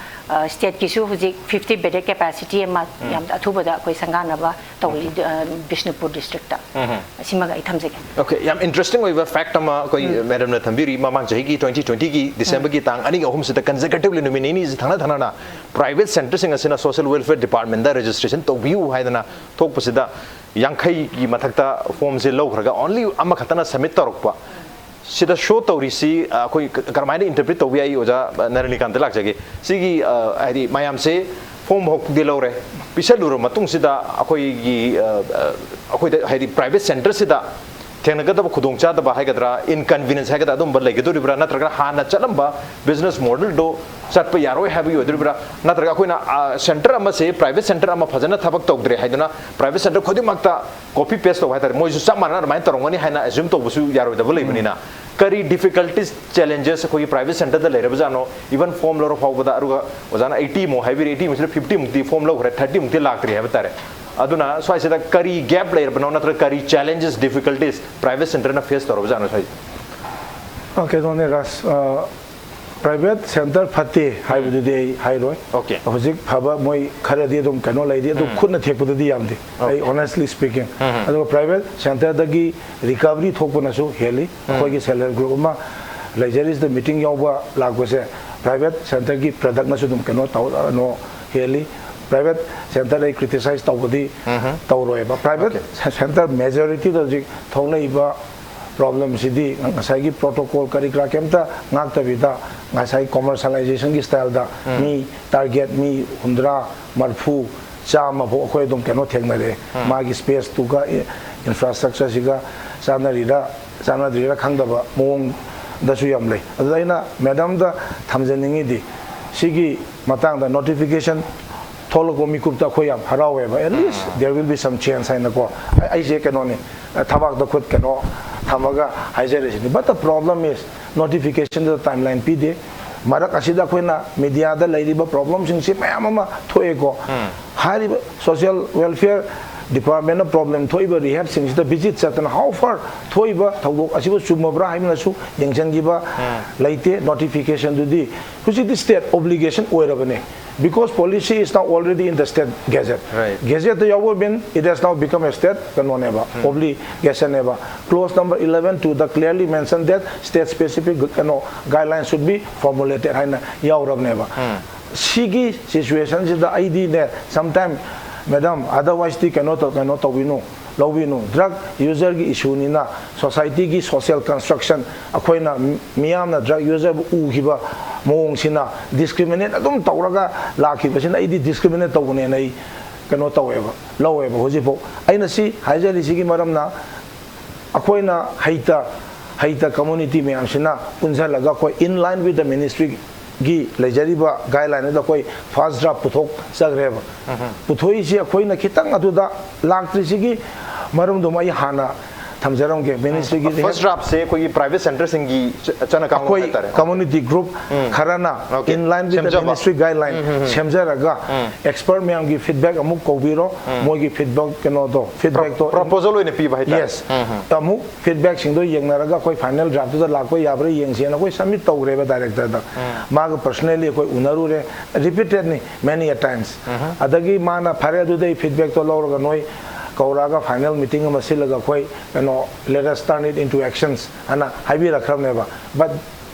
ꯁ꯭ꯇꯦꯠꯀꯤꯁꯨ ꯍꯧꯖꯤꯛ fifty bedded capacity ꯑꯃ ꯌꯥꯝ ꯑꯊꯨꯕꯗ ꯑꯩꯈꯣꯏ ꯁꯪꯒꯥꯅꯕ ꯇꯧꯔꯤ ꯕꯤꯁꯅꯨꯄꯨꯔ ꯗꯤꯁꯇ꯭ꯔꯤꯛꯇ꯫ ꯁꯤꯃꯒ ꯑꯩ ꯊꯝꯖꯒꯦ꯫ Okay, ꯌꯥꯝ ꯏꯟꯇꯔꯦꯁꯇꯤꯡ ꯑꯣꯏꯕ ꯐꯦꯛꯠ ꯑꯃ ꯑꯩꯈꯣꯏ ꯃꯦꯗꯝꯅ ꯊꯝꯕꯤꯔꯤ꯫ ꯃꯃꯥꯡ ꯆꯍꯤꯒꯤ twenty twenty ꯒꯤ ꯗꯤꯁꯦꯝꯕꯔꯒꯤ ꯇꯥꯡ ꯑꯅꯤꯒ ꯑꯍꯨꯝꯁꯤꯗ ꯀꯟꯖꯦꯀꯦꯇꯤꯚꯂꯤ ꯅꯨꯃꯤꯠ ꯅꯤꯅꯤꯁꯤ ꯊꯪꯅ ꯊꯪꯅꯅ ꯄ꯭ꯔꯥꯏꯚꯦꯠ ꯁꯦꯟꯇꯔꯁꯤꯡ ꯑꯁꯤꯅ ꯁꯣꯁꯤꯌꯦꯜ ꯋꯦꯜꯐꯤꯌꯔ ꯗꯤꯄꯥꯔꯠꯃꯦꯟꯗ ꯔꯦꯖꯤꯁꯇ꯭ꯔꯦꯁꯟ ꯇꯧꯕꯤꯌꯨ ꯍꯥꯏꯗꯅ ꯊꯣꯛꯄꯁꯤꯗ ꯌꯥꯡꯈꯩꯒꯤ ꯃꯊꯛꯇ ꯐꯣꯝꯁꯦ ꯂꯧꯈ꯭ꯔꯒ ꯑꯣꯟꯂꯤ ꯑꯃꯈꯛꯇꯅ ꯁꯕꯃꯤꯠ ꯇꯧꯔꯛꯄ꯫ ꯁꯤꯗ ꯁꯣ ꯇꯧꯔꯤꯁꯤ ꯑꯩꯈꯣꯏ ꯀꯔꯝꯍꯥꯏꯅ ꯏꯟꯇꯔꯄ꯭ꯔꯤꯠ ꯇꯧꯕ ꯌꯥꯏ? ꯑꯣꯖꯥ ꯅꯔꯅꯤꯀꯥꯟꯇ ꯂꯥꯛꯆꯒꯦ꯫ ꯁꯤꯒꯤ ꯍꯥꯏꯗꯤ ꯃꯌꯥꯝꯁꯦ ꯐꯣꯝ ꯍꯧꯗꯤ ꯂꯧꯔꯦ, ꯄꯤꯁꯜꯂꯨꯔ ꯃꯇꯨꯡꯁꯤꯗ ꯑꯩꯈꯣꯏꯒꯤ ꯑꯩꯈꯣꯏꯗ ꯍꯥꯏꯗꯤ ꯄ꯭ꯔꯥꯏꯚꯦꯠ ꯁꯦꯟꯇꯔꯁꯤꯗ ꯊꯦꯡꯅꯒꯗꯕ ꯈꯨꯗꯣꯡꯆꯥꯗꯕ ꯍꯥꯏꯒꯗ꯭ꯔꯥ, ꯏꯟꯀꯟꯚꯤꯅꯤꯌꯟꯁ ꯍꯥꯏꯒꯗ꯭ꯔꯥ, ꯑꯗꯨꯝꯕ ꯂꯩꯒꯗꯣꯔꯤꯕ꯭ꯔꯥ? ꯅꯠꯇ꯭ꯔꯒ ꯍꯥꯟꯅ ꯆꯠꯂꯝꯕ ꯕꯤꯖꯤꯅꯦꯁ ꯃꯣꯗꯦꯜꯗꯣ ꯆꯠꯄ ꯌꯥꯔꯣꯏ ꯍꯥꯏꯕꯒꯤ ꯑꯣꯏꯗꯣꯔꯤꯕ꯭ꯔꯥ? ꯅꯠꯇ꯭ꯔꯒ ꯑꯩꯈꯣꯏꯅ ꯁꯦꯟꯇꯔ ꯑꯃꯁꯦ, ꯄ꯭ꯔꯥꯏꯚꯦꯠ ꯁꯦꯟꯇꯔ ꯑꯃ ꯐꯖꯅ ꯊꯕꯛ ꯇꯧꯗ꯭ꯔꯦ ꯍꯥꯏꯗꯨꯅ ꯄ꯭ꯔꯥꯏꯚꯦꯠ ꯁꯦꯟꯇꯔ ꯈꯨꯗꯤꯡꯃꯛꯇ ꯀꯣꯄꯤ ꯄꯦꯁ ꯇꯧꯕ ꯍꯥꯏꯇꯥꯔꯦ, ꯃꯣꯏꯁꯨ ꯆꯞ ꯃꯥꯟꯅꯅ ꯑꯗꯨꯃꯥꯏꯅ ꯇꯧꯔꯝꯒꯅꯤ ꯍꯥꯏꯅ ꯑꯦꯖ꯭ꯌꯨꯝ ꯇꯧꯕꯁꯨ ꯌꯥꯔꯣꯏꯗꯕ ꯂꯩꯕꯅꯤꯅ, ꯀꯔꯤ ꯗꯤꯐꯤꯀꯜꯇꯤꯁ, ꯆꯦꯂꯦꯟꯖꯦꯁ ꯑꯩꯈꯣꯏꯒꯤ ꯄ꯭ꯔꯥꯏꯚꯦꯠ ꯁꯦꯟꯇꯔꯗ ꯂꯩꯔꯕꯖꯥꯠꯅꯣ? ꯏꯚꯟ ꯐꯣꯝ ꯂꯧꯔ ꯐꯥꯎꯕꯗ, ꯑꯗꯨꯒ ꯑꯣꯖꯥꯅ ꯑꯩꯠꯇꯤ ꯃꯨꯛ ꯍꯥꯏꯕꯤꯔꯦ, ꯑꯩꯠꯇꯤ ꯃꯨꯛꯁꯤꯗ ꯐꯤꯐꯇꯤ ꯃꯨꯛꯇꯤ ꯐꯣꯝ ꯂꯧꯈ꯭ꯔꯦ, ꯊꯥꯔꯇꯤ ꯃꯨꯛꯇꯤ ꯂꯥꯛꯇ꯭ꯔꯤ ꯍꯥꯏꯕ ꯇꯥꯔꯦ꯫ ꯑꯗꯨꯅ ꯁ꯭ꯋꯥꯏꯁꯤꯗ ꯀꯔꯤ ꯒꯦꯞ ꯂꯩꯔꯕꯅꯣ, ꯅꯠꯇ꯭ꯔꯒ ꯀꯔꯤ ꯆꯦꯂꯦꯟꯖꯦꯁ, ꯗꯤꯐꯤꯀꯜꯇꯤꯁ ꯄ꯭ꯔꯥꯏꯚꯦꯠ ꯁꯦꯟꯇꯔꯅ ꯐꯦꯁ ꯇꯧꯔꯕꯖꯥꯠꯅꯣ ꯁ꯭ꯋꯥꯏꯁꯦ? ꯑ, ꯀꯩꯅꯣꯅꯦ ꯔꯥꯖ, ꯑ, ꯄ꯭ꯔꯥꯏꯚꯦꯠ ꯁꯦꯟꯇꯔ ꯐꯠꯇꯦ ꯍꯥꯏꯕꯗꯨꯗꯤ ꯑꯩ ꯍꯥꯏꯔꯣꯏ꯫ ꯑꯣꯀꯦ꯫ ꯍꯧꯖꯤꯛ ꯐꯕ ꯃꯣꯏ ꯈꯔꯗꯤ ꯑꯗꯨꯝ ꯀꯩꯅꯣ ꯂꯩꯔꯤ, ꯑꯗꯨ ꯈꯨꯠꯅ ꯊꯦꯛꯄꯗꯨꯗꯤ ꯌꯥꯝꯗꯦ꯫ ꯑꯩ ꯑꯣꯅꯦꯁꯂꯤ ꯁ꯭ꯄꯤꯀꯤꯡ꯫ ꯑꯗꯨꯒ ꯄ꯭ꯔꯥꯏꯚꯦꯠ ꯁꯦꯟꯇꯔꯗꯒꯤ ꯔꯤꯀꯚꯔꯤ ꯊꯣꯛꯄꯅꯁꯨ ꯍꯦꯜꯂꯤ꯫ ꯑꯩꯈꯣꯏꯒꯤ ꯁꯦꯜꯐ ꯍꯦꯜꯞ ꯒ꯭ꯔꯨꯞ ꯑꯃ ꯂꯩꯖꯔꯤꯁꯤꯗ ꯃꯤꯇꯤꯡ ꯌꯥꯎꯕ ꯂꯥꯛꯄꯁꯦ ꯄ꯭ꯔꯥꯏꯚꯦꯠ ꯁꯦꯟꯇꯔꯒꯤ ꯄ꯭ꯔꯗꯛꯅꯁꯨ ꯑꯗꯨꯝ ꯀꯩꯅꯣ ꯇꯧꯅꯣ ꯍꯦꯜꯂꯤ꯫ ꯄ꯭ꯔꯥꯏꯚꯦꯠ ꯁꯦꯟꯇꯔ ꯑꯩ ꯀ꯭ꯔꯤꯇꯤꯁꯥꯏꯁ ꯇꯧꯕꯗꯤ ꯇꯧꯔꯣꯏꯕ꯫ ꯄ꯭ꯔꯥꯏꯚꯦꯠ ꯁꯦꯟꯇꯔ ꯃꯦꯖꯣꯔꯤꯇꯤꯗ ꯍꯧꯖꯤꯛ ꯊꯣꯛꯂꯛꯏꯕ ꯄ꯭ꯔꯣꯕ꯭ꯂꯦꯝꯁꯤꯗꯤ ꯉꯁꯥꯏꯒꯤ ꯄ꯭ꯔꯣꯇꯣꯀꯣꯜ ꯀꯔꯤ ꯀꯔꯥ ꯀꯩꯝꯇ ꯉꯥꯛꯇꯕꯤꯗ ꯉꯁꯥꯏ ꯀꯣꯃꯔꯁꯤꯌꯦꯂꯥꯏꯖꯦꯁꯟꯒꯤ ꯁ꯭ꯇꯥꯏꯜꯗ ꯃꯤ ꯇꯥꯔꯒꯦꯠ ꯃꯤ ꯍꯨꯝꯗ꯭ꯔꯥ, ꯃꯔꯐꯨ, ꯆꯥꯝꯃ ꯐꯥꯎ ꯑꯩꯈꯣꯏ ꯑꯗꯨꯝ ꯀꯩꯅꯣ ꯊꯦꯡꯅꯔꯦ꯫ ꯃꯥꯒꯤ ꯁ꯭ꯄꯦꯁꯇꯨꯒ ꯏꯟꯐ꯭ꯔꯥꯁ꯭ꯇ꯭ꯔꯛꯆꯔꯁꯤꯒ ꯆꯥꯟꯅꯔꯤꯔ ꯆꯥꯟꯅꯗ꯭ꯔꯤꯔ ꯈꯪꯗꯕ ꯃꯑꯣꯡꯗꯁꯨ ꯌꯥꯝ ꯂꯩ꯫ ꯑꯗꯨꯗ ꯑꯩꯅ ꯃꯦꯗꯥꯝꯗ ꯊꯝꯖꯅꯤꯡꯉꯤꯗꯤ ꯁꯤꯒꯤ ꯃꯇꯥꯡꯗ ꯅꯣꯇꯤꯐꯤꯀꯦꯁꯟ ꯊꯣꯛꯂꯛꯄ ꯃꯤꯀꯨꯞꯇ ꯑꯩꯈꯣꯏ ꯌꯥꯝ ꯍꯔꯥꯎꯋꯦꯕ꯫ At least there will be some change ꯍꯥꯏꯅꯀꯣ꯫ ꯑꯩ- ꯑꯩꯁꯦ ꯀꯩꯅꯣꯅꯤ, ꯊꯕꯥꯛꯇ ꯈꯨꯠ ꯀꯩꯅꯣ ꯊꯝꯃꯒ ꯍꯥꯏꯖꯔꯤꯁꯤꯅꯤ꯫ But the problem is, ꯅꯣꯇꯤꯐꯤꯀꯦꯁꯟꯗ ꯇꯥꯏꯝꯂꯥꯏꯟ ꯄꯤꯗꯦ꯫ ꯃꯔꯛ ꯑꯁꯤꯗ ꯑꯩꯈꯣꯏꯅ ꯃꯤꯗꯤꯌꯥꯗ ꯂꯩꯔꯤꯕ ꯄ꯭ꯔꯣꯕ꯭ꯂꯦꯝꯁꯤꯡꯁꯤ ꯃꯌꯥꯝ ꯑꯃ ꯊꯣꯛꯑꯦꯀꯣ꯫ ꯍꯥꯏꯔꯤꯕ ꯁꯣꯁꯤꯌꯦꯜ ꯋꯦꯜꯐꯤꯌꯔ ꯗꯤꯄꯥꯔꯠꯃꯦꯟꯅ ꯄ꯭ꯔꯣꯕ꯭ꯂꯦꯝ ꯊꯣꯛꯏꯕ ꯔꯤꯍꯦꯕꯁꯤꯡꯁꯤꯗ ꯚꯤꯖꯤꯠ ꯆꯠꯇꯅ how far ꯊꯣꯛꯏꯕ ꯊꯧꯗꯣꯛ ꯑꯁꯤꯕꯨ ꯆꯨꯝꯃꯕ꯭ꯔꯥ ꯍꯥꯏꯕꯅꯁꯨ ꯌꯦꯡꯁꯤꯟꯈꯤꯕ ꯂꯩꯇꯦ꯫ ꯅꯣꯇꯤꯐꯤꯀꯦꯁꯟꯗꯨꯗꯤ ꯍꯧꯖꯤꯛꯇꯤ ꯁ꯭ꯇꯦꯠ ꯑꯣꯕ꯭ꯂꯤꯒꯦꯁꯟ ꯑꯣꯏꯔꯕꯅꯦ, because policy is now already in the state gazette꯫ Right. Gazetteꯗ ꯌꯥꯎꯕ ꯃꯤꯟ it has now become a state ꯀꯩꯅꯣꯅꯦꯕ, ꯑꯣꯕ꯭ꯂꯤꯒꯦꯁꯟꯅꯦꯕ꯫ Clause number eleven two the clearly mention that state specific ꯀꯩꯅꯣ guidelines should be formulated ꯍꯥꯏꯅ ꯌꯥꯎꯔꯕꯅꯦꯕ꯫ ꯁꯤꯒꯤ ꯁꯤꯆꯨꯋꯦꯁꯟꯁꯤꯗ ꯑꯩꯗꯤꯅꯦ, sometime madam, otherwiseꯇꯤ ꯀꯩꯅꯣ ꯇꯧ- ꯀꯩꯅꯣ ꯇꯧꯕꯤꯅꯨ, ꯂꯧꯕꯤꯅꯨ꯫ Drug ꯌꯨꯖꯔꯒꯤ ꯏꯁꯨꯅꯤꯅ ꯁꯣꯁꯥꯏꯇꯤꯒꯤ ꯁꯣꯁꯤꯌꯦꯜ ꯀꯟꯁꯇ꯭ꯔꯛꯁꯟ, ꯑꯩꯈꯣꯏꯅ ꯃꯤ- ꯃꯤꯌꯥꯝꯅ ꯗ꯭ꯔꯒ ꯌꯨꯖꯔꯕꯨ ꯎꯈꯤꯕ ꯃꯑꯣꯡꯁꯤꯅ ꯗꯤꯁꯀ꯭ꯔꯤꯃꯤꯅꯦꯠ ꯑꯗꯨꯝ ꯇꯧꯔꯒ ꯂꯥꯛꯈꯤꯕꯁꯤꯅ ꯑꯩꯗꯤ ꯗꯤꯁꯀ꯭ꯔꯤꯃꯤꯅꯦꯠ ꯇꯧꯕꯅꯦꯅ ꯑꯩ ꯀꯩꯅꯣ ꯇꯧꯋꯦꯕ, ꯂꯧꯋꯦꯕ꯫ ꯍꯧꯖꯤꯛꯐꯥꯎ ꯑꯩꯅ ꯁꯤ ꯍꯥꯏꯖꯔꯤꯁꯤꯒꯤ ꯃꯔꯝꯅ ꯑꯩꯈꯣꯏꯅ ꯍꯩꯇ ꯍꯩꯇ community ꯃꯌꯥꯝꯁꯤꯅ ꯄꯨꯟꯁꯤꯜꯂꯒ ꯑꯩꯈꯣꯏ in line with the ministry ꯒꯤ ꯂꯩꯖꯔꯤꯕ guideline ꯑꯗꯨꯗ ꯑꯩꯈꯣꯏ first draft ꯄꯨꯊꯣꯛꯆꯈ꯭ꯔꯦꯕ꯫ ꯄꯨꯊꯣꯛꯏꯁꯤ ꯑꯩꯈꯣꯏꯅ ꯈꯤꯇꯪ ꯑꯗꯨꯗ ꯂꯥꯛꯇ꯭ꯔꯤꯁꯤꯒꯤ ꯃꯔꯝꯗꯨꯃ ꯑꯩ ꯍꯥꯟꯅ ꯊꯝꯖꯔꯝꯒꯦ꯫ Ministry ꯒꯤ first draft ꯁꯦ ꯑꯩꯈꯣꯏꯒꯤ private centre ꯁꯤꯡꯒꯤ ꯆ-, ꯆꯠꯅ ꯀꯥꯡꯂꯣꯟ ꯑꯩꯈꯣꯏ ꯍꯥꯏꯇꯥꯔꯦ꯫ Community group ꯎꯝ꯫ ꯈꯔꯅ Okay꯫ In line with the ꯁꯦꯝꯖꯕ꯫ Ministry guideline ꯎꯝ, ꯎꯝ, ꯎꯝ꯫ ꯁꯦꯝꯖꯔꯒ ꯎꯝ꯫ Expert ꯃꯌꯥꯝꯒꯤ feedback ꯑꯃꯨꯛ ꯀꯧꯕꯤꯔꯣ꯫ ꯎꯝ꯫ ꯃꯣꯏꯒꯤ feedback ꯀꯩꯅꯣꯗꯣ, feedback ꯇꯣ꯫ Proposal ꯑꯣꯏꯅ ꯄꯤꯕ ꯍꯥꯏꯇꯥꯔꯦ꯫ Yes꯫ ꯎꯝ, ꯎꯝ꯫ ꯑꯃꯨꯛ feedback ꯁꯤꯡꯗꯣ ꯌꯦꯡꯅꯔꯒ ꯑꯩꯈꯣꯏ final draft ꯇꯨꯗ ꯂꯥꯛꯄ ꯌꯥꯕ꯭ꯔꯥ ꯌꯦꯡꯁꯦꯅ ꯑꯩꯈꯣꯏ submit ꯇꯧꯈ꯭ꯔꯦꯕ director ꯗ꯫ ꯎꯝ꯫ ꯃꯥꯒ personally ꯑꯩꯈꯣꯏ ꯎꯅꯔꯨꯔꯦ꯫ Repeatedly, many a times꯫ ꯎꯝ꯫ ꯑꯗꯒꯤ ꯃꯥꯅ ꯐꯔꯦ ꯑꯗꯨꯗꯤ ꯑꯩ feedback ꯇꯣ ꯂꯧꯔꯒ ꯅꯣꯏ ꯀꯧꯔꯛꯑꯒ final meeting ꯑꯃ ꯁꯤꯜꯂꯒ ꯑꯩꯈꯣꯏ ꯀꯩꯅꯣ, let us turn it into actions ꯍꯥꯏꯅ ꯍꯥꯏꯕꯤꯔꯛꯈ꯭ꯔꯕꯅꯦꯕ꯫ But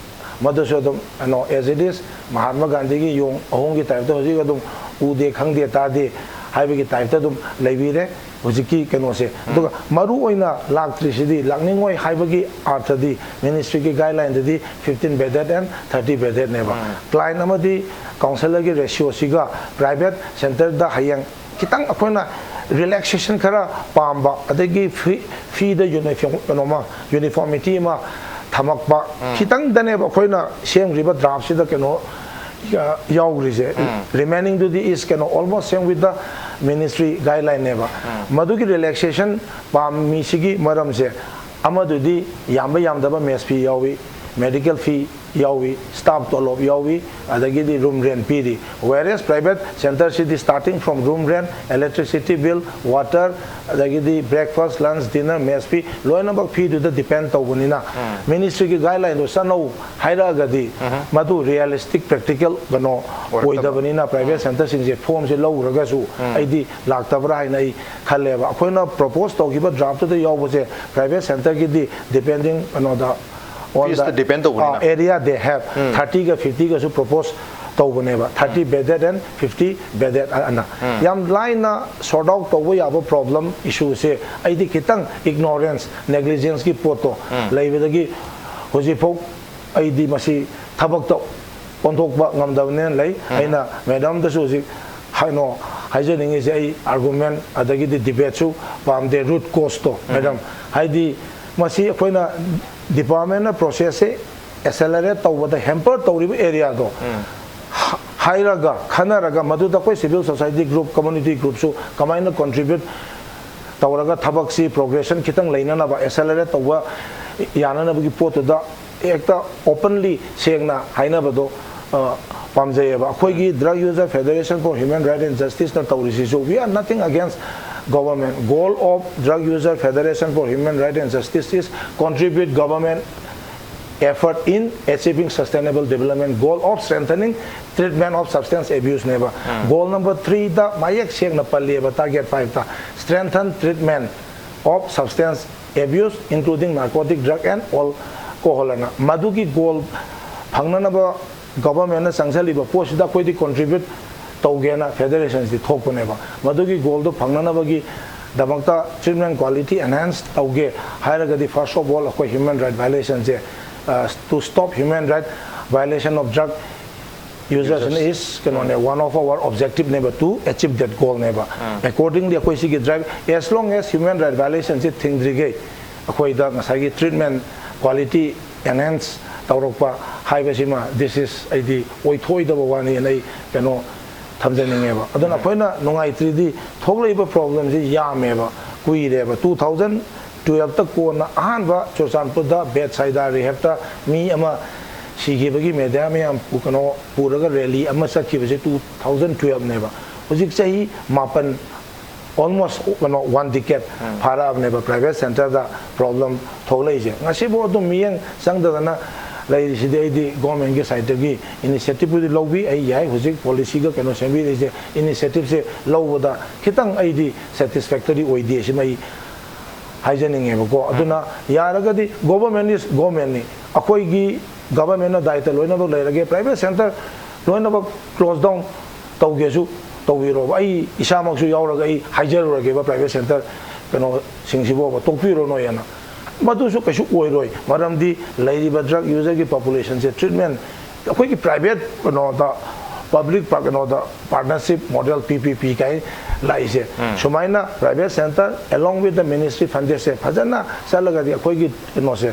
ꯃꯗꯨꯁꯨ ꯑꯗꯨꯝ ꯀꯩꯅꯣ, as it is, ꯃꯍꯥꯠꯃ ꯒꯥꯟꯙꯤꯒꯤ ꯌꯣꯡ ꯑꯍꯨꯝꯒꯤ type ꯇ ꯍꯧꯖꯤꯛ ꯑꯗꯨꯝ ꯎꯗꯦ, ꯈꯪꯗꯦ, ꯇꯥꯗꯦ ꯍꯥꯏꯕꯒꯤ type ꯇ ꯑꯗꯨꯝ ꯂꯩꯕꯤꯔꯦ ꯍꯧꯖꯤꯛꯀꯤ ꯀꯩꯅꯣꯁꯦ꯫ ꯎꯝ꯫ ꯑꯗꯨꯒ ꯃꯔꯨ ꯑꯣꯏꯅ ꯂꯥꯛꯇ꯭ꯔꯤꯁꯤꯗꯤ, ꯂꯥꯛꯅꯤꯡꯉꯣꯏ ꯍꯥꯏꯕꯒꯤ ꯑꯥꯔꯊꯗꯤ, ministry ꯒꯤ guideline ꯗꯗꯤ fifteen bedded and thirty bedded ꯅꯦꯕ꯫ ꯎꯝ꯫ Client ꯑꯃꯗꯤ counsellor ꯒꯤ ratio ꯁꯤꯒ private centre ꯗ ꯍꯌꯦꯡ ꯈꯤꯇꯪ ꯑꯩꯈꯣꯏꯅ relaxation ꯈꯔ ꯄꯥꯝꯕ, ꯑꯗꯒꯤ fee, fee ꯗ uniform, ꯀꯩꯅꯣꯃ, uniformity ꯑꯃ ꯊꯝꯃꯛꯄ, ꯎꯝ꯫ ꯈꯤꯇꯪꯗꯅꯦꯕ ꯑꯩꯈꯣꯏꯅ ꯁꯦꯝꯈ꯭ꯔꯤꯕ draft ꯁꯤꯗ ꯀꯩꯅꯣ, ꯑ, ꯌꯥꯎꯈ꯭ꯔꯤꯁꯦ꯫ ꯎꯝ꯫ Remaining ꯗꯨꯗꯤ is ꯀꯩꯅꯣ, almost same with the ministry guideline ꯅꯦꯕ꯫ ꯎꯝ꯫ ꯃꯗꯨꯒꯤ relaxation ꯄꯥꯝꯃꯤꯁꯤꯒꯤ ꯃꯔꯝꯁꯦ, ꯑꯃꯗꯨꯗꯤ ꯌꯥꯝꯕ ꯌꯥꯝꯗꯕ mess fee ꯌꯥꯎꯏ, medical fee ꯌꯥꯎꯏ, staff ꯇꯣꯂꯣꯞ ꯌꯥꯎꯏ, ꯑꯗꯒꯤꯗꯤ room rent ꯄꯤꯔꯤ꯫ Whereas private centre CD starting from room rent, electricity bill, water, ꯑꯗꯒꯤꯗꯤ breakfast, lunch, dinner, mess fee, ꯂꯣꯏꯅꯃꯛ fee ꯗꯨꯗ depend ꯇꯧꯕꯅꯤꯅ, ꯎꯝ꯫ Ministry ꯒꯤ guideline ꯗꯣ ꯆꯠꯅꯧ ꯍꯥꯏꯔꯛꯑꯒꯗꯤ, ꯎꯝ꯫ ꯃꯗꯨ realistic, practical ꯀꯩꯅꯣ ꯑꯣꯏꯔꯛꯇꯕ꯫ ꯑꯣꯏꯗꯕꯅꯤꯅ, private ꯎꯝ꯫ centre ꯁꯤꯡꯁꯦ form ꯁꯦ ꯂꯧꯔꯒꯁꯨ ꯎꯝ꯫ ꯑꯩꯗꯤ ꯂꯥꯛꯇꯕ꯭ꯔꯥ ꯍꯥꯏꯅ ꯑꯩ ꯈꯜꯂꯦꯕ꯫ ꯑꯩꯈꯣꯏꯅ propose ꯇꯧꯈꯤꯕ draft ꯇꯨꯗ ꯌꯥꯎꯕꯁꯦ private centre ꯒꯤꯗꯤ depending ꯀꯩꯅꯣꯗ on fees the the, depend ꯇꯧꯕꯅꯤꯅ꯫ ꯑ, area they have, um. Thirty ꯒ fifty ꯒꯁꯨ propose ꯇꯧꯕꯅꯦꯕ, thirty um. Bedded and fifty bedded ꯑꯅ꯫ ꯎꯝ꯫ ꯌꯥꯝ ꯂꯥꯏꯅ sort out ꯇꯧꯕ ꯌꯥꯕ problem issue ꯁꯦ ꯑꯩꯗꯤ ꯈꯤꯇꯪ ignorance, negligence ꯀꯤ ꯄꯣꯠꯇꯣ ꯎꯝ꯫ ꯂꯩꯕꯗꯒꯤ ꯍꯧꯖꯤꯛꯐꯥꯎ ꯑꯩꯗꯤ ꯃꯁꯤ ꯊꯕꯛꯇ ꯑꯣꯟꯊꯣꯛꯄ ꯉꯝꯗꯕꯅꯤꯅ ꯂꯩ꯫ ꯎꯝ꯫ ꯑꯩꯅ madam ꯗꯁꯨ ꯍꯧꯖꯤꯛ ꯍꯥꯏꯅꯣ ꯍꯥꯏꯖꯅꯤꯡꯉꯤꯁꯦ, ꯑꯩ argument ꯑꯗꯒꯤꯗꯤ debate ꯁꯨ ꯄꯥꯝꯗꯦ, root cause ꯇꯣ, ꯎꯝ꯫ Madam꯫ ꯍꯥꯏꯗꯤ ꯃꯁꯤ ꯑꯩꯈꯣꯏꯅ department ꯅ process ꯁꯦ accelerate ꯇꯧꯕꯗ hamper ꯇꯧꯔꯤꯕ area ꯗꯣ ꯍꯥꯏꯔꯒ ꯈꯟꯅꯔꯒ ꯃꯗꯨꯗ ꯑꯩꯈꯣꯏ civil society group, community group ꯁꯨ ꯀꯃꯥꯏꯅ contribute ꯇꯧꯔꯒ ꯊꯕꯛꯁꯤ progression ꯈꯤꯇꯪ ꯂꯩꯅꯅꯕ, accelerate ꯇꯧꯕ ꯌꯥꯅꯅꯕꯒꯤ ꯄꯣꯠꯇꯨꯗ ꯍꯦꯛꯇ openly ꯁꯦꯡꯅ ꯍꯥꯏꯅꯕꯗꯣ ꯑ, ꯄꯥꯝꯖꯩꯌꯦꯕ꯫ ꯑꯩꯈꯣꯏꯒꯤ Drug User Federation for Human Right and Justice ꯅ ꯇꯧꯔꯤꯁꯤꯁꯨ, we are nothing against government. Goal of Drug User Federation for Human Right and Justice is contribute government effort in achieving sustainable development goal of strengthening treatment of substance abuse ꯅꯦꯕ꯫ Goal number three ꯗ ꯃꯌꯦꯛ ꯁꯦꯡꯅ ꯄꯜꯂꯤꯑꯕ, target five ꯇ strengthen treatment of substance abuse including narcotic drug and alcohol ꯍꯥꯏꯅ꯫ ꯃꯗꯨꯒꯤ goal ꯐꯪꯅꯅꯕ government ꯅ ꯆꯪꯁꯜꯂꯤꯕ ꯄꯣꯠꯁꯤꯗ ꯑꯩꯈꯣꯏꯗꯤ contribute ꯇꯧꯒꯦꯅ federation ꯁꯤꯗꯤ ꯊꯣꯛꯄꯅꯦꯕ꯫ ꯃꯗꯨꯒꯤ goal ꯗꯣ ꯐꯪꯅꯅꯕꯒꯤꯗꯃꯛꯇ treatment quality enhance ꯇꯧꯒꯦ ꯍꯥꯏꯔꯒꯗꯤ, first of all, ꯑꯩꯈꯣꯏ human right violation ꯁꯦ, ꯑ, to stop human right violation of drug users is, ꯀꯩꯅꯣꯅꯦ, one of our objective ꯅꯦꯕ to achieve that goal ꯅꯦꯕ꯫ Accordingly, ꯑꯩꯈꯣꯏ ꯁꯤꯒꯤ drive, as long as human right violation ꯁꯦ ꯊꯤꯡꯗ꯭ꯔꯤꯈꯩ, ꯑꯩꯈꯣꯏꯗ ꯉꯁꯥꯏꯒꯤ treatment quality enhance ꯇꯧꯔꯛꯄ ꯍꯥꯏꯕꯁꯤꯃ, this is, ꯑꯩꯗꯤ ꯑꯣꯏꯊꯣꯛꯑꯣꯏꯗꯕ ꯋꯥꯅꯤꯅ ꯑꯩ ꯀꯩꯅꯣ ꯊꯝꯖꯅꯤꯡꯉꯦꯕ꯫ ꯑꯗꯨꯅ ꯑꯩꯈꯣꯏꯅ ꯅꯨꯡꯉꯥꯏꯇ꯭ꯔꯤꯗꯤ, ꯊꯣꯛꯂꯛꯏꯕ problem ꯁꯤ ꯌꯥꯝꯃꯦꯕ, ꯀꯨꯏꯔꯦꯕ꯫ Two thousand twelve ꯇ ꯀꯣꯟꯅ ꯑꯍꯥꯟꯕ ꯆꯨꯔꯆꯥꯟꯄꯨꯔꯗ Bethsaida rehab ꯇ ꯃꯤ ꯑꯃ ꯁꯤꯈꯤꯕꯒꯤ media ꯃꯌꯥꯝ ꯄꯨ-, ꯀꯩꯅꯣ ꯄꯨꯔꯒ rally ꯑꯃ ꯆꯠꯈꯤꯕꯁꯦ two thousand twelve ꯅꯦꯕ꯫ ꯍꯧꯖꯤꯛ ꯆꯍꯤ ꯃꯥꯄꯟ, almost, ꯀꯩꯅꯣ, one decade ꯐꯥꯔꯛꯑꯕꯅꯦꯕ private center ꯗ problem ꯊꯣꯛꯂꯛꯏꯁꯦ꯫ ꯉꯁꯤꯐꯥꯎ ꯑꯗꯨꯝ ꯃꯤꯠꯌꯦꯡ ꯆꯪꯗꯗꯅ ꯂꯩꯔꯤꯁꯤꯗꯤ ꯑꯩꯗꯤ government ꯀꯤ side ꯇꯒꯤ initiative ꯄꯨꯗꯤ ꯂꯧꯕꯤ꯫ ꯑꯩ ꯌꯥꯏ, ꯍꯧꯖꯤꯛ policy ꯒ ꯀꯩꯅꯣ ꯁꯦꯝꯕꯤꯔꯛꯏꯁꯦ, initiative ꯁꯦ ꯂꯧꯕꯗ ꯈꯤꯇꯪ ꯑꯩꯗꯤ satisfactory ꯑꯣꯏꯗꯦ, ꯁꯤꯃ ꯑꯩ ꯍꯥꯏꯖꯅꯤꯡꯉꯦꯕꯀꯣ꯫ ꯑꯗꯨꯅ ꯌꯥꯔꯒꯗꯤ government is government ꯅꯤ꯫ ꯑꯩꯈꯣꯏꯒꯤ government ꯅ ꯗꯥꯏꯇ ꯂꯣꯏꯅꯃꯛ ꯂꯩꯔꯒꯦ, private center ꯂꯣꯏꯅꯃꯛ close down ꯇꯧꯒꯦꯁꯨ ꯇꯧꯕꯤꯔꯣꯕ꯫ ꯑꯩ ꯏꯁꯥꯃꯛꯁꯨ ꯌꯥꯎꯔꯒ ꯑꯩ ꯍꯥꯏꯖꯔꯨꯔꯒꯦꯕ, private center ꯀꯩꯅꯣꯁꯤꯡꯁꯤꯕꯨꯕ ꯇꯣꯛꯄꯤꯔꯣꯅꯣꯅ꯫ ꯃꯗꯨꯁꯨ ꯀꯩꯁꯨ ꯑꯣꯏꯔꯣꯏ, ꯃꯔꯝꯗꯤ ꯂꯩꯔꯤꯕ drug user ꯒꯤ population ꯁꯦ treatment ꯑꯩꯈꯣꯏꯒꯤ private ꯀꯩꯅꯣꯗ ꯄꯕ꯭ꯂꯤꯛ ꯀꯩꯅꯣꯗ partnership model, P P P ꯀꯥꯏ ꯂꯥꯛꯏꯁꯦ꯫ ꯁꯨꯃꯥꯏꯅ private centre along with the ministry ꯐꯟꯗꯦꯗꯁꯦ ꯐꯖꯅ ꯆꯠꯂꯒꯗꯤ ꯑꯩꯈꯣꯏꯒꯤ ꯀꯩꯅꯣꯁꯦ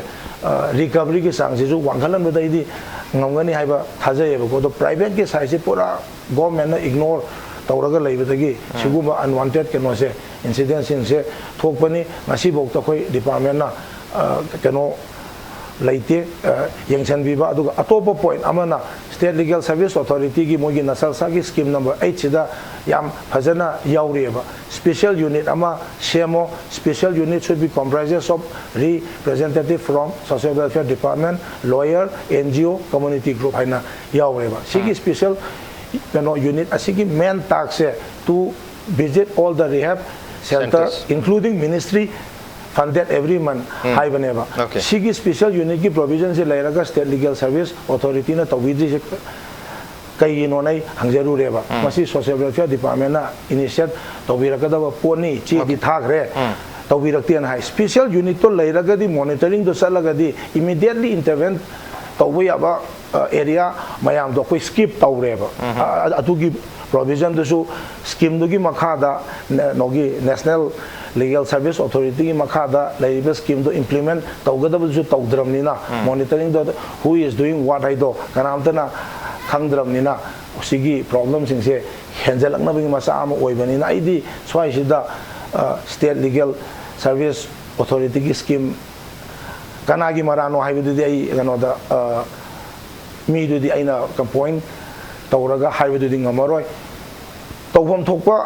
ꯔꯤꯀꯕꯔꯤꯒꯤ ꯆꯥꯡꯁꯤꯁꯨ ꯋꯥꯡꯈꯠꯍꯟꯕꯗ ꯑꯩꯗꯤ ꯉꯝꯒꯅꯤ ꯍꯥꯏꯕ ꯊꯥꯖꯩꯌꯦꯕꯀꯣ꯫ ꯑꯗꯣ ꯄ꯭ꯔꯥꯏꯚꯦꯠꯀꯤ ꯁꯥꯏꯠꯁꯤ ꯄꯨꯔꯥ ꯒꯣꯔꯃꯦꯟꯅ ꯏꯒꯅꯣꯔ ꯇꯧꯔꯒ ꯂꯩꯕꯗꯒꯤ ꯁꯤꯒꯨꯝꯕ ꯑꯟꯋꯥꯟꯇꯦꯗ ꯀꯩꯅꯣꯁꯦ, ꯏꯟꯁꯤꯗꯦꯟꯁꯤꯡꯁꯦ ꯊꯣꯛꯄꯅꯤ꯫ ꯉꯁꯤꯐꯥꯎꯗ ꯑꯩꯈꯣꯏ ꯗꯤꯄꯥꯔꯠꯃꯦꯟꯅ ꯀꯩꯅꯣ ꯂꯩꯇꯦ ꯌꯦꯡꯁꯤꯟꯕꯤꯕ꯫ ꯑꯗꯨꯒ ꯑꯇꯣꯞꯄ ꯄꯣꯏꯟ ꯑꯃꯅ, ꯁ꯭ꯇꯦꯠ ꯂꯤꯒꯦꯜ ꯁꯔꯚꯤꯁ ꯑꯣꯊꯣꯔꯤꯇꯤꯒꯤ ꯃꯣꯏꯒꯤ ꯅꯁꯜꯁꯥꯒꯤ ꯁ꯭ꯀꯤꯝ ꯅꯝꯕꯔ ꯑꯩꯠꯁꯤꯗ ꯌꯥꯝ ꯐꯖꯅ ꯌꯥꯎꯔꯤꯑꯕ꯫ ꯁ꯭ꯄꯦꯁꯦꯜ ꯌꯨꯅꯤꯠ ꯑꯃ ꯁꯦꯝꯃꯣ, special unit should be comprises of representative from social welfare department, lawyer, N G O, community group ꯍꯥꯏꯅ ꯌꯥꯎꯔꯦꯕ꯫ ꯁꯤꯒꯤ ꯁ꯭ꯄꯦꯁꯦꯜ ꯀꯩꯅꯣ ꯌꯨꯅꯤꯠ ꯑꯁꯤꯒꯤ ꯃꯦꯟ ꯇꯥꯛꯁꯦ to visit all the rehab center, including ministry funded every month ꯍꯥꯏꯕꯅꯦꯕ꯫ ꯁꯤꯒꯤ special ꯌꯨꯅꯤꯠꯀꯤ ꯄ꯭ꯔꯣꯚꯤꯖꯟꯁꯦ ꯂꯩꯔꯒ state legal service ꯑꯣꯊꯣꯔꯤꯇꯤꯅ ꯇꯧꯕꯤꯗ꯭ꯔꯤꯁꯦ ꯀꯩꯒꯤꯅꯣꯅ ꯑꯩ ꯍꯪꯖꯔꯨꯔꯦꯕ꯫ ꯃꯁꯤ social welfare ꯗꯤꯄꯥꯔꯠꯃꯦꯟꯅ ꯏꯅꯤꯁꯤꯌꯦꯠ ꯇꯧꯕꯤꯔꯛꯀꯗꯕ ꯄꯣꯠꯅꯤ, ꯆꯦꯗꯤ ꯊꯥꯈ꯭ꯔꯦ, ꯇꯧꯕꯤꯔꯛꯇꯦꯅ ꯍꯥꯏ꯫ ꯁ꯭ꯄꯦꯁꯦꯜ ꯌꯨꯅꯤꯠꯇꯣ ꯂꯩꯔꯒꯗꯤ, ꯃꯣꯅꯤꯇꯔꯤꯡꯗꯣ ꯆꯠꯂꯒꯗꯤ, ꯏꯃꯤꯗꯤꯌꯦꯠꯂꯤ ꯏꯟꯇꯔꯚꯦꯟ ꯇꯧꯕ ꯌꯥꯕ ꯑꯦꯔꯤꯌꯥ ꯃꯌꯥꯝꯗꯣ ꯑꯩꯈꯣꯏ ꯁ꯭ꯀꯤꯞ ꯇꯧꯔꯦꯕ꯫ ꯑ-, ꯑꯗꯨꯒꯤ ꯄ꯭ꯔꯣꯚꯤꯖꯟꯗꯨꯁꯨ ꯁ꯭ꯀꯤꯝꯗꯨꯒꯤ ꯃꯈꯥꯗ ꯅ-, ꯅꯣꯒꯤ ꯅꯦꯁꯅꯦꯜ ꯂꯤꯒꯦꯜ ꯁꯔꯚꯤꯁ ꯑꯣꯊꯣꯔꯤꯇꯤꯒꯤ ꯃꯈꯥꯗ ꯂꯩꯔꯤꯕ ꯁ꯭ꯀꯤꯝꯗꯣ implement ꯇꯧꯒꯗꯕꯗꯨꯁꯨ ꯇꯧꯗ꯭ꯔꯕꯅꯤꯅ, ꯃꯣꯅꯤꯇꯔꯤꯡꯗꯣ who is doing what ꯍꯥꯏꯗꯣ ꯀꯅꯥꯝꯇꯅ ꯈꯪꯗ꯭ꯔꯕꯅꯤꯅ, ꯁꯤꯒꯤ ꯄ꯭ꯔꯣꯕ꯭ꯂꯦꯝꯁꯤꯡꯁꯦ ꯍꯦꯟꯖꯜꯂꯛꯅꯕꯒꯤ ꯃꯆꯥꯛ ꯑꯃ ꯑꯣꯏꯕꯅꯤꯅ, ꯑꯩꯗꯤ ꯁ꯭ꯋꯥꯏꯁꯤꯗ ꯁ꯭ꯇꯦꯠ ꯂꯤꯒꯦꯜ ꯁꯔꯚꯤꯁ ꯑꯣꯊꯣꯔꯤꯇꯤꯒꯤ ꯁ꯭ꯀꯤꯝ ꯀꯅꯥꯒꯤ ꯃꯔꯥꯅꯣ ꯍꯥꯏꯕꯗꯨꯗꯤ ꯑꯩ ꯀꯩꯅꯣꯗ, ꯑ, ꯃꯤꯗꯨꯗꯤ ꯑꯩꯅ ꯄꯣꯏꯟ ꯇꯧꯔꯒ ꯍꯥꯏꯕꯗꯨꯗꯤ ꯉꯝꯃꯔꯣꯏ꯫ ꯇꯧꯐꯝ ꯊꯣꯛꯄ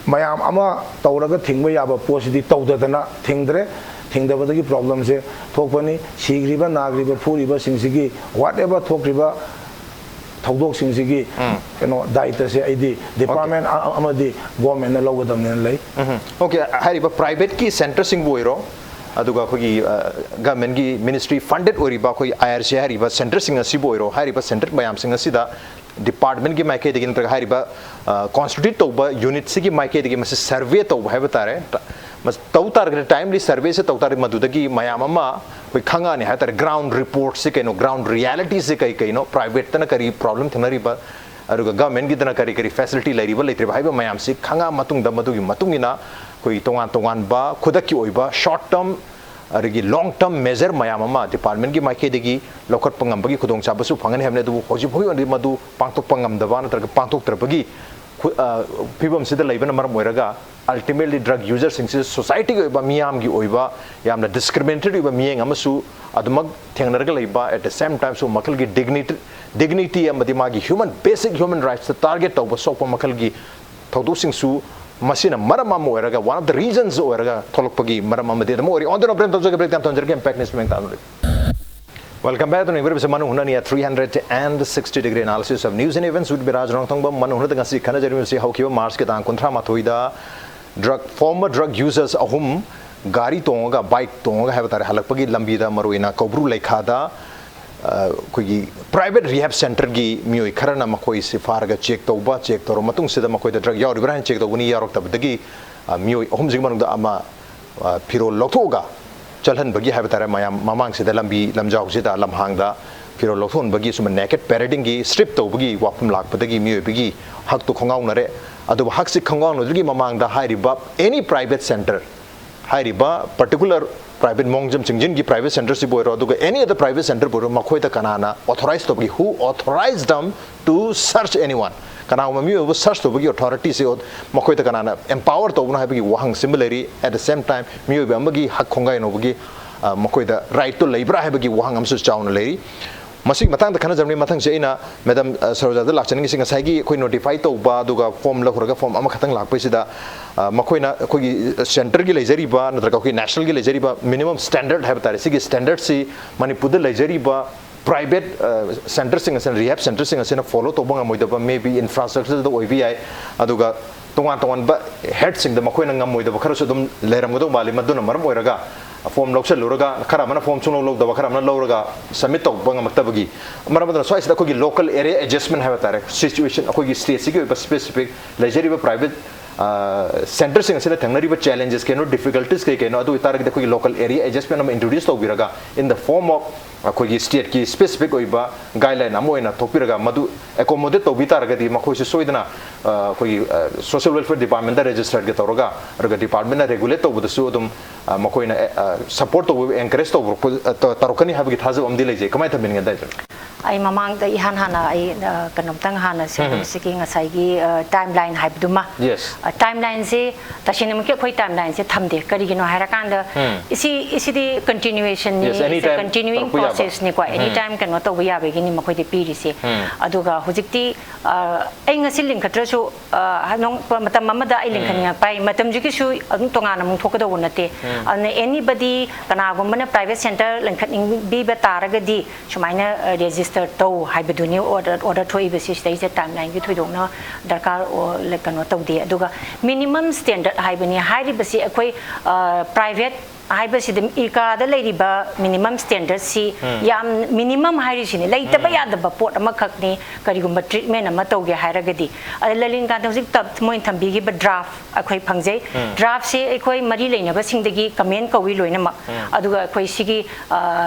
ꯃꯌꯥꯝ ꯑꯃ ꯇꯧꯔꯒ ꯊꯤꯡꯕ ꯌꯥꯕ ꯄꯣꯠꯁꯤꯗꯤ ꯇꯧꯗꯗꯅ ꯊꯤꯡꯗ꯭ꯔꯦ꯫ ꯊꯤꯡꯗꯕꯗꯒꯤ ꯄ꯭ꯔꯣꯕ꯭ꯂꯦꯝꯁꯦ ꯊꯣꯛꯄꯅꯤ꯫ ꯁꯤꯈ꯭ꯔꯤꯕ, ꯅꯥꯈ꯭ꯔꯤꯕ, ꯐꯨꯔꯤꯕꯁꯤꯡꯁꯤꯒꯤ, whatever ꯊꯣꯛꯈ꯭ꯔꯤꯕ ꯊꯧꯗꯣꯛꯁꯤꯡꯁꯤꯒꯤ ꯀꯩꯅꯣ ꯗꯥꯏꯇꯁꯦ ꯑꯩꯗꯤ ꯗꯤꯄꯥꯔꯠꯃꯦꯟ ꯑ-, ꯑ-, ꯑꯃꯗꯤ ꯒꯣꯔꯃꯦꯟꯅ ꯂꯧꯒꯗꯕꯅꯦꯅ ꯂꯩ꯫ ꯑꯣꯀꯦ, ꯍꯥꯏꯔꯤꯕ ꯄ꯭ꯔꯥꯏꯚꯦꯠꯀꯤ ꯁꯦꯟꯇꯔꯁꯤꯡꯕꯨ ꯑꯣꯏꯔꯣ, ꯑꯗꯨꯒ ꯑꯩꯈꯣꯏꯒꯤ, ꯑ, ꯒꯚꯔꯟꯃꯦꯟꯠꯀꯤ ꯃꯤꯅꯤꯁꯇ꯭ꯔꯤ ꯐꯟꯗꯦꯗ ꯑꯣꯏꯔꯤꯕ ꯑꯩꯈꯣꯏ ꯑꯥꯏ ꯑꯥꯔ ꯁꯤ ꯍꯥꯏꯔꯤꯕ ꯁꯦꯟꯇꯔꯁꯤꯡ ꯑꯁꯤꯕꯨ ꯑꯣꯏꯔꯣ, ꯍꯥꯏꯔꯤꯕ ꯁꯦꯟꯇꯔ ꯃꯌꯥꯝꯁꯤꯡ ꯑꯁꯤꯗ ꯗꯤꯄꯥꯔꯠꯃꯦꯟꯠꯀꯤ ꯃꯥꯏꯀꯩꯗꯒꯤ ꯅꯠꯇ꯭ꯔꯒ ꯍꯥꯏꯔꯤꯕ, ꯑ, ꯀꯣꯟꯁꯇꯤꯇ꯭ꯌꯨꯠ ꯇꯧꯕ ꯌꯨꯅꯤꯠꯁꯤꯒꯤ ꯃꯥꯏꯀꯩꯗꯒꯤ ꯃꯁꯤ ꯁꯔꯚꯦ ꯇꯧꯕ ꯍꯥꯏꯕ ꯇꯥꯔꯦ꯫ ꯇ-, ꯃꯁ-, ꯇꯧ ꯇꯥꯔꯒꯗꯤ, ꯇꯥꯏꯝꯂꯤ ꯁꯔꯚꯦꯁꯦ ꯇꯧ ꯇꯥꯔꯒꯗꯤ, ꯃꯗꯨꯗꯒꯤ ꯃꯌꯥꯝ ꯑꯃ ꯑꯩꯈꯣꯏ ꯈꯪꯉꯛꯑꯅꯤ ꯍꯥꯏꯕ ꯇꯥꯔꯦ꯫ ꯒ꯭ꯔꯥꯎꯟ ꯔꯤꯄꯣꯔꯠꯁꯦ ꯀꯩꯅꯣ, ꯒ꯭ꯔꯥꯎꯟ ꯔꯤꯌꯦꯂꯤꯇꯤꯁꯦ ꯀꯩ ꯀꯩꯅꯣ, ꯄ꯭ꯔꯥꯏꯚꯦꯠꯇꯅ ꯀꯔꯤ ꯄ꯭ꯔꯣꯕ꯭ꯂꯦꯝ ꯊꯦꯡꯅꯔꯤꯕ, ꯑꯗꯨꯒ ꯒꯚꯔꯟꯃꯦꯟꯒꯤꯗꯅ ꯀꯔꯤ ꯀꯔꯤ ꯐꯦꯁꯤꯂꯤꯇꯤ ꯂꯩꯔꯤꯕ ꯂꯩꯇ꯭ꯔꯤꯕ ꯍꯥꯏꯕ ꯃꯌꯥꯝꯁꯤ ꯈꯪꯉ ꯃꯇꯨꯡꯗ, ꯃꯗꯨꯒꯤ ꯃꯇꯨꯡ ꯏꯟꯅ ꯑꯩꯈꯣꯏꯒꯤ ꯇꯣꯉꯥꯟ ꯇꯣꯉꯥꯟꯕ ꯈꯨꯗꯛꯀꯤ ꯑꯣꯏꯕ ꯁꯣꯔꯠ ꯇꯔꯝ ꯑꯗꯒꯤ ꯂꯣꯡ ꯇꯔꯝ ꯃꯦꯖꯔ ꯃꯌꯥꯝ ꯑꯃ ꯗꯤꯄꯥꯔꯠꯃꯦꯟꯒꯤ ꯃꯥꯏꯀꯩꯗꯒꯤ ꯂꯧꯈꯠꯄ ꯉꯝꯕꯒꯤ ꯈꯨꯗꯣꯡꯆꯥꯕꯁꯨ ꯐꯪꯒꯅꯤ ꯍꯥꯏꯕꯅꯤ꯫ ꯑꯗꯨꯕꯨ ꯍꯧꯖꯤꯛ ꯐꯥꯎꯒꯤ ꯑꯣꯏꯅꯗꯤ ꯃꯗꯨ ꯄꯥꯡꯊꯣꯛꯄ ꯉꯝꯗꯕ ꯅꯠꯇ꯭ꯔꯒ ꯄꯥꯡꯊꯣꯛꯇ꯭ꯔꯕꯒꯤ ꯈꯨ-, ꯑ, ꯐꯤꯕꯝꯁꯤꯗ ꯂꯩꯕꯅ ꯃꯔꯝ ꯑꯣꯏꯔꯒ, ꯑꯜꯇꯤꯃꯦꯠꯂꯤ ꯗ꯭ꯔꯒ ꯌꯨꯖꯔꯁꯤꯡꯁꯤ ꯁꯣꯁꯥꯏꯇꯤꯒꯤ ꯑꯣꯏꯕ, ꯃꯤꯌꯥꯝꯒꯤ ꯑꯣꯏꯕ ꯌꯥꯝꯅ ꯗꯤꯁꯀ꯭ꯔꯤꯃꯤꯅꯦꯇꯦꯠ ꯑꯣꯏꯕ ꯃꯤꯠꯌꯦꯡ ꯑꯃꯁꯨ ꯑꯗꯨꯃꯛ ꯊꯦꯡꯅꯔꯒ ꯂꯩꯕ, at the same time ꯁꯨ ꯃꯈꯜꯒꯤ ꯗꯤꯒꯅꯤꯇꯤ, ꯗꯤꯒꯅꯤꯇꯤ ꯑꯃꯗꯤ ꯃꯥꯒꯤ ꯍ꯭ꯌꯨꯃꯟ, ꯕꯦꯁꯤꯛ ꯍ꯭ꯌꯨꯃꯟ ꯔꯥꯏꯠꯁꯇ ꯇꯥꯔꯒꯦꯠ ꯇꯧꯕ ꯁꯣꯛꯄ ꯃꯈꯜꯒꯤ ꯊꯧꯗꯣꯛꯁꯤꯡꯁꯨ ꯃꯁꯤꯅ ꯃꯔꯝ ꯑꯃ ꯑꯣꯏꯔꯒ, one of the reasons ꯑꯣꯏꯔꯒ ꯊꯣꯛꯂꯛꯄꯒꯤ ꯃꯔꯝ ꯑꯃꯗꯤ ꯑꯗꯨꯝ ꯑꯣꯏꯔꯤ꯫ On the note, break ꯇꯧꯖꯒꯦ, break ꯇꯧꯖꯔꯒꯦ, Impact News ꯃꯤꯠꯌꯦꯡ ꯇꯥꯕꯤꯔꯤ꯫ Welcome back to ꯅꯤꯡꯕꯤꯔꯤꯕꯁꯤ ꯃꯅꯨꯡ ꯍꯨꯠꯅꯅꯤ, a three hundred and sixty degree analysis of news and events with ꯕꯤꯔꯥꯖ ꯔꯣꯡꯊꯣꯡꯕ꯫ ꯃꯅꯨꯡ ꯍꯨꯠꯅ ꯉꯁꯤ ꯈꯟꯅꯖꯔꯤꯕꯁꯤ ꯍꯧꯈꯤꯕ ꯃꯥꯔꯆꯀꯤ ꯇꯥꯡ ꯀꯨꯟꯊ꯭ꯔꯥ ꯃꯥꯊꯣꯏꯗ ꯗ꯭ꯔꯒ, ꯐꯣꯔꯃꯔ ꯗ꯭ꯔꯒ ꯌꯨꯖꯔꯁ ꯑꯍꯨꯝ ꯒꯥꯔꯤ ꯇꯣꯡꯉꯒ, ꯕꯥꯏꯛ ꯇꯣꯡꯉꯒ ꯍꯥꯏꯕ ꯇꯥꯔꯦ, ꯍꯜꯂꯛꯄꯒꯤ ꯂꯝꯕꯤꯗ ꯃꯔꯨꯑꯣꯏꯅ ꯀꯧꯕ꯭ꯔꯨ ꯂꯩꯈꯥꯗ, ꯑ, ꯑꯩꯈꯣꯏꯒꯤ ꯄ꯭ꯔꯥꯏꯚꯦꯠ ꯔꯤꯍꯦꯕ ꯁꯦꯟꯇꯔꯒꯤ ꯃꯤꯑꯣꯏ ꯈꯔꯅ ꯃꯈꯣꯏꯁꯤ ꯐꯥꯔꯒ ꯆꯦꯛ ꯇꯧꯕ, ꯆꯦꯛ ꯇꯧꯔꯕ ꯃꯇꯨꯡꯁꯤꯗ ꯃꯈꯣꯏꯗ ꯗ꯭ꯔꯒ ꯌꯥꯎꯔꯤꯕ꯭ꯔꯥ ꯍꯥꯏꯅ ꯆꯦꯛ ꯇꯧꯒꯅꯤ, ꯌꯥꯎꯔꯛꯇꯕꯗꯒꯤ, ꯑ, ꯃꯤꯑꯣꯏ ꯑꯍꯨꯝꯁꯤꯒꯤ ꯃꯅꯨꯡꯗ ꯑꯃ, ꯑ, ꯐꯤꯔꯣꯜ ꯂꯧꯊꯣꯛꯑꯒ ꯆꯠꯍꯟꯕꯒꯤ ꯍꯥꯏꯕ ꯇꯥꯔꯦ, ꯃꯌꯥꯝ ꯃꯃꯥꯡꯁꯤꯗ ꯂꯝꯕꯤ ꯂꯝꯖꯥꯎꯁꯤꯗ, ꯂꯝꯍꯥꯡꯗ ꯐꯤꯔꯣꯜ ꯂꯧꯊꯣꯛꯍꯟꯕꯒꯤ, ꯁꯨꯝꯕ ꯅꯦꯀꯦꯠ ꯄꯦꯔꯦꯗꯤꯡꯒꯤ, ꯁ꯭ꯇ꯭ꯔꯤꯞ ꯇꯧꯕꯒꯤ ꯋꯥꯐꯝ ꯂꯥꯛꯄꯗꯒꯤ ꯃꯤꯑꯣꯏꯕꯒꯤ ꯍꯛꯇꯨ ꯈꯣꯡꯒꯥꯎꯅꯔꯦ꯫ ꯑꯗꯨꯕꯨ ꯍꯛꯁꯤ ꯈꯣꯡꯒꯥꯎꯅꯗ꯭ꯔꯤꯉꯩ ꯃꯃꯥꯡꯗ ꯍꯥꯏꯔꯤꯕ ꯑꯦꯅꯤ ꯄ꯭ꯔꯥꯏꯚꯦꯠ ꯁꯦꯟꯇꯔ, ꯍꯥꯏꯔꯤꯕ ꯄꯥꯔꯇꯤꯀꯨꯂꯔ ꯄ꯭ꯔꯥꯏꯚꯦꯠ ꯃꯣꯡꯖꯝ ꯆꯤꯡꯖꯤꯟꯒꯤ ꯄ꯭ꯔꯥꯏꯚꯦꯠ ꯁꯦꯟꯇꯔꯁꯤꯕꯨ ꯑꯣꯏꯔꯣ, ꯑꯗꯨꯒ ꯑꯦꯅꯤ ꯑꯗꯔ ꯄ꯭ꯔꯥꯏꯚꯦꯠ ꯁꯦꯟꯇꯔꯕꯨ ꯑꯣꯏꯔꯣ, ꯃꯈꯣꯏꯗ ꯀꯅꯥꯅ ꯑꯣꯊꯣꯔꯥꯏꯖ ꯇꯧꯕꯒꯤ, who authorized them to search anyone? ꯀꯅꯥꯒꯨꯝꯕ ꯃꯤꯑꯣꯏ ꯑꯃꯕꯨ ꯁꯔꯆ ꯇꯧꯕꯒꯤ ꯑꯣꯊꯣꯔꯤꯇꯤꯁꯤ ꯃꯈꯣꯏꯗ ꯀꯅꯥꯅ ꯑꯦꯝꯄꯥꯋꯔ ꯇꯧꯕꯅꯣ ꯍꯥꯏꯕꯒꯤ ꯋꯥꯍꯪꯁꯤꯃ ꯂꯩꯔꯤ꯫ At the same time, ꯃꯤꯑꯣꯏꯕ ꯑꯃꯒꯤ ꯍꯛ ꯈꯣꯡꯒꯥꯏꯅꯧꯕꯒꯤ, ꯑ, ꯃꯈꯣꯏꯗ ꯔꯥꯏꯠꯇꯨ ꯂꯩꯕ꯭ꯔꯥ ꯍꯥꯏꯕꯒꯤ ꯋꯥꯍꯪ ꯑꯃꯁꯨ ꯆꯥꯎꯅ ꯂꯩꯔꯤ꯫ ꯃꯁꯤꯒꯤ ꯃꯇꯥꯡꯗ ꯈꯟꯅꯖꯕꯅꯤ꯫ ꯃꯊꯪꯁꯦ ꯑꯩꯅ ꯃꯦꯗꯥꯝ, ꯑ, ꯁꯔꯣꯖꯥꯗ ꯂꯥꯛꯆꯅꯤꯡꯉꯤꯁꯤ, ꯉꯁꯥꯏꯒꯤ ꯑꯩꯈꯣꯏ ꯅꯣꯇꯤꯐꯥꯏ ꯇꯧꯕ ꯑꯗꯨꯒ ꯐꯣꯔꯝ ꯂꯧꯈ꯭ꯔꯒ ꯐꯣꯔꯝ ꯑꯃꯈꯛꯇꯪ ꯂꯥꯛꯄꯁꯤꯗ, ꯑ, ꯃꯈꯣꯏꯅ ꯑꯩꯈꯣꯏꯒꯤ, ꯑ, ꯁꯦꯟꯇꯔꯒꯤ ꯂꯩꯖꯔꯤꯕ ꯅꯠꯇ꯭ꯔꯒ ꯑꯩꯈꯣꯏ ꯅꯦꯁꯅꯦꯜꯒꯤ ꯂꯩꯖꯔꯤꯕ ꯃꯤꯅꯤꯃꯝ ꯁ꯭ꯇꯦꯟꯗꯔꯠ ꯍꯥꯏꯕ ꯇꯥꯔꯦ, ꯁꯤꯒꯤ ꯁ꯭ꯇꯦꯟꯗꯔꯠꯁꯤ ꯃꯅꯤꯄꯨꯔꯗ ꯂꯩꯖꯔꯤꯕ ꯄ꯭ꯔꯥꯏꯚꯦꯠ, ꯑ, ꯁꯦꯟꯇꯔꯁꯤꯡ ꯑꯁꯤꯅ, ꯔꯤꯍꯦꯕ ꯁꯦꯟꯇꯔꯁꯤꯡ ꯑꯁꯤꯅ ꯐꯣꯂꯣ ꯇꯧꯕ ꯉꯝꯃꯣꯏꯗꯕ, maybe ꯏꯟꯐ꯭ꯔꯥꯁ꯭ꯇ꯭ꯔꯛꯆꯔꯗ ꯑꯣꯏꯕ ꯌꯥꯏ, ꯑꯗꯨꯒ ꯇꯣꯉꯥꯟ ꯇꯣꯉꯥꯟꯕ ꯍꯦꯗꯁꯤꯡꯗ ꯃꯈꯣꯏꯅ ꯉꯝꯃꯣꯏꯗꯕ ꯈꯔꯁꯨ ꯑꯗꯨꯝ ꯂꯩꯔꯝꯒꯗꯧ ꯃꯥꯜꯂꯤ꯫ ꯃꯗꯨꯅ ꯃꯔꯝ ꯑꯣꯏꯔꯒ ꯐꯣꯔꯝ ꯂꯧꯁꯜꯂꯨꯔꯒ ꯈꯔ ꯑꯃꯅ ꯐꯣꯔꯝ ꯁꯨꯡꯂꯧ ꯂꯧꯗꯕ, ꯈꯔ ꯑꯃꯅ ꯂꯧꯔꯒ ꯁꯕꯃꯤꯠ ꯇꯧꯕ ꯉꯝꯃꯛꯇꯕꯒꯤ ꯃꯔꯝ ꯑꯗꯨꯅ ꯁ꯭ꯋꯥꯏꯁꯤꯗ ꯑꯩꯈꯣꯏꯒꯤ ꯂꯣꯀꯦꯜ ꯑꯦꯔꯤꯌꯥ ꯑꯦꯗꯖꯁꯃꯦꯟ ꯍꯥꯏꯕ ꯇꯥꯔꯦ, ꯁꯤꯆꯨꯋꯦꯁꯟ, ꯑꯩꯈꯣꯏꯒꯤ ꯁ꯭ꯇꯦꯠꯁꯤꯒꯤ ꯑꯣꯏꯕ ꯁ꯭ꯄꯦꯁꯤꯐꯤꯛ ꯂꯩꯖꯔꯤꯕ ꯄ꯭ꯔꯥꯏꯚꯦꯠ ꯁꯦꯟꯇꯔꯁꯤꯡ ꯑꯁꯤꯅ ꯊꯦꯡꯅꯔꯤꯕ ꯆꯦꯂꯦꯟꯖꯦꯁ ꯀꯩꯅꯣ, ꯗꯤꯐꯤꯀꯜꯇꯤꯁ ꯀꯩ ꯀꯩꯅꯣ, ꯑꯗꯨ ꯑꯣꯏꯇꯥꯔꯒꯗꯤ ꯑꯩꯈꯣꯏꯒꯤ ꯂꯣꯀꯦꯜ ꯑꯦꯔꯤꯌꯥ ꯑꯦꯗꯖꯁꯃꯦꯟ ꯑꯃ ꯏꯟꯇ꯭ꯔꯣꯗ꯭ꯌꯨꯁ ꯇꯧꯕꯤꯔꯒ, in the form of ꯑꯩꯈꯣꯏꯒꯤ ꯁ꯭ꯇꯦꯠꯀꯤ ꯁ꯭ꯄꯦꯁꯤꯐꯤꯛ ꯑꯣꯏꯕ ꯒꯥꯏꯗꯂꯥꯏꯟ ꯑꯃ ꯑꯣꯏꯅ ꯊꯣꯛꯄꯤꯔꯒ, ꯃꯗꯨ ꯑꯦꯀꯣꯃꯣꯗꯦꯠ ꯇꯧꯕꯤ ꯇꯥꯔꯒꯗꯤ ꯃꯈꯣꯏꯁꯨ ꯁꯣꯏꯗꯅ ꯑ, ꯑꯩꯈꯣꯏꯒꯤ ꯁꯣꯁꯤꯌꯦꯜ ꯋꯦꯜꯐꯤꯌꯔ ꯗꯤꯄꯥꯔꯠꯃꯦꯟꯗ ꯔꯦꯖꯤꯁꯇꯔꯒ ꯇꯧꯔꯒ, ꯑꯗꯨꯒ ꯗꯤꯄꯥꯔꯠꯃꯦꯟꯅ ꯔꯦꯒꯨꯂꯦꯠ ꯇꯧꯕꯗꯁꯨ ꯑꯗꯨꯝ ꯑ, ꯃꯈꯣꯏꯅ ꯁꯄꯣꯔꯠ ꯇꯧꯕ, ꯑꯦꯟꯀꯔꯦꯖ ꯇꯧꯕ ꯇꯧꯔꯛꯀꯅꯤ ꯍꯥꯏꯕꯒꯤ ꯊꯥꯖꯕ ꯑꯃꯗꯤ ꯂꯩꯖꯩ꯫ ꯀꯃꯥꯏꯅ ꯊꯝꯕꯤꯅꯤꯡꯉꯦ ꯑꯗꯥꯏꯗꯣ? ꯑꯩ ꯃꯃꯥꯡꯗ ꯏꯍꯥꯟ ꯍꯥꯟꯅ ꯑꯩ ꯑ, ꯀꯩꯅꯣꯝꯇꯪ ꯍꯥꯟꯅ ꯁꯤꯒꯤ ꯉꯁꯥꯏꯒꯤ ꯇꯥꯏꯝ ꯂꯥꯏꯟ ꯍꯥꯏꯕꯗꯨꯃ, ꯌꯦꯁ꯫ ꯇꯥꯏꯝ ꯂꯥꯏꯟꯁꯦ ꯇꯁꯦꯡꯅꯃꯛꯀꯤ ꯑꯩꯈꯣꯏ ꯇꯥꯏꯝ ꯂꯥꯏꯟꯁꯦ ꯊꯝꯗꯦ꯫ ꯀꯔꯤꯒꯤꯅꯣ ꯍꯥꯏꯔꯀꯥꯟꯗ ꯏꯁꯤ ꯏꯁꯤꯗꯤ ꯀꯟꯇꯤꯅ꯭ꯌꯨꯋꯦꯁꯟꯅꯤ, ꯌꯦꯁ, ꯑꯦꯅꯤ ꯇꯥꯏꯝ ꯀꯟꯇꯤꯅ꯭ꯌꯨꯋꯤꯡ ꯇꯧꯔꯛꯄ ꯌꯥꯕ꯫ ꯄ꯭ꯔꯣꯁꯦꯁꯅꯤꯀꯣ꯫ ꯑꯦꯅꯤ ꯇꯥꯏꯝ ꯀꯩꯅꯣ ꯇꯧꯕ ꯌꯥꯕꯒꯤꯅꯤ ꯃꯈꯣꯏꯗꯤ ꯄꯤꯔꯤꯁꯦ꯫ ꯑꯗꯨꯒ ꯍꯧꯖꯤꯛꯇꯤ ꯑ, ꯑꯩ ꯉꯁꯤ ꯂꯤꯡꯈꯠꯇ꯭ꯔꯁꯨ ꯑ, ꯅꯣꯡ-, ꯃꯇꯝ ꯑꯃꯗ ꯑꯩ ꯂꯤꯡꯈꯠꯅꯤꯡꯉꯛꯄ ꯍꯥꯏ ꯃꯇꯝꯁꯤꯒꯤꯁꯨ ꯑꯗꯨꯝ ꯇꯣꯉꯥꯟꯅ ꯑꯃꯨꯛ ꯊꯣꯛꯀꯗꯧꯕ ꯅꯠꯇꯦ꯫ ꯑꯗꯨꯅ ꯑꯦꯅꯤꯕꯗꯤ ꯀꯅꯥꯒꯨꯝꯕꯅ ꯄ꯭ꯔꯥꯏꯚꯦꯠ ꯁꯦꯟꯇꯔ ꯂꯤꯡꯈꯠꯅꯤꯡꯕꯤꯕ ꯇꯥꯔꯒꯗꯤ ꯁꯨꯃꯥꯏꯅ ꯔꯦꯖꯤꯁꯇꯔ ꯇꯧ ꯍꯥꯏꯕꯗꯨꯅꯤ ꯑꯣꯔꯗꯔ ꯑꯣꯔꯗꯔ ꯊꯣꯛꯏꯕꯁꯤ꯫ ꯁꯤꯗꯩꯁꯤꯗ ꯇꯥꯏꯝ ꯂꯥꯏꯟꯒꯤ ꯊꯣꯏꯗꯣꯛꯅ ꯗꯔꯀꯥꯔ ꯑꯣ-, ꯂ-, ꯀꯩꯅꯣ ꯇꯧꯗꯦ꯫ ꯑꯗꯨꯒ ꯃꯤꯅꯤꯃꯝ ꯁ꯭ꯇꯦꯟꯗꯔꯠ ꯍꯥꯏꯕꯅꯤ꯫ ꯍꯥꯏꯔꯤꯕꯁꯤ ꯑꯩꯈꯣꯏ ꯑ, ꯄ꯭ꯔꯥꯏꯚꯦꯠ ꯍꯥꯏꯕꯁꯤꯗ ꯏꯀꯥꯗ ꯂꯩꯔꯤꯕ ꯃꯤꯅꯤꯃꯝ ꯁ꯭ꯇꯦꯟꯗꯔꯠꯁꯤ ꯌꯥꯝ ꯃꯤꯅꯤꯃꯝ ꯍꯥꯏꯔꯤꯁꯤꯅꯤ, ꯂꯩꯇꯕ ꯌꯥꯗꯕ ꯄꯣꯠ ꯑꯃꯈꯛꯅꯤ꯫ ꯀꯔꯤꯒꯨꯝꯕ ꯇ꯭ꯔꯤꯠꯃꯦꯟ ꯑꯃ ꯇꯧꯒꯦ ꯍꯥꯏꯔꯒꯗꯤ ꯑꯗ ꯂꯂꯤꯟ ꯀꯥꯟꯇ ꯍꯧꯖꯤꯛ ꯇꯞ-, ꯃꯣꯏꯅ ꯊꯝꯕꯤꯈꯤꯕ ꯗ꯭ꯔꯥꯐ ꯑꯩꯈꯣꯏ ꯐꯪꯖꯩ꯫ ꯗ꯭ꯔꯥꯐꯁꯦ ꯑꯩꯈꯣꯏ ꯃꯔꯤ ꯂꯩꯅꯕꯁꯤꯡꯗꯒꯤ ꯀꯃꯦꯟ ꯀꯧꯏ ꯂꯣꯏꯅꯃꯛ꯫ ꯑꯗꯨꯒ ꯑꯩꯈꯣꯏ ꯁꯤꯒꯤ ꯑ,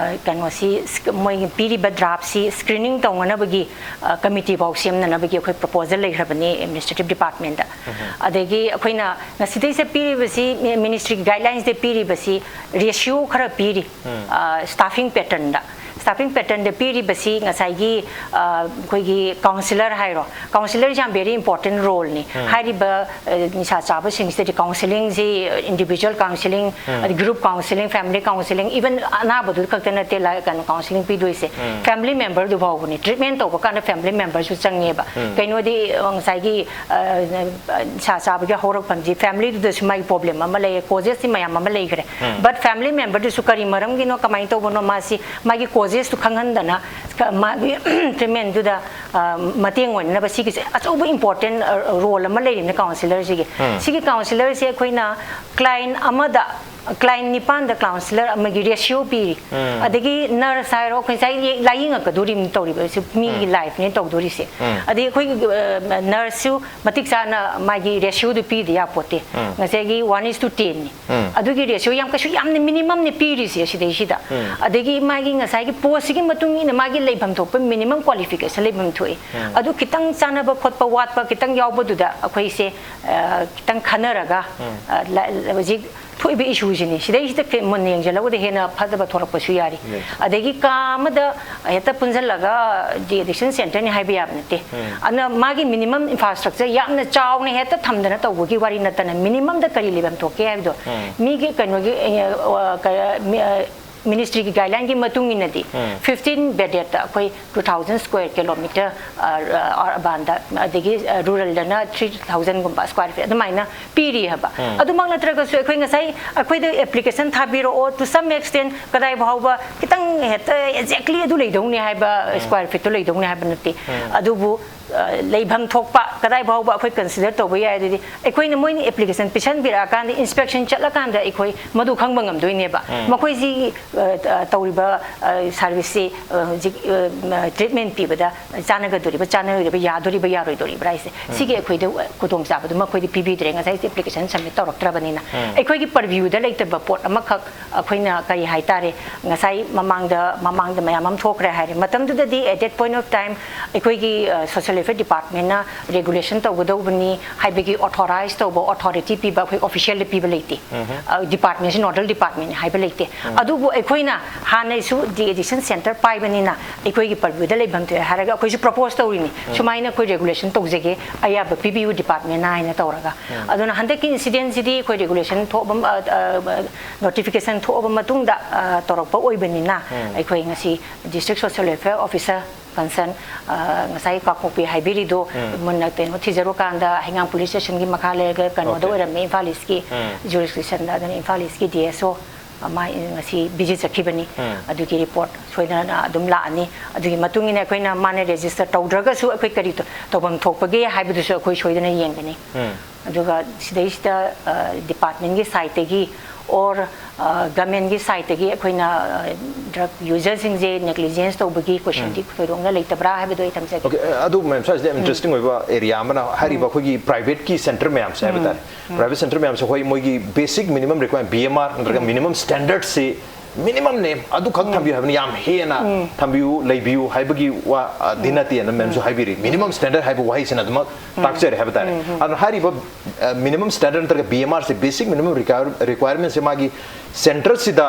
ꯀꯩꯅꯣꯁꯤ ꯁ꯭ꯛ-, ꯃꯣꯏꯒꯤ ꯄꯤꯔꯤꯕ ꯗ꯭ꯔꯥꯐꯁꯤ ꯁ꯭ꯀ꯭ꯔꯤꯅꯤꯡ ꯇꯧꯅꯅꯕꯒꯤ ꯑ, ꯀꯃꯤꯇꯤ ꯐꯥꯎ ꯁꯦꯝꯅꯅꯕꯒꯤ ꯑꯩꯈꯣꯏ ꯄ꯭ꯔꯣꯄꯣꯖꯦꯜ ꯂꯩꯈ꯭ꯔꯕꯅꯤ ꯑꯦꯗꯃꯤꯅꯤꯁꯇ꯭ꯔꯦꯇꯤꯚ ꯗꯤꯄꯥꯔꯠꯃꯦꯟꯗ꯫ ꯑꯗꯒꯤ ꯑꯩꯈꯣꯏꯅ ꯉꯁꯤꯗꯩꯁꯤꯗ ꯄꯤꯔꯤꯕꯁꯤ ꯃꯤ-, ꯃꯤꯅꯤꯁꯇ꯭ꯔꯤꯒꯤ ꯒꯥꯏꯗꯂꯥꯏꯟꯁꯇ ꯄꯤꯔꯤꯕꯁꯤ ꯔꯦꯁꯤꯌꯣ ꯈꯔ ꯄꯤꯔꯤ꯫ ꯁ꯭ꯇꯥꯐꯤꯡ ꯄꯦꯇꯔꯟꯗ ꯁ꯭ꯇꯥꯐꯤꯡ ꯄꯦꯇꯔꯟꯗ ꯄꯤꯔꯤꯕꯁꯤ ꯉꯁꯥꯏꯒꯤ ꯑ, ꯑꯩꯈꯣꯏꯒꯤ ꯀꯥꯎꯟꯁꯤꯂꯔ ꯍꯥꯏꯔꯣ, ꯀꯥꯎꯟꯁꯤꯂꯔꯁꯤ ꯌꯥꯝ ꯚꯦꯔꯤ ꯏꯝꯄꯣꯔꯇꯦꯟ ꯔꯣꯜꯅꯤ꯫ ꯍꯥꯏꯔꯤꯕ ꯑ, ꯅꯤꯁꯥ ꯆꯥꯕꯁꯤꯡꯁꯤꯗꯗꯤ ꯀꯥꯎꯟꯁꯤꯂꯤꯡꯁꯤ, ꯏꯟꯗꯤꯚꯤꯖꯨꯋꯦꯜ ꯀꯥꯎꯟꯁꯤꯂꯤꯡ, ꯑꯗꯩ group counselling, family counselling, even ꯑꯅꯥꯕꯗꯨ ꯈꯛꯇ ꯅꯠꯇꯦ ꯂꯥꯏ-, ꯀꯩꯅꯣ ꯀꯥꯎꯟꯁꯤꯂꯤꯡ ꯄꯤꯗꯣꯏꯁꯦ꯫ ꯐꯦꯃꯤꯂꯤ ꯃꯦꯝꯕꯔꯗꯨ ꯐꯥꯎꯕꯅꯤ꯫ ꯇ꯭ꯔꯤꯠꯃꯦꯟ ꯇꯧꯕ ꯀꯥꯟꯗ ꯐꯦꯃꯤꯂꯤ ꯃꯦꯝꯕꯔꯁꯨ ꯆꯪꯉꯦꯕ꯫ ꯀꯩꯅꯣꯗꯤ ꯑ, ꯉꯁꯥꯏꯒꯤ ꯑ, ꯅꯤꯁꯥ ꯆꯥꯕꯒꯤ ꯍꯧꯔꯛꯐꯝꯁꯤ ꯐꯦꯃꯤꯂꯤꯗꯨꯗꯁꯨ ꯃꯥꯒꯤ ꯄ꯭ꯔꯣꯕ꯭ꯂꯦꯝ ꯑꯃ ꯂꯩꯌꯦ, ꯀꯣꯖꯦꯁꯇꯤ ꯃꯌꯥꯝ ꯑꯃ ꯂꯩꯈ꯭ꯔꯦ꯫ ꯕꯠ ꯐꯦꯃꯤꯂꯤ ꯃꯦꯝꯕꯔꯗꯨꯁꯨ ꯀꯔꯤ ꯃꯔꯝꯒꯤꯅꯣ, ꯀꯃꯥꯏꯅ ꯇꯧꯕꯅꯣ, ꯃꯥꯁꯤ ꯃꯥꯒꯤ ꯀꯣꯖꯦꯁꯇꯨ ꯈꯪꯍꯟꯗꯅ ꯀ-, ꯃꯥꯒꯤ ꯇ꯭ꯔꯤꯠꯃꯦꯟꯗꯨꯗ ꯑ, ꯃꯇꯦꯡ ꯑꯣꯏꯅꯅꯕ ꯁꯤꯒꯤꯁꯦ ꯑꯆꯧꯕ ꯏꯝꯄꯣꯔꯇꯦꯟ ꯔꯣꯜ ꯑꯃ ꯂꯩꯔꯤꯕꯅꯤ ꯀꯥꯎꯟꯁꯤꯂꯔꯁꯤꯒꯤ꯫ ꯁꯤꯒꯤ ꯀꯥꯎꯟꯁꯤꯂꯔꯁꯦ ꯑꯩꯈꯣꯏꯅ ꯀ꯭ꯂꯥꯏꯟ ꯑꯃꯗ Client ꯅꯤꯄꯥꯟꯗ counsellor ꯑꯃꯒꯤ ratio ꯄꯤꯔꯤ꯫ ꯑꯗꯒꯤ nurse ꯍꯥꯏꯔꯣ, ꯑꯩꯈꯣꯏ ꯉꯁꯥꯏ ꯂꯥꯏꯌꯦꯡꯉꯛꯀꯗꯣꯔꯤꯕꯅꯤ ꯇꯧꯔꯤꯕ, ꯁꯤ ꯃꯤꯒꯤ life ꯅꯦ ꯇꯧꯗꯣꯔꯤꯁꯦ꯫ ꯑꯗꯩ ꯑꯩꯈꯣꯏꯒꯤ, ꯑ, nurse ꯁꯨ ꯃꯇꯤꯛ ꯆꯥꯅ ꯃꯥꯒꯤ ratio ꯗꯨ ꯄꯤꯗ ꯌꯥꯄꯣꯠꯇꯦ꯫ ꯉꯁꯥꯏꯒꯤ one is to ten ꯅꯤ꯫ ꯑꯗꯨꯒꯤ ratio ꯌꯥꯝ, ꯀꯩꯁꯨ ꯌꯥꯝꯅ minimum ꯅꯤ ꯄꯤꯔꯤꯁꯦ ꯁꯤꯗꯩꯁꯤꯗ꯫ ꯑꯗꯒꯤ ꯃꯥꯒꯤ ꯉꯁꯥꯏꯒꯤ post ꯁꯤꯒꯤ ꯃꯇꯨꯡ ꯏꯟꯅ ꯃꯥꯒꯤ ꯂꯩꯐꯝ ꯊꯣꯛꯄ minimum qualification ꯂꯩꯐꯝ ꯊꯣꯛꯏ꯫ ꯑꯗꯨ ꯈꯤꯇꯪ ꯆꯥꯟꯅꯕ ꯈꯣꯠꯄ ꯋꯥꯠꯄ ꯈꯤꯇꯪ ꯌꯥꯎꯕꯗꯨꯗ ꯑꯩꯈꯣꯏꯁꯦ, ꯑ, ꯈꯤꯇꯪ ꯈꯟꯅꯔꯒ, ꯑ, ꯂ-, ꯍꯧꯖꯤꯛ ꯊꯣꯛꯏꯕ issue ꯁꯤꯅꯤ꯫ ꯁꯤꯗꯩꯁꯤꯗ ꯈꯤ-, ꯃꯨꯟꯅ ꯌꯦꯡꯁꯤꯜꯍꯧꯕꯗ ꯍꯦꯟꯅ ꯐꯗꯕ ꯊꯣꯛꯂꯛꯄꯁꯨ ꯌꯥꯔꯤ꯫ ꯑꯗꯒꯤ ꯀꯥ ꯑꯃꯗ ꯍꯦꯛꯇ ꯄꯨꯟꯁꯤꯜꯂꯒ de-addiction center ꯅꯤ ꯍꯥꯏꯕ ꯌꯥꯕ ꯅꯠꯇꯦ꯫ ꯑꯗꯨꯅ ꯃꯥꯒꯤ minimum infrastructure ꯌꯥꯝꯅ ꯆꯥꯎꯅ ꯍꯦꯛꯇ ꯊꯝꯗꯅ ꯇꯧꯕꯒꯤ ꯋꯥꯔꯤ ꯅꯠꯇꯅ, minimum ꯗ ꯀꯔꯤ ꯂꯩꯐꯝ ꯊꯣꯛꯀꯦ ꯍꯥꯏꯕꯗꯣ ꯃꯤꯒꯤ ꯀꯩꯅꯣꯒꯤ, ꯑ, ꯀ-, ꯃꯤ-, ꯑ, ministry ꯒꯤ guideline ꯒꯤ ꯃꯇꯨꯡ ꯏꯟꯅꯗꯤ fifteen bedded ꯇ ꯑꯩꯈꯣꯏ two thousand square kilometre, ꯑ, ꯑ, urban ꯗ, ꯑꯗꯒꯤ, ꯑ, rural ꯗꯅ three thousand ꯒꯨꯝꯕ square feet ꯑꯗꯨꯃꯥꯏꯅ ꯄꯤꯔꯤ ꯍꯥꯏꯕ꯫ ꯑꯗꯨꯃꯛ ꯅꯠꯇ꯭ꯔꯒꯁꯨ ꯑꯩꯈꯣꯏ ꯉꯁꯥꯏ ꯑꯩꯈꯣꯏꯗ application ꯊꯥꯕꯤꯔꯛꯑꯣ, to some extent ꯀꯗꯥꯏ ꯐꯥꯎꯕ ꯈꯤꯇꯪ ꯍꯦꯛꯇ exactly ꯑꯗꯨ ꯂꯩꯗꯧꯅꯤ ꯍꯥꯏꯕ, square feet ꯇꯨ ꯂꯩꯗꯧꯅꯤ ꯍꯥꯏꯕ ꯅꯠꯇꯦ꯫ ꯑꯗꯨꯕꯨ, ꯑ, ꯂꯩꯐꯝ ꯊꯣꯛꯄ ꯀꯗꯥꯏ ꯐꯥꯎꯕ ꯑꯩꯈꯣꯏ consider ꯇꯧꯕ ꯌꯥꯏ, ꯑꯗꯨꯗꯤ ꯑꯩꯈꯣꯏꯅ, ꯃꯣꯏꯅ application ꯄꯤꯁꯟꯕꯤꯔꯛꯑꯀꯥꯟꯗ, inspection ꯆꯠꯂꯀꯥꯟꯗ ꯑꯩꯈꯣꯏ ꯃꯗꯨ ꯈꯪꯕ ꯉꯝꯗꯣꯏꯅꯦꯕ꯫ ꯃꯈꯣꯏꯁꯤ, ꯑ, ꯑ, ꯇꯧꯔꯤꯕ, ꯑ, service ꯁꯤ, ꯑ, ꯍꯧꯖꯤꯛ, ꯑ, treatment ꯄꯤꯕꯗ ꯆꯥꯟꯅꯒꯗꯣꯔꯤꯕ, ꯆꯥꯟꯅꯔꯣꯏꯗꯕ, ꯌꯥꯗꯣꯔꯤꯕ, ꯌꯥꯔꯣꯏꯗꯣꯔꯤꯕ꯭ꯔꯥ ꯍꯥꯏꯁꯦ, ꯁꯤꯒꯤ ꯑꯩꯈꯣꯏꯗ ꯈꯨꯗꯣꯡꯆꯥꯕꯗꯨ ꯃꯈꯣꯏꯗ ꯄꯤꯕꯤꯗ꯭ꯔꯦ, ꯉꯁꯥꯏ application submit ꯇꯧꯔꯛꯇ꯭ꯔꯕꯅꯤꯅ꯫ ꯑꯩꯈꯣꯏꯒꯤ purview ꯗ ꯂꯩꯇꯕ ꯄꯣꯠ ꯑꯃꯈꯛ ꯑꯩꯈꯣꯏꯅ ꯀꯔꯤ ꯍꯥꯏꯇꯥꯔꯦ, ꯉꯁꯥꯏ ꯃꯃꯥꯡꯗ, ꯃꯃꯥꯡꯗ ꯃꯌꯥꯝ ꯑꯃ ꯊꯣꯛꯈ꯭ꯔꯦ ꯍꯥꯏꯔꯦ꯫ ꯃꯇꯝꯗꯨꯗꯗꯤ at that point of time ꯑꯩꯈꯣꯏꯒꯤ, ꯑ, social welfare department ꯅ regulation ꯇꯧꯒꯗꯧꯕꯅꯤ ꯍꯥꯏꯕꯒꯤ authorize ꯇꯧꯕ, authority ꯄꯤꯕ ꯑꯩꯈꯣꯏ official ꯗ ꯄꯤꯕ ꯂꯩꯇꯦ꯫ ꯑ, department ꯁꯤ nodal department ꯅꯤ ꯍꯥꯏꯕ ꯂꯩꯇꯦ꯫ ꯑꯗꯨꯕꯨ ꯑꯩꯈꯣꯏꯅ ꯍꯥꯟꯅꯩꯁꯨ de-addiction center ꯄꯥꯏꯕꯅꯤꯅ ꯑꯩꯈꯣꯏꯒꯤ purview ꯗ ꯂꯩꯐꯝ ꯊꯣꯛꯑꯦ ꯍꯥꯏꯔꯒ ꯑꯩꯈꯣꯏꯁꯨ propose ꯇꯧꯔꯤꯅꯤ, ꯁꯨꯃꯥꯏꯅ ꯑꯩꯈꯣꯏ regulation ꯇꯧꯖꯒꯦ, ꯑꯌꯥꯕ ꯄꯤꯕꯤꯌꯨ department ꯅ ꯍꯥꯏꯅ ꯇꯧꯔꯒ꯫ ꯑꯗꯨꯅ ꯍꯟꯗꯛꯀꯤ incident ꯁꯤꯗꯤ ꯑꯩꯈꯣꯏ regulation ꯊꯣꯛꯑꯕ, ꯑ, ꯑ, notification ꯊꯣꯛꯑꯕ ꯃꯇꯨꯡꯗ, ꯑ, ꯇꯧꯔꯛꯄ ꯑꯣꯏꯕꯅꯤꯅ, ꯑꯩꯈꯣꯏ ꯉꯁꯤ district social welfare officer concern, ꯑ, ꯉꯁꯥꯏ ꯀꯥꯡꯄꯣꯛꯄꯤ ꯍꯥꯏꯕꯤꯔꯤꯗꯣ, ꯃꯨꯟꯅ ꯀꯩꯅꯣ ꯊꯤꯖꯔꯨꯀꯥꯟꯗ ꯍꯩꯉꯥꯡ police station ꯒꯤ ꯃꯈꯥ ꯂꯩꯔꯒ ꯀꯩꯅꯣꯗ ꯑꯣꯏꯔꯝꯃꯦ, ꯏꯝꯐꯥꯜ ꯏꯁꯀꯤ jurisdiction ꯗ꯫ ꯑꯗꯨꯅ ꯏꯝꯐꯥꯜ ꯏꯁꯀꯤ D S O ꯃꯥ ꯉꯁꯤ visit ꯆꯠꯈꯤꯕꯅꯤ꯫ ꯑꯗꯨꯒꯤ report ꯁꯣꯏꯗꯅ ꯑꯗꯨꯝ ꯂꯥꯛꯑꯅꯤ꯫ ꯑꯗꯨꯒꯤ ꯃꯇꯨꯡ ꯏꯟꯅ ꯑꯩꯈꯣꯏꯅ ꯃꯥꯅ register ꯇꯧꯗ꯭ꯔꯒꯁꯨ ꯑꯩꯈꯣꯏ ꯀꯔꯤ ꯇꯧ-, ꯇꯧꯐꯝ ꯊꯣꯛꯄꯒꯦ ꯍꯥꯏꯕꯗꯨꯁꯨ ꯑꯩꯈꯣꯏ ꯁꯣꯏꯗꯅ ꯌꯦꯡꯒꯅꯤ꯫ ꯑꯗꯨꯒ ꯁꯤꯗꯩꯁꯤꯗ, ꯑ, department ꯀꯤ side ꯇꯒꯤ or ꯒꯚꯔꯟꯃꯦꯟꯒꯤ ꯁꯥꯏꯠꯇꯒꯤ ꯑꯩꯈꯣꯏꯅ ꯗ꯭ꯔꯒ ꯌꯨꯖꯔꯁꯤꯡꯁꯦ ꯅꯦꯒ꯭ꯂꯤꯖꯦꯟꯁ ꯇꯧꯕꯒꯤ ꯀꯣꯏꯁꯟꯗꯤ ꯊꯣꯏꯗꯣꯛꯅ ꯂꯩꯇꯕ꯭ꯔꯥ ꯍꯥꯏꯕꯗꯣ ꯑꯩ ꯊꯝꯖꯒꯦ꯫ ꯑꯣꯀꯦ꯫ ꯑꯗꯨ ꯃꯦꯝ, ꯁ꯭ꯋꯥꯏꯁꯤꯗ ꯌꯥꯝ ꯏꯟꯇꯔꯦꯁꯇꯤꯡ ꯑꯣꯏꯕ ꯑꯦꯔꯤꯌꯥ ꯑꯃꯅ ꯍꯥꯏꯔꯤꯕ ꯑꯩꯈꯣꯏꯒꯤ ꯄ꯭ꯔꯥꯏꯚꯦꯠꯀꯤ ꯁꯦꯟꯇꯔ ꯃꯌꯥꯝꯁꯦ ꯍꯥꯏꯕ ꯇꯥꯔꯦ꯫ ꯄ꯭ꯔꯥꯏꯚꯦꯠ ꯁꯦꯟꯇꯔ ꯃꯌꯥꯝꯁꯦ ꯑꯩꯈꯣꯏ ꯃꯣꯏꯒꯤ basic minimum requirement, B M R ꯅꯠꯇ꯭ꯔꯒ ꯃꯤꯅꯤꯃꯝ ꯁ꯭ꯇꯦꯟꯗꯔꯗꯁꯤ ꯃꯤꯅꯤꯃꯝꯅꯦ, ꯑꯗꯨꯈꯛ ꯊꯝꯕꯤꯌꯨ ꯍꯥꯏꯕꯅꯤ, ꯌꯥꯝ ꯍꯦꯟꯅ ꯊꯝꯕꯤꯌꯨ, ꯂꯩꯕꯤꯌꯨ ꯍꯥꯏꯕꯒꯤ ꯋꯥ ꯑ, ꯗꯤ ꯅꯠꯇꯦꯅ ꯃꯦꯝꯁꯨ ꯍꯥꯏꯕꯤꯔꯤ꯫ ꯃꯤꯅꯤꯃꯝ ꯁ꯭ꯇꯦꯟꯗꯔꯗ ꯍꯥꯏꯕ ꯋꯥꯍꯩꯁꯤꯅ ꯑꯗꯨꯃꯛ ꯇꯥꯛꯆꯔꯦ ꯍꯥꯏꯕ ꯇꯥꯔꯦ꯫ ꯑꯗꯨꯅ ꯍꯥꯏꯔꯤꯕ ꯃꯤꯅꯤꯃꯝ ꯁ꯭ꯇꯦꯟꯗꯔꯗ ꯅꯠꯇ꯭ꯔꯒ ꯕꯤ ꯑꯦꯝ ꯑꯥꯔꯁꯦ, ꯕꯦꯁꯤꯛ ꯃꯤꯅꯤꯃꯝ ꯔꯤꯀ꯭ꯋꯥꯌꯔꯃꯦꯟꯁꯦ ꯃꯥꯒꯤ ꯁꯦꯟꯇꯔꯁꯤꯗ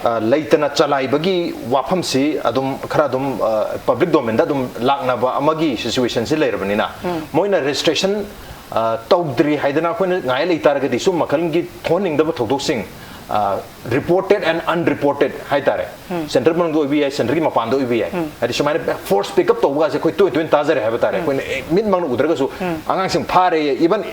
ꯑ, ꯂꯩꯇꯅ ꯆꯂꯥꯏꯕꯒꯤ ꯋꯥꯐꯝꯁꯤ ꯑꯗꯨꯝ ꯈꯔ ꯑꯗꯨꯝ ꯄꯕ꯭ꯂꯤꯛ ꯗꯣꯃꯦꯟꯗ ꯑꯗꯨꯝ ꯂꯥꯛꯅꯕ ꯑꯃꯒꯤ ꯁꯤꯆꯨꯋꯦꯁꯟꯁꯤ ꯂꯩꯔꯕꯅꯤꯅ, ꯃꯣꯏꯅ ꯔꯦꯖꯤꯁꯇ꯭ꯔꯦꯁꯟ ꯇꯧꯗ꯭ꯔꯤ ꯍꯥꯏꯗꯅ ꯑꯩꯈꯣꯏꯅ ꯉꯥꯏ ꯂꯩꯇꯥꯔꯒꯗꯤ, ꯁꯨꯝ ꯃꯈꯜꯒꯤ ꯊꯣꯛꯍꯟꯅꯤꯡꯗꯕ ꯊꯧꯗꯣꯛꯁꯤꯡ, ꯔꯤꯄꯣꯔꯇꯦꯠ ꯑꯦꯟ ꯑꯟꯔꯤꯄꯣꯔꯇꯦꯠ ꯍꯥꯏꯇꯥꯔꯦ, ꯁꯦꯟꯇ꯭ꯔꯦꯜ ꯃꯅꯨꯡꯗ ꯑꯣꯏꯕ ꯌꯥꯏ, ꯁꯦꯟꯇ꯭ꯔꯒꯤ ꯃꯄꯥꯟꯗ ꯑꯣꯏꯕ ꯌꯥꯏ, ꯍꯥꯏꯗꯤ ꯁꯨꯃꯥꯏꯅ ꯐꯣꯔꯁ ꯄꯤꯛ ꯑꯞ ꯇꯧꯕꯒꯁꯦ ꯑꯩꯈꯣꯏ ꯇꯣꯏ ꯇꯣꯏꯅ ꯇꯥꯖꯔꯦ ꯍꯥꯏꯕ ꯇꯥꯔꯦ꯫ ꯑꯩꯈꯣꯏꯅ ꯑꯦ, ꯃꯤꯠꯃꯛꯅ ꯎꯗ꯭ꯔꯒꯁꯨ ꯑꯉꯥꯡꯁꯤꯡ ꯐꯥꯔꯦ, ꯏꯚꯟ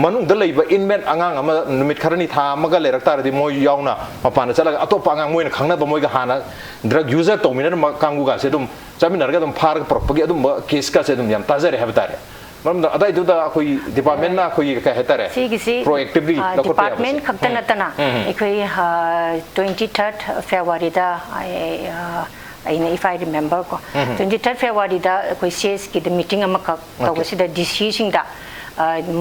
ꯃꯅꯨꯡꯗ ꯂꯩꯕ ꯏꯟꯃꯦꯠ ꯑꯉꯥꯡ ꯑꯃ ꯅꯨꯃꯤꯠ ꯈꯔꯅꯤ, ꯊꯥ ꯑꯃꯒ ꯂꯩꯔꯛ ꯇꯥꯔꯗꯤ, ꯃꯣꯏ ꯌꯥꯎꯅ ꯃꯄꯥꯟꯗ ꯆꯠꯂꯒ ꯑꯇꯣꯞꯄ ꯑꯉꯥꯡ, ꯃꯣꯏꯅ ꯈꯪꯅꯕ, ꯃꯣꯏꯒ ꯍꯥꯟꯅ ꯗ꯭ꯔꯒ ꯌꯨꯖꯔ ꯇꯧꯃꯤꯟꯅꯔꯝꯕ ꯀꯥꯡꯕꯨꯒꯁꯦ ꯑꯗꯨꯝ ꯆꯠꯃꯤꯟꯅꯔꯒ ꯑꯗꯨꯝ ꯐꯥꯔꯒ ꯄꯨꯔꯛꯄꯒꯤ ꯑꯗꯨꯝꯕ ꯀꯦꯁꯀꯁꯦ ꯑꯗꯨꯝ ꯌꯥꯝ ꯇꯥꯖꯔꯦ ꯍꯥꯏꯕ ꯇꯥꯔꯦ꯫ ꯃꯔꯝꯗ ꯑꯗꯥꯏꯗꯨꯗ ꯑꯩꯈꯣꯏ ꯗꯤꯄꯥꯔꯠꯃꯦꯟꯅ ꯑꯩꯈꯣꯏꯒꯤ ꯀꯩ ꯍꯥꯏꯇꯥꯔꯦ, ꯁꯤꯒꯤꯁꯤ ꯄ꯭ꯔꯣꯑꯦꯛꯇꯤꯚꯂꯤ ꯂꯧꯈꯠꯄ ꯌꯥꯕꯁꯦ꯫ ꯗꯤꯄꯥꯔꯠꯃꯦꯟ ꯈꯛꯇ ꯅꯠꯇꯅ ꯑꯩꯈꯣꯏ ꯇ꯭ꯋꯦꯟꯇꯤ ꯊꯥꯔꯠ ꯐꯦꯕꯋꯥꯔꯤꯗ, ꯑꯩꯅ, if I remember ꯀꯣ, ꯇ꯭ꯋꯦꯟꯇꯤ ꯊꯥꯔꯠ ꯐꯦꯕꯋꯥꯔꯤꯗ ꯑꯩꯈꯣꯏ ꯁꯤ ꯑꯦꯁꯀꯤꯗ ꯃꯤꯇꯤꯡ ꯑꯃꯈꯛ ꯇꯧꯕꯁꯤꯗ ꯗꯤ ꯁꯤꯁꯤꯡꯗ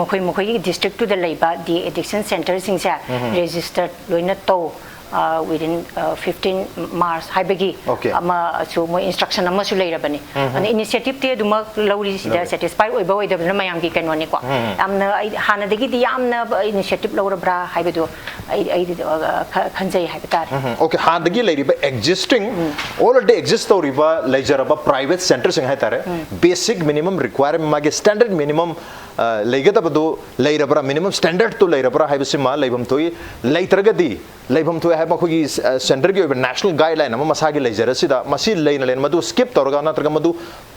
ꯃꯈꯣꯏ ꯃꯈꯣꯏꯒꯤ ꯗꯤꯁꯇ꯭ꯔꯤꯛꯇꯨꯗ ꯂꯩꯕ ꯗꯤ ꯑꯦꯗꯤꯛꯁꯟ ꯁꯦꯟꯇꯔꯁꯤꯡꯁꯦ ꯔꯦꯖꯤꯁꯇꯔ ꯂꯣꯏꯅ ꯇꯧ, within fifteen March ꯍꯥꯏꯕꯒꯤ Okay. ꯑꯃꯁꯨ, ꯃꯣꯏ ꯏꯟꯁꯇ꯭ꯔꯛꯁꯟ ꯑꯃꯁꯨ ꯂꯩꯔꯕꯅꯤ꯫ ꯑꯗꯨꯅ ꯏꯅꯤꯁꯤꯌꯦꯇꯤꯚꯇꯤ ꯑꯗꯨꯃꯛ ꯂꯧꯔꯤꯁꯤꯗ ꯁꯦꯇꯤꯁꯐꯥꯏ ꯑꯣꯏꯕ ꯑꯣꯏꯗꯕꯗꯨꯅ ꯃꯌꯥꯝꯒꯤ ꯀꯩꯅꯣꯅꯤꯀꯣ꯫ ꯌꯥꯝꯅ ꯑꯩ ꯍꯥꯟꯅꯗꯒꯤꯗꯤ ꯌꯥꯝꯅ ꯏꯅꯤꯁꯤꯌꯦꯇꯤꯚ ꯂꯧꯔꯕ꯭ꯔꯥ ꯍꯥꯏꯕꯗꯣ ꯑꯩ, ꯑꯩ ꯈꯟꯖꯩ ꯍꯥꯏꯕ ꯇꯥꯔꯦ꯫ ꯎꯝ, okay, ꯍꯥꯟꯅꯗꯒꯤ ꯂꯩꯔꯤꯕ ꯑꯦꯛꯖꯤꯁꯇꯤꯡ, already exist ꯇꯧꯔꯤꯕ, ꯂꯩꯖꯔꯕ ꯄ꯭ꯔꯥꯏꯚꯦꯠ ꯁꯦꯟꯇꯔꯁꯤꯡ ꯍꯥꯏꯇꯥꯔꯦ, ꯕꯦꯁꯤꯛ ꯃꯤꯅꯤꯃꯝ ꯔꯤꯀ꯭ꯋꯥꯌꯔꯃꯦꯟ, ꯃꯥꯒꯤ ꯁ꯭ꯇꯦꯟꯗꯔꯗ ꯃꯤꯅꯤꯃꯝ ꯂꯩꯒꯗꯕꯗꯨ ꯂꯩꯔꯕ꯭ꯔꯥ, ꯃꯤꯅꯤꯃꯝ ꯁ꯭ꯇꯦꯟꯗꯔꯗꯇꯨ ꯂꯩꯔꯕ꯭ꯔꯥ ꯍꯥꯏꯕꯁꯤꯃ ꯂꯩꯐꯝ ꯊꯣꯛꯏ꯫ ꯂꯩꯇ꯭ꯔꯒꯗꯤ, ꯂꯩꯐꯝ ꯊꯣꯛꯑꯦ ꯍꯥꯏꯕ ꯑꯩꯈꯣꯏꯒꯤ ꯁꯦꯟꯇꯔꯒꯤ ꯑꯣꯏꯕ ꯅꯦꯁꯅꯦꯜ ꯒꯥꯏꯗꯂꯥꯏꯟ ꯑꯃ ꯃꯁꯥꯒꯤ ꯂꯩꯖꯔꯁꯤꯗ, ꯃꯁꯤ ꯂꯩꯅ ꯂꯩꯅ ꯃꯗꯨ ꯁ꯭ꯀꯤꯞ ꯇꯧꯔꯒ ꯅꯠꯇ꯭ꯔꯒ ꯃꯗꯨ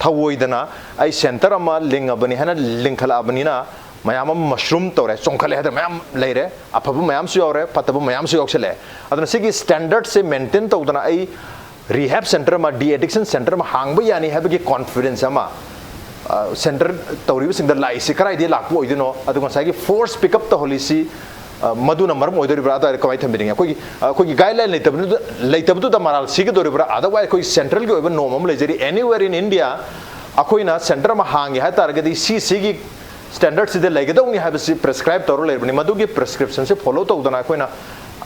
ꯊꯧꯑꯣꯏꯗꯅ ꯑꯩ ꯁꯦꯟꯇꯔ ꯑꯃ ꯂꯤꯡꯉꯕꯅꯤ ꯍꯥꯏꯅ ꯂꯤꯡꯈꯠꯂꯛꯑꯕꯅꯤꯅ, ꯃꯌꯥꯝ ꯑꯃ ꯃꯁꯔꯨꯝ ꯇꯧꯔꯦ, ꯆꯣꯡꯈꯠꯂꯦ ꯍꯥꯏꯗꯅ ꯃꯌꯥꯝ ꯂꯩꯔꯦ, ꯑꯐꯕ ꯃꯌꯥꯝꯁꯨ ꯌꯥꯎꯔꯦ, ꯐꯠꯇꯕ ꯃꯌꯥꯝꯁꯨ ꯌꯥꯎꯁꯜꯂꯛꯑꯦ꯫ ꯑꯗꯨꯅ ꯁꯤꯒꯤ ꯁ꯭ꯇꯦꯟꯗꯔꯗꯁꯦ ꯃꯦꯟꯇꯦꯟ ꯇꯧꯗꯅ ꯑꯩ ꯔꯤꯍꯦꯕ ꯁꯦꯟꯇꯔ ꯑꯃ, ꯗꯤ ꯑꯦꯗꯤꯛꯁꯟ ꯁꯦꯟꯇꯔ ꯑꯃ ꯍꯥꯡꯕ ꯌꯥꯅꯤ ꯍꯥꯏꯕꯒꯤ ꯀꯣꯟꯐꯤꯗꯦꯟꯁ ꯑꯃ ꯁꯦꯟꯇꯔ ꯇꯧꯔꯤꯕꯁꯤꯡꯗ ꯂꯥꯛꯏꯁꯤ ꯀꯗꯥꯏꯗꯒꯤ ꯂꯥꯛꯄ ꯑꯣꯏꯗꯣꯏꯅꯣ? ꯑꯗꯨꯒ ꯉꯁꯥꯏꯒꯤ ꯐꯣꯔꯁ ꯄꯤꯛ ꯑꯞ ꯇꯧꯍꯜꯂꯤꯁꯤ ꯑ, ꯃꯗꯨꯅ ꯃꯔꯝ ꯑꯣꯏꯗꯣꯔꯤꯕ꯭ꯔꯥ? ꯑꯗꯨ ꯑꯣꯏꯔꯗꯤ ꯀꯃꯥꯏꯅ ꯊꯝꯕꯤꯅꯤꯡꯉꯤ? ꯑꯩꯈꯣꯏꯒꯤ, ꯑꯩꯈꯣꯏꯒꯤ ꯒꯥꯏꯗꯂꯥꯏꯟ ꯂꯩꯇꯕꯗꯨꯗ, ꯂꯩꯇꯕꯗꯨꯗ ꯃꯔꯥꯜ ꯁꯤꯒꯗꯣꯔꯤꯕ꯭ꯔꯥ? Otherwise ꯑꯩꯈꯣꯏꯒꯤ ꯁꯦꯟꯇ꯭ꯔꯦꯜꯒꯤ ꯑꯣꯏꯕ ꯅꯣꯔꯝ ꯑꯃ ꯂꯩꯖꯔꯤ꯫ Anywhere in India ꯑꯩꯈꯣꯏꯅ ꯁꯦꯟꯇꯔ ꯑꯃ ꯍꯥꯡꯒꯦ ꯍꯥꯏ ꯇꯥꯔꯒꯗꯤ ꯁꯤ ꯁꯤꯒꯤ ꯁ꯭ꯇꯦꯟꯗꯔꯗꯁꯤꯗ ꯂꯩꯒꯗꯧꯅꯤ ꯍꯥꯏꯕꯁꯤ ꯄ꯭ꯔꯦꯁꯀ꯭ꯔꯥꯏꯕ ꯇꯧꯔ ꯂꯩꯔꯕꯅꯤ꯫ ꯃꯗꯨꯒꯤ ꯄ꯭ꯔꯦꯁꯀ꯭ꯔꯤꯞꯁꯟꯁꯦ ꯐꯣꯂꯣ ꯇꯧꯗꯅ ꯑꯩꯈꯣꯏꯅ,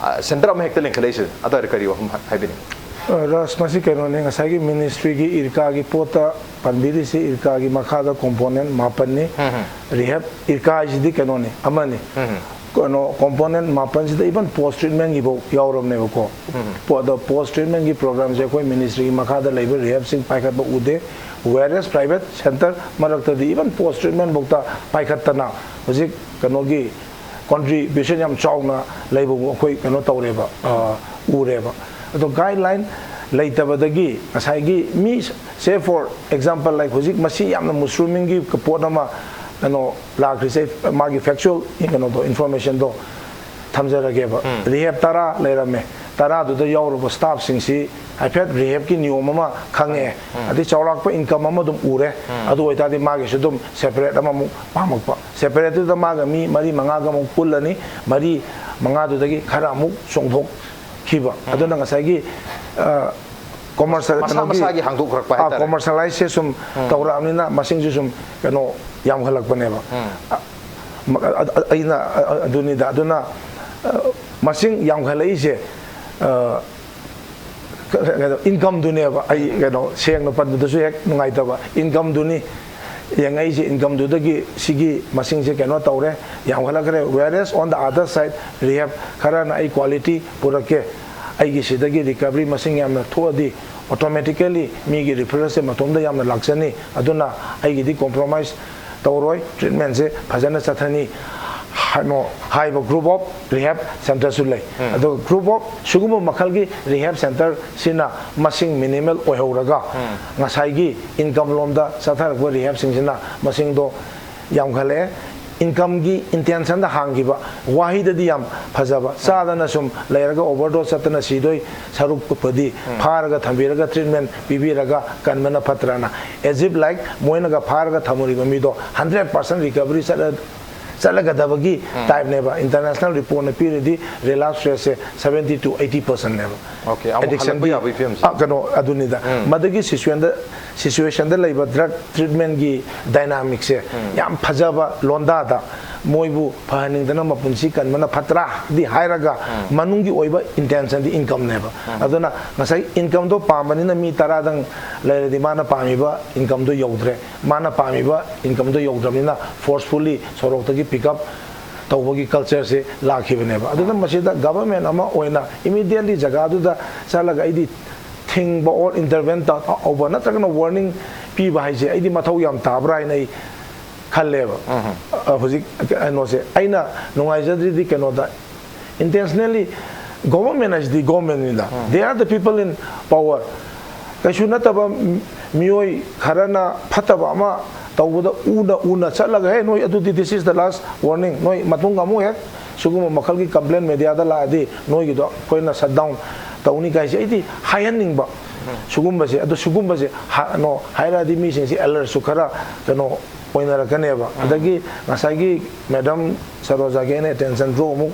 ꯑ, ꯁꯦꯟꯇꯔ ꯑꯃ ꯍꯦꯛꯇ ꯂꯤꯡꯈꯠꯂꯛꯏꯁꯦ꯫ ꯑꯗꯨ ꯑꯣꯏꯔꯗꯤ ꯀꯔꯤ ꯋꯥꯐꯝ ꯍꯥꯏ-, ꯍꯥꯏꯕꯤꯅꯤꯡꯉꯤ? ꯑ, ꯔꯥꯖ, ꯃꯁꯤ ꯀꯩꯅꯣꯅꯤ, ꯉꯁꯥꯏꯒꯤ ꯃꯤꯅꯤꯁꯇ꯭ꯔꯤꯒꯤ ꯏꯔꯀꯥꯒꯤ ꯄꯣꯠꯇ ꯄꯟꯕꯤꯔꯤꯁꯤ, ꯏꯔꯀꯥꯒꯤ ꯃꯈꯥꯗ ꯀꯣꯝꯄꯣꯅꯦꯟ ꯃꯥꯄꯟꯅꯤ꯫ ꯎꯝ, ꯎꯝ꯫ ꯔꯤꯍꯦꯕ, ꯏꯔꯀꯥ ꯍꯥꯏꯁꯤꯗꯤ ꯀꯩꯅꯣꯅꯤ, ꯑꯃꯅꯤ꯫ ꯎꯝ, ꯎꯝ꯫ ꯀꯩꯅꯣ, ꯀꯣꯝꯄꯣꯅꯦꯟ ꯃꯥꯄꯟꯁꯤꯗ ꯏꯚꯟ ꯄꯣꯁ ꯇ꯭ꯔꯤꯠꯃꯦꯟꯒꯤꯐꯥꯎ ꯌꯥꯎꯔꯕꯅꯦꯕꯀꯣ꯫ ꯎꯝ, ꯎꯝ꯫ ꯄꯣ-, ꯑꯗꯣ ꯄꯣꯁ ꯇ꯭ꯔꯤꯠꯃꯦꯟꯒꯤ ꯄ꯭ꯔꯣꯒ꯭ꯔꯥꯝꯁꯦ ꯑꯩꯈꯣꯏ ꯃꯤꯅꯤꯁꯇ꯭ꯔꯤꯒꯤ ꯃꯈꯥꯗ ꯂꯩꯕ ꯔꯤꯍꯦꯕꯁꯤꯡ ꯄꯥꯏꯈꯠꯄ ꯎꯗꯦ꯫ Whereas ꯄ꯭ꯔꯥꯏꯚꯦꯠ ꯁꯦꯟꯇꯔ ꯃꯔꯛꯇꯗꯤ ꯏꯚꯟ ꯄꯣꯁ ꯇ꯭ꯔꯤꯠꯃꯦꯟꯐꯥꯎꯗ ꯄꯥꯏꯈꯠꯇꯅ ꯍꯧꯖꯤꯛ ꯀꯩꯅꯣꯒꯤ ꯀꯣꯟꯇ꯭ꯔꯤꯕ꯭ꯌꯨꯁꯟ ꯌꯥꯝ ꯆꯥꯎꯅ ꯂꯩꯕ ꯑꯩꯈꯣꯏ ꯀꯩꯅꯣ ꯇꯧꯔꯦꯕ, ꯑ, ꯎꯔꯦꯕ꯫ ꯑꯗꯣ ꯒꯥꯏꯗꯂꯥꯏꯟ ꯂꯩꯇꯕꯗꯒꯤ ꯉꯁꯥꯏꯒꯤ ꯃꯤ, say for example, like ꯍꯧꯖꯤꯛ ꯃꯁꯤ ꯌꯥꯝꯅ ꯃꯨꯁꯔꯨꯃꯤꯡꯒꯤ ꯄꯣꯠ ꯑꯃ ꯀꯩꯅꯣ ꯂꯥꯛꯈ꯭ꯔꯤꯁꯦ, ꯃꯥꯒꯤ ꯐꯦꯛꯆꯨꯋꯦꯜ ꯀꯩꯅꯣꯗꯣ, ꯏꯟꯐꯣꯔꯃꯦꯁꯟꯗꯣ ꯊꯝꯖꯔꯒꯦꯕ꯫ ꯎꯝ꯫ ꯔꯤꯍꯦꯕ ꯇꯔꯥ ꯂꯩꯔꯝꯃꯦ, ꯇꯔꯥꯗꯨꯗ ꯌꯥꯎꯔꯨꯕ ꯁ꯭ꯇꯥꯐꯁꯤꯡꯁꯤ ꯍꯥꯏꯐꯦꯠ ꯔꯤꯍꯦꯕꯀꯤ ꯅꯤꯌꯣꯝ ꯑꯃ ꯈꯪꯉꯛꯑꯦ꯫ ꯎꯝ꯫ ꯑꯗꯩ ꯆꯥꯎꯔꯥꯛꯄ ꯏꯟꯀꯝ ꯑꯃ ꯑꯗꯨꯝ ꯎꯔꯦ꯫ ꯎꯝ꯫ ꯑꯗꯨ ꯑꯣꯏꯇꯥꯔꯗꯤ ꯃꯥꯒꯤꯁꯨ ꯑꯗꯨꯝ ꯁꯦꯄꯔꯦꯠ ꯑꯃꯃꯨꯛ ꯄꯥꯝꯃꯛꯄ꯫ ꯁꯦꯄꯔꯦꯠꯇꯨꯗ ꯃꯥꯒ ꯃꯤ ꯃꯔꯤ ꯃꯉꯥꯒ ꯑꯃꯨꯛ ꯄꯨꯜꯂꯅꯤ, ꯃꯔꯤ ꯃꯉꯥꯗꯨꯗꯒꯤ ꯈꯔ ꯑꯃꯨꯛ ꯆꯣꯡꯊꯣꯛꯈꯤꯕ꯫ ꯎꯝ꯫ ꯑꯗꯨꯅ ꯉꯁꯥꯏꯒꯤ, ꯑ, ꯀꯣꯃꯔꯁ-, ꯃꯁꯥ ꯀꯩꯅꯣꯒꯤ, ꯃꯁꯥꯒꯤ ꯍꯥꯡꯗꯣꯛꯈ꯭ꯔꯛꯄ ꯑ, ꯍꯥꯏꯇꯥꯔꯦ꯫ ꯀꯣꯃꯔꯁꯤꯌꯦꯂꯥꯏꯖꯁꯦ ꯁꯨꯝ ꯎꯝ꯫ ꯇꯧꯔꯛꯑꯕꯅꯤꯅ ꯃꯁꯤꯡꯁꯨ ꯁꯨꯝ ꯀꯩꯅꯣ ꯌꯥꯝꯈꯠꯂꯛꯄꯅꯦꯕ꯫ ꯎꯝ꯫ ꯑ, ꯃ-, ꯑ-, ꯑ-, ꯑꯩꯅ, ꯑ-, ꯑ-, ꯑꯗꯨꯅꯤꯗ꯫ ꯑꯗꯨꯅ, ꯑ, ꯃꯁꯤꯡ ꯌꯥꯝꯈꯠꯂꯛꯏꯁꯦ, ꯑ, ꯀ-, ꯀꯩꯅꯣ, ꯏꯟꯀꯝꯗꯨꯅꯦꯕ꯫ ꯑꯩ ꯀꯩꯅꯣ ꯁꯦꯡꯅ ꯄꯟꯕꯗꯁꯨ ꯍꯦꯛ ꯅꯨꯡꯉꯥꯏꯇꯕ, ꯏꯟꯀꯝꯗꯨꯅꯤ꯫ ꯌꯦꯡꯉꯛꯏꯁꯦ, ꯏꯟꯀꯝꯗꯨꯗꯒꯤ ꯁꯤꯒꯤ ꯃꯁꯤꯡꯁꯦ ꯀꯩꯅꯣ ꯇꯧꯔꯦ, ꯌꯥꯝꯈꯠꯂꯛꯈ꯭ꯔꯦ꯫ Whereas on the other side, ꯔꯤꯍꯦꯕ ꯈꯔꯅ ꯑꯩ ꯀ꯭ꯋꯥꯂꯤꯇꯤ ꯄꯨꯔꯛꯀꯦ, ꯑꯩꯒꯤ ꯁꯤꯗꯒꯤ ꯔꯤꯀꯚꯔꯤ ꯃꯁꯤꯡ ꯌꯥꯝꯅ ꯊꯣꯛꯑꯗꯤ ꯑꯣꯇꯣꯃꯦꯇꯤꯀꯦꯂꯤ ꯃꯤꯒꯤ ꯔꯤꯐꯔꯦꯜꯁꯦ ꯃꯇꯣꯝꯗ ꯌꯥꯝꯅ ꯂꯥꯛꯆꯅꯤ, ꯑꯗꯨꯅ ꯑꯩꯒꯤꯗꯤ ꯀꯣꯝꯄ꯭ꯔꯣꯃꯥꯏꯁ ꯇꯧꯔꯣꯏ, ꯇ꯭ꯔꯤꯠꯃꯦꯟꯁꯦ ꯐꯖꯅ ꯆꯠꯊꯅꯤ ꯍꯥꯏꯅꯣ ꯍꯥꯏꯕ ꯒ꯭ꯔꯨꯞ ꯑꯣꯐ ꯔꯤꯍꯦꯕ ꯁꯦꯟꯇꯔꯁꯨ ꯂꯩ꯫ ꯎꯝ꯫ ꯑꯗꯨꯒ ꯒ꯭ꯔꯨꯞ ꯑꯣꯐ ꯁꯤꯒꯨꯝꯕ ꯃꯈꯜꯒꯤ ꯔꯤꯍꯦꯕ ꯁꯦꯟꯇꯔꯁꯤꯅ ꯃꯁꯤꯡ ꯃꯤꯅꯤꯃꯦꯜ ꯑꯣꯏꯍꯧꯔꯒ ꯎꯝ꯫ ꯉꯁꯥꯏꯒꯤ ꯏꯟꯀꯝ ꯂꯣꯝꯗ ꯆꯠꯊꯔꯛꯄ ꯔꯤꯍꯦꯕꯁꯤꯡꯁꯤꯅ ꯃꯁꯤꯡꯗꯣ ꯌꯥꯝꯈꯠꯂꯛꯑꯦ꯫ ꯏꯟꯀꯝꯒꯤ ꯏꯟꯇꯦꯟꯁꯟꯗ ꯍꯥꯡꯈꯤꯕ ꯋꯥꯍꯩꯗꯗꯤ ꯌꯥꯝ ꯐꯖꯕ, ꯆꯥꯗꯅ ꯁꯨꯝ ꯂꯩꯔꯒ ꯑꯣꯚꯔꯗꯣꯁ ꯆꯠꯇꯅ ꯁꯤꯗꯣꯏ ꯁꯔꯨꯛꯄꯨꯗꯤ ꯎꯝ꯫ ꯐꯥꯔꯒ ꯊꯝꯕꯤꯔꯒ ꯇ꯭ꯔꯤꯠꯃꯦꯟ ꯄꯤꯕꯤꯔꯒ ꯀꯟꯕꯅ ꯐꯠꯇ꯭ꯔꯥꯅ? As if like ꯃꯣꯏꯅꯒ ꯐꯥꯔꯒ ꯊꯝꯃꯨꯔꯤꯕ ꯃꯤꯗꯣ ꯍꯟꯗ꯭ꯔꯦꯠ ꯄꯥꯔꯁꯦꯟ ꯔꯤꯀꯚꯔꯤ ꯆꯠꯂ-, ꯆꯠꯂꯒꯗꯕꯒꯤ typeꯅꯦꯕ꯫ International reportꯅ ꯄꯤꯔꯗꯤ relapse rateꯁꯦ seventy to eighty percentꯅꯦꯕ꯫ Okay, ꯑꯃꯨꯛ ꯍꯜꯂꯛꯄ ꯌꯥꯕꯒꯤ ꯐꯤꯕꯝꯁꯦ꯫ ꯑ, ꯀꯩꯅꯣ ꯑꯗꯨꯅꯤꯗ꯫ ꯃꯗꯨꯒꯤ situationꯗ situationꯗ ꯂꯩꯕ drug treatmentꯀꯤ dynamicꯁꯦ ꯌꯥꯝ ꯐꯖꯕ ꯂꯣꯟꯗꯥꯗ ꯃꯣꯏꯕꯨ ꯐꯍꯟꯅꯤꯡꯗꯅ ꯃꯄꯨꯟꯁꯤ ꯀꯟꯕꯅ ꯐꯠꯇ꯭ꯔꯥꯗꯤ ꯍꯥꯏꯔꯒ ꯃꯅꯨꯡꯒꯤ ꯑꯣꯏꯕ intentionꯗꯤ incomeꯅꯦꯕ꯫ ꯑꯗꯨꯅ ꯉꯁꯥꯏ incomeꯗꯣ ꯄꯥꯝꯕꯅꯤꯅ ꯃꯤ ꯇꯔꯥꯗꯪ ꯂꯩꯔꯗꯤ ꯃꯥꯅ ꯄꯥꯝꯃꯤꯕ incomeꯗꯣ ꯌꯧꯗ꯭ꯔꯦ꯫ ꯃꯥꯅ ꯄꯥꯝꯃꯤꯕ incomeꯗꯣ ꯌꯧꯗ꯭ꯔꯕꯅꯤꯅ forcefully ꯁꯣꯔꯣꯛꯇꯒꯤ pick up ꯇꯧꯕꯒꯤ cultureꯁꯦ ꯂꯥꯛꯈꯤꯕꯅꯦꯕ꯫ ꯑꯗꯨꯅ ꯃꯁꯤꯗ government ꯑꯃ ꯑꯣꯏꯅ immediately ꯖꯒꯥꯗꯨꯗ ꯆꯠꯂꯒ ꯑꯩꯗꯤ ꯊꯤꯡꯕ or intervene ꯇꯧꯕ ꯅꯠꯇ꯭ꯔꯒꯅ warning ꯄꯤꯕ ꯍꯥꯏꯁꯦ ꯑꯩꯗꯤ ꯃꯊꯧ ꯌꯥꯝ ꯇꯥꯕ꯭ꯔꯥ ꯍꯥꯏꯅ ꯑꯩ ꯈꯜꯂꯦꯕ꯫ ꯑ, ꯍꯧꯖꯤꯛ ꯀꯩꯅꯣꯁꯦ ꯑꯩꯅ ꯅꯨꯡꯉꯥꯏꯖꯗ꯭ꯔꯤꯗꯤ ꯀꯩꯅꯣꯗ intentionally government ꯍꯥꯏꯁꯤꯗꯤ governmentꯅꯤꯗ, they are the people in power꯫ ꯀꯩꯁꯨ ꯅꯠꯇꯕ ꯃꯤꯑꯣꯏ ꯈꯔꯅ ꯐꯠꯇꯕ ꯑꯃ ꯇꯧꯕꯗ ꯎꯅ ꯎꯅ ꯆꯠꯂꯒ, "ꯍꯦ, ꯅꯣꯏ ꯑꯗꯨꯗꯤ this is the last warning, ꯅꯣꯏ ꯃꯇꯨꯡ ꯑꯃꯨꯛ ꯍꯦꯛ ꯁꯤꯒꯨꯝꯕ ꯃꯈꯜꯒꯤ complaint mediaꯗ ꯂꯥꯛꯑꯗꯤ ꯅꯣꯏꯒꯤꯗꯣ ꯑꯩꯈꯣꯏꯅ shut down ꯇꯧꯅꯤ" ꯀꯥꯏꯁꯦ ꯑꯩꯗꯤ ꯍꯥꯏꯍꯟꯅꯤꯡꯕ꯫ ꯁꯤꯒꯨꯝꯕꯁꯦ, ꯑꯗꯣ ꯁꯤꯒꯨꯝꯕꯁꯦ ꯍꯥ-, ꯅꯣ ꯍꯥꯏꯔꯛꯑꯗꯤ ꯃꯤꯁꯤꯡꯁꯤ alertꯁꯨ ꯈꯔ ꯀꯩꯅꯣ ꯑꯣꯏꯅꯔꯛꯀꯅꯦꯕ꯫ ꯑꯗꯒꯤ ꯉꯁꯥꯏꯒꯤ madam ꯁꯔꯣꯖꯥꯒꯤ ꯑꯩꯅ attention draw ꯑꯃꯨꯛ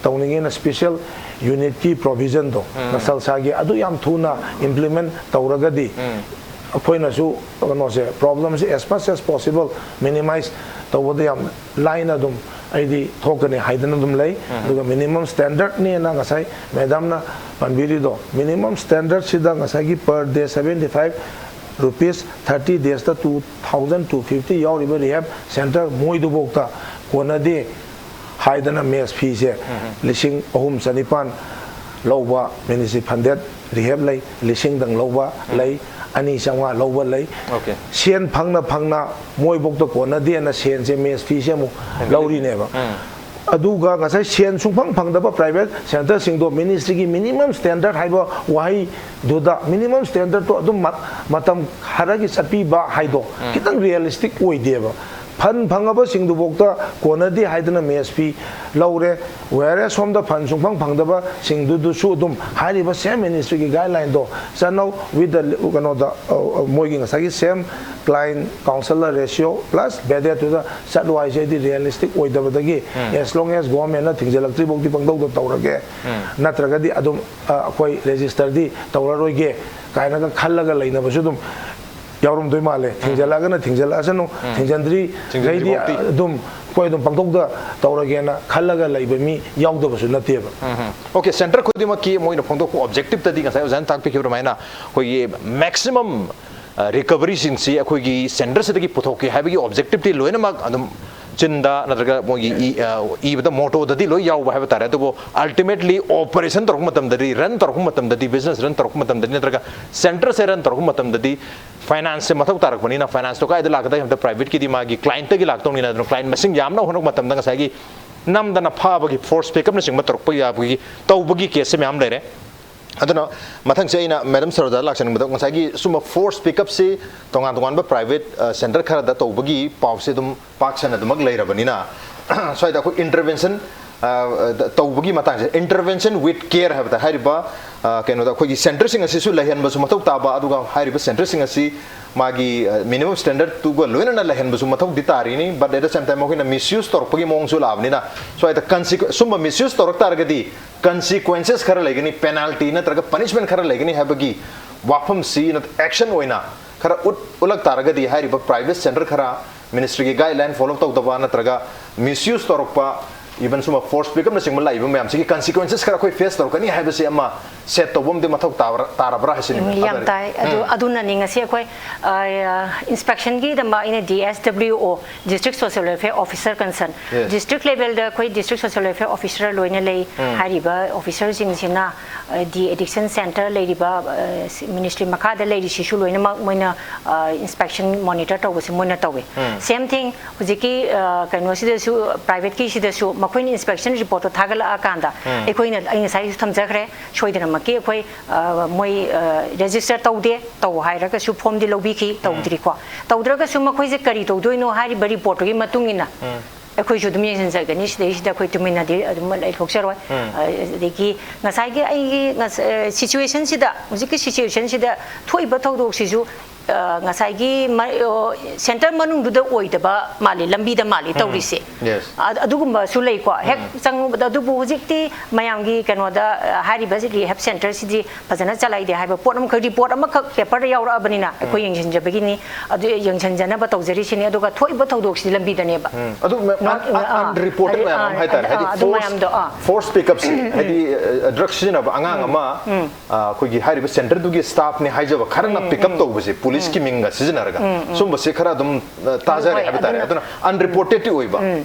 ꯇꯧꯅꯤꯡꯉꯦꯅ special unitꯀꯤ provisionꯗꯣ ꯅꯁꯜꯁꯥꯒꯤ ꯑꯗꯨ ꯌꯥꯝ ꯊꯨꯅ implement ꯇꯧꯔꯒꯗꯤ ꯑꯩꯈꯣꯏꯅꯁꯨ ꯀꯩꯅꯣꯁꯦ problemꯁꯦ as much as possible minimize ꯇꯧꯕꯗ ꯌꯥꯝ ꯂꯥꯏꯅ ꯑꯗꯨꯝ ꯑꯩꯗꯤ ꯊꯣꯛꯀꯅꯤ ꯍꯥꯏꯗꯅ ꯑꯗꯨꯝ ꯂꯩ꯫ ꯑꯗꯨꯒ minimum standardꯅꯦꯅ ꯉꯁꯥꯏ madamꯅ ꯄꯟꯕꯤꯔꯤꯗꯣ, minimum standardꯁꯤꯗ ꯉꯁꯥꯏꯒꯤ per day seventy five rupees, thirty daysꯇ two thousand two fifty ꯌꯥꯎꯔꯤꯕ rehab center ꯃꯣꯏꯗꯨꯐꯥꯎꯗ ꯀꯣꯟꯅꯗꯦ ꯍꯥꯏꯗꯅ mess feeꯁꯦ ꯂꯤꯁꯤꯡ ꯑꯍꯨꯝ ꯆꯅꯤꯄꯥꯟ ꯂꯧꯕ municipal funded rehab ꯂꯩ, ꯂꯤꯁꯤꯡꯗꯪ ꯂꯧꯕ ꯂꯩ, ꯑꯅꯤ ꯆꯥꯝꯃꯉꯥ ꯂꯧꯕ ꯂꯩ꯫ Okay. ꯁꯦꯟ ꯐꯪꯅ ꯐꯪꯅ ꯃꯣꯏꯐꯥꯎꯗ ꯀꯣꯟꯅꯗꯦꯅ ꯁꯦꯟꯁꯦ mess feeꯁꯦ ꯑꯃꯨꯛ ꯂꯧꯔꯤꯅꯦꯕ꯫ ꯑꯗꯨꯒ ꯉꯁꯥꯏ ꯁꯦꯟ ꯁꯨꯡꯐꯪ ꯐꯪꯗꯕ private centreꯁꯤꯡꯗꯣ ministryꯒꯤ minimum standard ꯍꯥꯏꯕ ꯋꯥꯍꯩꯗꯨꯗ minimum standardꯇꯣ ꯑꯗꯨꯝ ꯃ-, ꯃꯇꯝ ꯈꯔꯒꯤ ꯆꯠꯄꯤꯕ ꯍꯥꯏꯗꯣ ꯈꯤꯇꯪ realistic ꯑꯣꯏꯗꯦꯕ꯫ ꯐꯟ ꯐꯪꯉꯕꯁꯤꯡꯗꯨꯐꯥꯎꯗ ꯀꯣꯟꯅꯗꯦ ꯍꯥꯏꯗꯨꯅ ꯃꯦꯁ ꯐꯤ ꯂꯧꯔꯦ꯫ ꯋꯦꯔꯦ ꯁꯣꯝꯗ ꯐꯟ ꯁꯨꯡꯐꯪ ꯐꯪꯗꯕꯁꯤꯡꯗꯨꯗꯁꯨ ꯑꯗꯨꯝ ꯍꯥꯏꯔꯤꯕ ꯁꯦꯝ ꯃꯤꯅꯤꯁꯇ꯭ꯔꯤꯒꯤ ꯒꯥꯏꯗꯂꯥꯏꯟꯗꯣ ꯆꯠꯅꯧ꯫ ꯋꯤꯠ ꯗ ꯀꯩꯅꯣꯗ ꯃꯣꯏꯒꯤ ꯉꯁꯥꯏꯒꯤ ꯁꯦꯝ ꯀ꯭ꯂꯥꯏꯟ ꯀꯥꯎꯟꯁꯤꯂꯔ ꯔꯦꯁꯤꯌꯣ ꯄ꯭ꯂꯁ ꯕꯦꯗꯦꯠꯇꯨꯗ ꯆꯠꯂꯨ ꯍꯥꯏꯁꯦ ꯑꯩꯗꯤ ꯔꯤꯌꯦꯂꯤꯁꯇꯤꯛ ꯑꯣꯏꯗꯕꯗꯒꯤ ꯑꯦꯁ ꯂꯣꯡ ꯑꯦꯁ ꯒꯣꯔꯃꯦꯟꯅ ꯊꯤꯡꯖꯤꯜꯂꯛꯇ꯭ꯔꯤꯐꯥꯎꯗꯤ ꯄꯪꯇꯧꯗ ꯇꯧꯔꯒꯦ, ꯅꯠꯇ꯭ꯔꯒꯗꯤ ꯑꯗꯨꯝ ꯑꯩꯈꯣꯏ ꯔꯦꯖꯤꯁꯇꯔꯗꯤ ꯇꯧꯔꯔꯣꯏꯒꯦ ꯀꯥꯏꯅꯒ ꯈꯜꯂꯒ ꯂꯩꯅꯕꯁꯨ ꯑꯗꯨꯝ ꯌꯥꯎꯔꯝꯗꯣꯏ ꯃꯥꯜꯂꯦ꯫ ꯊꯤꯡꯖꯜꯂꯛꯑꯒꯅ ꯊꯤꯡꯖꯜꯂꯛꯑꯁꯅꯨ, ꯊꯤꯡꯖꯟꯗ꯭ꯔꯤꯈꯩꯗꯤ ꯑꯗꯨꯝ ꯑꯩꯈꯣꯏ ꯑꯗꯨꯝ ꯄꯪꯇꯧꯗ ꯇꯧꯔꯒꯦꯅ ꯈꯜꯂꯒ ꯂꯩꯕ ꯃꯤ ꯌꯥꯎꯗꯕꯁꯨ ꯅꯠꯇꯦꯕ꯫ ꯑꯣꯀꯦ, ꯁꯦꯟꯇꯔ ꯈꯨꯗꯤꯡꯃꯛꯀꯤ ꯃꯣꯏꯅ ꯐꯣꯡꯗꯣꯛꯄ ꯑꯣꯕꯖꯦꯛꯇꯤꯞꯇꯗꯤ ꯉꯁꯥꯏ ꯑꯣꯖꯥꯅ ꯇꯥꯛꯄꯤꯈꯤꯕ ꯑꯗꯨꯃꯥꯏꯅ ꯑꯩꯈꯣꯏꯒꯤ ꯃꯦꯛꯁꯤꯃꯝ ꯔꯤꯀꯕꯔꯤꯁꯤꯡꯁꯤ ꯑꯩꯈꯣꯏꯒꯤ ꯁꯦꯟꯇꯔꯁꯤꯗꯒꯤ ꯄꯨꯊꯣꯛꯀꯦ ꯍꯥꯏꯕꯒꯤ ꯑꯣꯕꯖꯦꯛꯇꯤꯞꯇꯤ ꯂꯣꯏꯅꯃꯛ ꯑꯗꯨꯝ ꯆꯤꯟꯗ ꯅꯠꯇ꯭ꯔꯒ ꯃꯣꯏꯒꯤ ꯏꯕꯗ ꯃꯣꯇꯣꯗꯗꯤ ꯂꯣꯏ ꯌꯥꯎꯕ ꯍꯥꯏꯕ ꯇꯥꯔꯦ꯫ ꯑꯗꯨꯕꯨ ꯑꯜꯇꯤꯃꯦꯠꯂꯤ ꯑꯣꯄꯔꯦꯁꯟ ꯇꯧꯔꯛꯄ ꯃꯇꯝꯗꯗꯤ, ꯔꯟ ꯇꯧꯔꯛꯄ ꯃꯇꯝꯗꯗꯤ, ꯕꯤꯖꯤꯅꯦꯁ ꯔꯟ ꯇꯧꯔꯛꯄ ꯃꯇꯝꯗꯗꯤ ꯅꯠꯇ꯭ꯔꯒ ꯁꯦꯟꯇꯔꯁꯦ ꯔꯟ ꯇꯧꯔꯛꯄ ꯃꯇꯝꯗꯗꯤ ꯐꯥꯏꯅꯥꯟꯁꯁꯦ ꯃꯊꯧ ꯇꯥꯔꯛꯄꯅꯤꯅ ꯐꯥꯏꯅꯥꯟꯁꯇꯣ ꯀꯥꯏꯗ ꯂꯥꯛꯀꯗꯒꯦ ꯍꯥꯏꯕꯗ ꯄ꯭ꯔꯥꯏꯚꯦꯠꯀꯤꯗꯤ ꯃꯥꯒꯤ ꯀ꯭ꯂꯥꯏꯟꯇꯒꯤ ꯂꯥꯛꯇꯧꯅꯤꯅ꯫ ꯑꯗꯨꯅ ꯀ꯭ꯂꯥꯏꯟ ꯃꯁꯤꯡ ꯌꯥꯝꯅ ꯍꯣꯠꯅꯔꯛꯄ ꯃꯇꯝꯗ ꯉꯁꯥꯏꯒꯤ ꯅꯝꯗꯅ ꯐꯥꯕꯒꯤ ꯐꯣꯔꯁ ꯄꯤꯛꯀꯞꯅꯆꯤꯡꯕ ꯇꯧꯔꯛꯄ ꯌꯥꯕꯒꯤ ꯇꯧꯕꯒꯤ ꯀꯦꯁꯁꯦ ꯃꯌꯥꯝ ꯂꯩꯔꯦ꯫ ꯑꯗꯨꯅ ꯃꯊꯪꯁꯦ ꯑꯩꯅ ꯃꯦꯗꯥꯝ ꯁꯔꯣꯖꯥꯗ ꯂꯥꯛꯆꯅꯤꯡꯕꯗ ꯉꯁꯥꯏꯒꯤ ꯁꯨꯝꯕ ꯐꯣꯔꯁ ꯄꯤꯛꯀꯞꯁꯤ ꯇꯣꯉꯥꯟ ꯇꯣꯉꯥꯟꯕ ꯄ꯭ꯔꯥꯏꯚꯦꯠ ꯁꯦꯟꯇꯔ ꯈꯔꯗ ꯇꯧꯕꯒꯤ ꯄꯥꯎꯁꯦ ꯑꯗꯨꯝ ꯄꯥꯛ ꯁꯟꯅ ꯑꯗꯨꯃꯛ ꯂꯩꯔꯕꯅꯤꯅ ꯁ꯭ꯋꯥꯏꯗ ꯑꯩꯈꯣꯏ ꯏꯟꯇꯔꯚꯦꯟꯁꯟ ꯇꯧꯕꯒꯤ ꯃꯇꯥꯡꯁꯦ, intervention with care ꯍꯥꯏꯕꯗ ꯍꯥꯏꯔꯤꯕ ꯀꯩꯅꯣꯗ ꯑꯩꯈꯣꯏꯒꯤ ꯁꯦꯟꯇꯔꯁꯤꯡ ꯑꯁꯤꯁꯨ ꯂꯩꯍꯟꯕꯁꯨ ꯃꯊꯧ ꯇꯥꯕ, ꯑꯗꯨꯒ ꯍꯥꯏꯔꯤꯕ ꯁꯦꯟꯇꯔꯁꯤꯡ ꯑꯁꯤ ꯃꯥꯒꯤ ꯃꯤꯅꯤꯃꯝ ꯁ꯭ꯇꯦꯟꯗꯔꯠꯇꯨꯒ ꯂꯣꯏꯅꯅ ꯂꯩꯍꯟꯕꯁꯨ ꯃꯊꯧꯗꯤ ꯇꯥꯔꯤꯅꯤ꯫ But at the same time ꯃꯈꯣꯏꯅ ꯃꯤꯁꯌꯨꯁ ꯇꯧꯔꯛꯄꯒꯤ ꯃꯑꯣꯡꯁꯨ ꯂꯥꯛꯑꯕꯅꯤꯅ ꯁ꯭ꯋꯥꯏꯗ ꯁꯨꯝꯕ ꯃꯤꯁꯌꯨꯁ ꯇꯧꯔꯛ ꯇꯥꯔꯒꯗꯤ ꯀꯟꯁꯤꯀ꯭ꯋꯦꯟꯁꯦꯁ ꯈꯔ ꯂꯩꯒꯅꯤ, ꯄꯦꯅꯥꯜꯇꯤ ꯅꯠꯇ꯭ꯔꯒ ꯄꯅꯤꯁꯃꯦꯟ ꯈꯔ ꯂꯩꯒꯅꯤ ꯍꯥꯏꯕꯒꯤ ꯋꯥꯐꯝꯁꯤ ꯑꯦꯛꯁꯟ ꯑꯣꯏꯅ ꯈꯔ ꯎꯠ ꯎꯠꯂꯛ ꯇꯥꯔꯒꯗꯤ ꯍꯥꯏꯔꯤꯕ ꯄ꯭ꯔꯥꯏꯚꯦꯠ ꯁꯦꯟꯇꯔ ꯈꯔ ꯃꯤꯅꯤꯁꯇ꯭ꯔꯤꯒꯤ ꯒꯥꯏꯗꯂꯥꯏꯟ ꯐꯣꯂꯣ ꯇꯧꯗꯕ ꯅꯠꯇ꯭ꯔꯒ ꯃꯤꯁꯌꯨꯁ ꯇꯧꯔꯛꯄ, ꯏꯚꯟ ꯁꯨꯝꯕ ꯐꯣꯔꯁ ꯄꯤꯛꯀꯞꯅꯆꯤꯡꯕ ꯂꯥꯛꯏꯕ ꯃꯌꯥꯝꯁꯤꯒꯤ ꯀꯟꯁꯤꯀ꯭ꯋꯦꯟꯁꯦꯁ ꯈꯔ ꯑꯩꯈꯣꯏ ꯐꯦꯁ ꯇꯧꯔꯛꯀꯅꯤ ꯍꯥꯏꯕꯁꯤ ꯑꯃ ꯁꯦꯠ ꯇꯧꯕ ꯑꯃꯗꯤ ꯃꯊꯧ ꯇꯥꯕ꯭ꯔꯥ ꯇꯥꯔꯕ꯭ꯔꯥ ꯍꯥꯏꯁꯤꯅꯤ꯫ ꯌꯥꯝ ꯇꯥꯏ꯫ ꯑꯗꯨ ꯑꯗꯨꯅꯅꯤ ꯉꯁꯤ ꯑꯩꯈꯣꯏ ꯏꯟꯁꯄꯦꯛꯁꯟꯒꯤꯗꯃꯛ ꯑꯩꯅ D S W O, District Social Welfare Officer concern, district level ꯗ ꯑꯩꯈꯣꯏ District Social Welfare Officer ꯂꯣꯏꯅ ꯂꯩ꯫ ꯍꯥꯏꯔꯤꯕ ꯑꯣꯐꯤꯁꯔꯁꯤꯡꯁꯤꯅ ꯗꯤ ꯑꯦꯗꯤꯛꯁꯟ ꯁꯦꯟꯇꯔ ꯂꯩꯔꯤꯕ ꯃꯤꯅꯤꯁꯇ꯭ꯔꯤ ꯃꯈꯥꯗ ꯂꯩꯔꯤꯁꯤꯁꯨ ꯂꯣꯏꯅꯃꯛ ꯃꯣꯏꯅ ꯏꯟꯁꯄꯦꯛꯁꯟ ꯃꯣꯅꯤꯇꯔ ꯇꯧꯕꯁꯦ ꯃꯣꯏꯅ ꯇꯧꯋꯤ꯫ Same thing ꯍꯧꯖꯤꯛꯀꯤ ꯀꯩꯅꯣꯁꯤꯗꯁꯨ, ꯄ꯭ꯔꯥꯏꯚꯦꯠꯀꯤꯁꯤꯗꯁꯨ ꯑꯩꯈꯣꯏꯅ inspection report ꯇꯣ ꯊꯥꯒꯠꯂꯛꯑꯀꯥꯟꯗ ꯑꯩꯈꯣꯏꯅ, ꯑꯩ ꯉꯁꯥꯏꯁꯨ ꯊꯝꯖꯈ꯭ꯔꯦ, ꯁꯣꯏꯗꯅꯃꯛꯀꯤ ꯑꯩꯈꯣꯏ, ꯑ, ꯃꯣꯏ, ꯑ, register ꯇꯧꯗꯦ, ꯇꯧ ꯍꯥꯏꯔꯒꯁꯨ form ꯗꯤ ꯂꯧꯕꯤꯈꯤ, ꯇꯧꯗ꯭ꯔꯤꯀꯣ꯫ ꯇꯧꯗ꯭ꯔꯒꯁꯨ ꯃꯈꯣꯏꯁꯦ ꯀꯔꯤ ꯇꯧꯗꯣꯏꯅꯣ ꯍꯥꯏꯔꯤꯕ report ꯇꯨꯒꯤ ꯃꯇꯨꯡ ꯏꯟꯅ ꯑꯩꯈꯣꯏꯁꯨ ꯑꯗꯨꯝ ꯌꯦꯡꯁꯤꯟꯖꯒꯅꯤ꯫ ꯁꯤꯗꯩꯁꯤꯗ ꯑꯩꯈꯣꯏ ꯇꯨꯃꯤꯟꯅꯗꯤ ꯑꯗꯨꯝ ꯂꯩꯊꯣꯛꯆꯔꯣꯏ꯫ ꯑ, ꯑꯗꯒꯤ ꯉꯁꯥꯏꯒꯤ ꯑꯩꯒꯤ ꯉꯁ-, ꯑ, situation ꯁꯤꯗ, ꯍꯧꯖꯤꯛꯀꯤ situation ꯁꯤꯗ ꯊꯣꯛꯏꯕ ꯊꯧꯗꯣꯛꯁꯤꯁꯨ, ꯑ, ꯉꯁꯥꯏꯒꯤ ꯃ-, ꯑꯣ, center ꯃꯅꯨꯡꯗꯨꯗ ꯑꯣꯏꯗꯕ ꯃꯥꯜꯂꯤ, ꯂꯝꯕꯤꯗ ꯃꯥꯜꯂꯤ ꯇꯧꯔꯤꯁꯦ꯫ Yes. ꯑ-, ꯑꯗꯨꯒꯨꯝꯕꯁꯨ ꯂꯩꯀꯣ꯫ ꯍꯦꯛ ꯆꯪꯉꯨꯕꯗ, ꯑꯗꯨꯕꯨ ꯍꯧꯖꯤꯛꯇꯤ ꯃꯌꯥꯝꯒꯤ ꯀꯩꯅꯣꯗ, ꯑ, ꯍꯥꯏꯔꯤꯕ rehab center ꯁꯤꯗꯤ ꯐꯖꯅ ꯆꯂꯥꯏꯗꯦ ꯍꯥꯏꯕ ꯄꯣꯠ ꯑꯃꯈꯛ, report ꯑꯃꯈꯛ paper ꯗ ꯌꯥꯎꯔꯛꯑꯕꯅꯤꯅ ꯑꯩꯈꯣꯏ ꯌꯦꯡꯁꯤꯟꯖꯕꯒꯤꯅꯤ꯫ ꯑꯗꯨ ꯌꯦꯡꯁꯤꯟꯖꯅꯕ ꯇꯧꯖꯔꯤꯁꯤꯅꯤ꯫ ꯑꯗꯨꯒ ꯊꯣꯛꯏꯕ ꯊꯧꯗꯣꯛꯁꯤꯗꯤ ꯂꯝꯕꯤꯗꯅꯦꯕ꯫ ꯑꯗꯨ ꯃ-, Not, un-, un-, ꯑ, unreported ꯑ, ꯃꯌꯥꯝ ꯑꯃ ꯑ, ꯍꯥꯏꯇꯥꯔꯦ꯫ ꯑ, ꯍꯥꯏꯗꯤ ꯑꯗꯨ force, ꯃꯌꯥꯝꯗꯣ, ꯑ꯫ Force pickup ꯁꯤ, ꯍꯥꯏꯗꯤ, ꯑ, drug ꯁꯤꯖꯤꯟꯅꯕ ꯑꯉꯥꯡ ꯑꯃ, ꯑ, ꯑꯩꯈꯣꯏꯒꯤ ꯍꯥꯏꯔꯤꯕ center ꯗꯨꯒꯤ staff ꯅꯤ ꯍꯥꯏꯖꯕ ꯈꯔꯅ pick up ꯇꯧꯕꯁꯦ, police ꯀꯤ ꯃꯤꯡꯒ ꯁꯤꯖꯤꯟꯅꯔꯒ, ꯁꯨꯝꯕꯁꯦ ꯈꯔ ꯑꯗꯨꯝ, ꯑ, ꯇꯥꯖꯔꯦ ꯍꯣꯏ, ꯍꯥꯏꯕ ꯇꯥꯔꯦ꯫ ꯑꯗꯨꯅ ꯑꯗꯨꯅ unreported ꯇꯤ ꯑꯣꯏꯕ꯫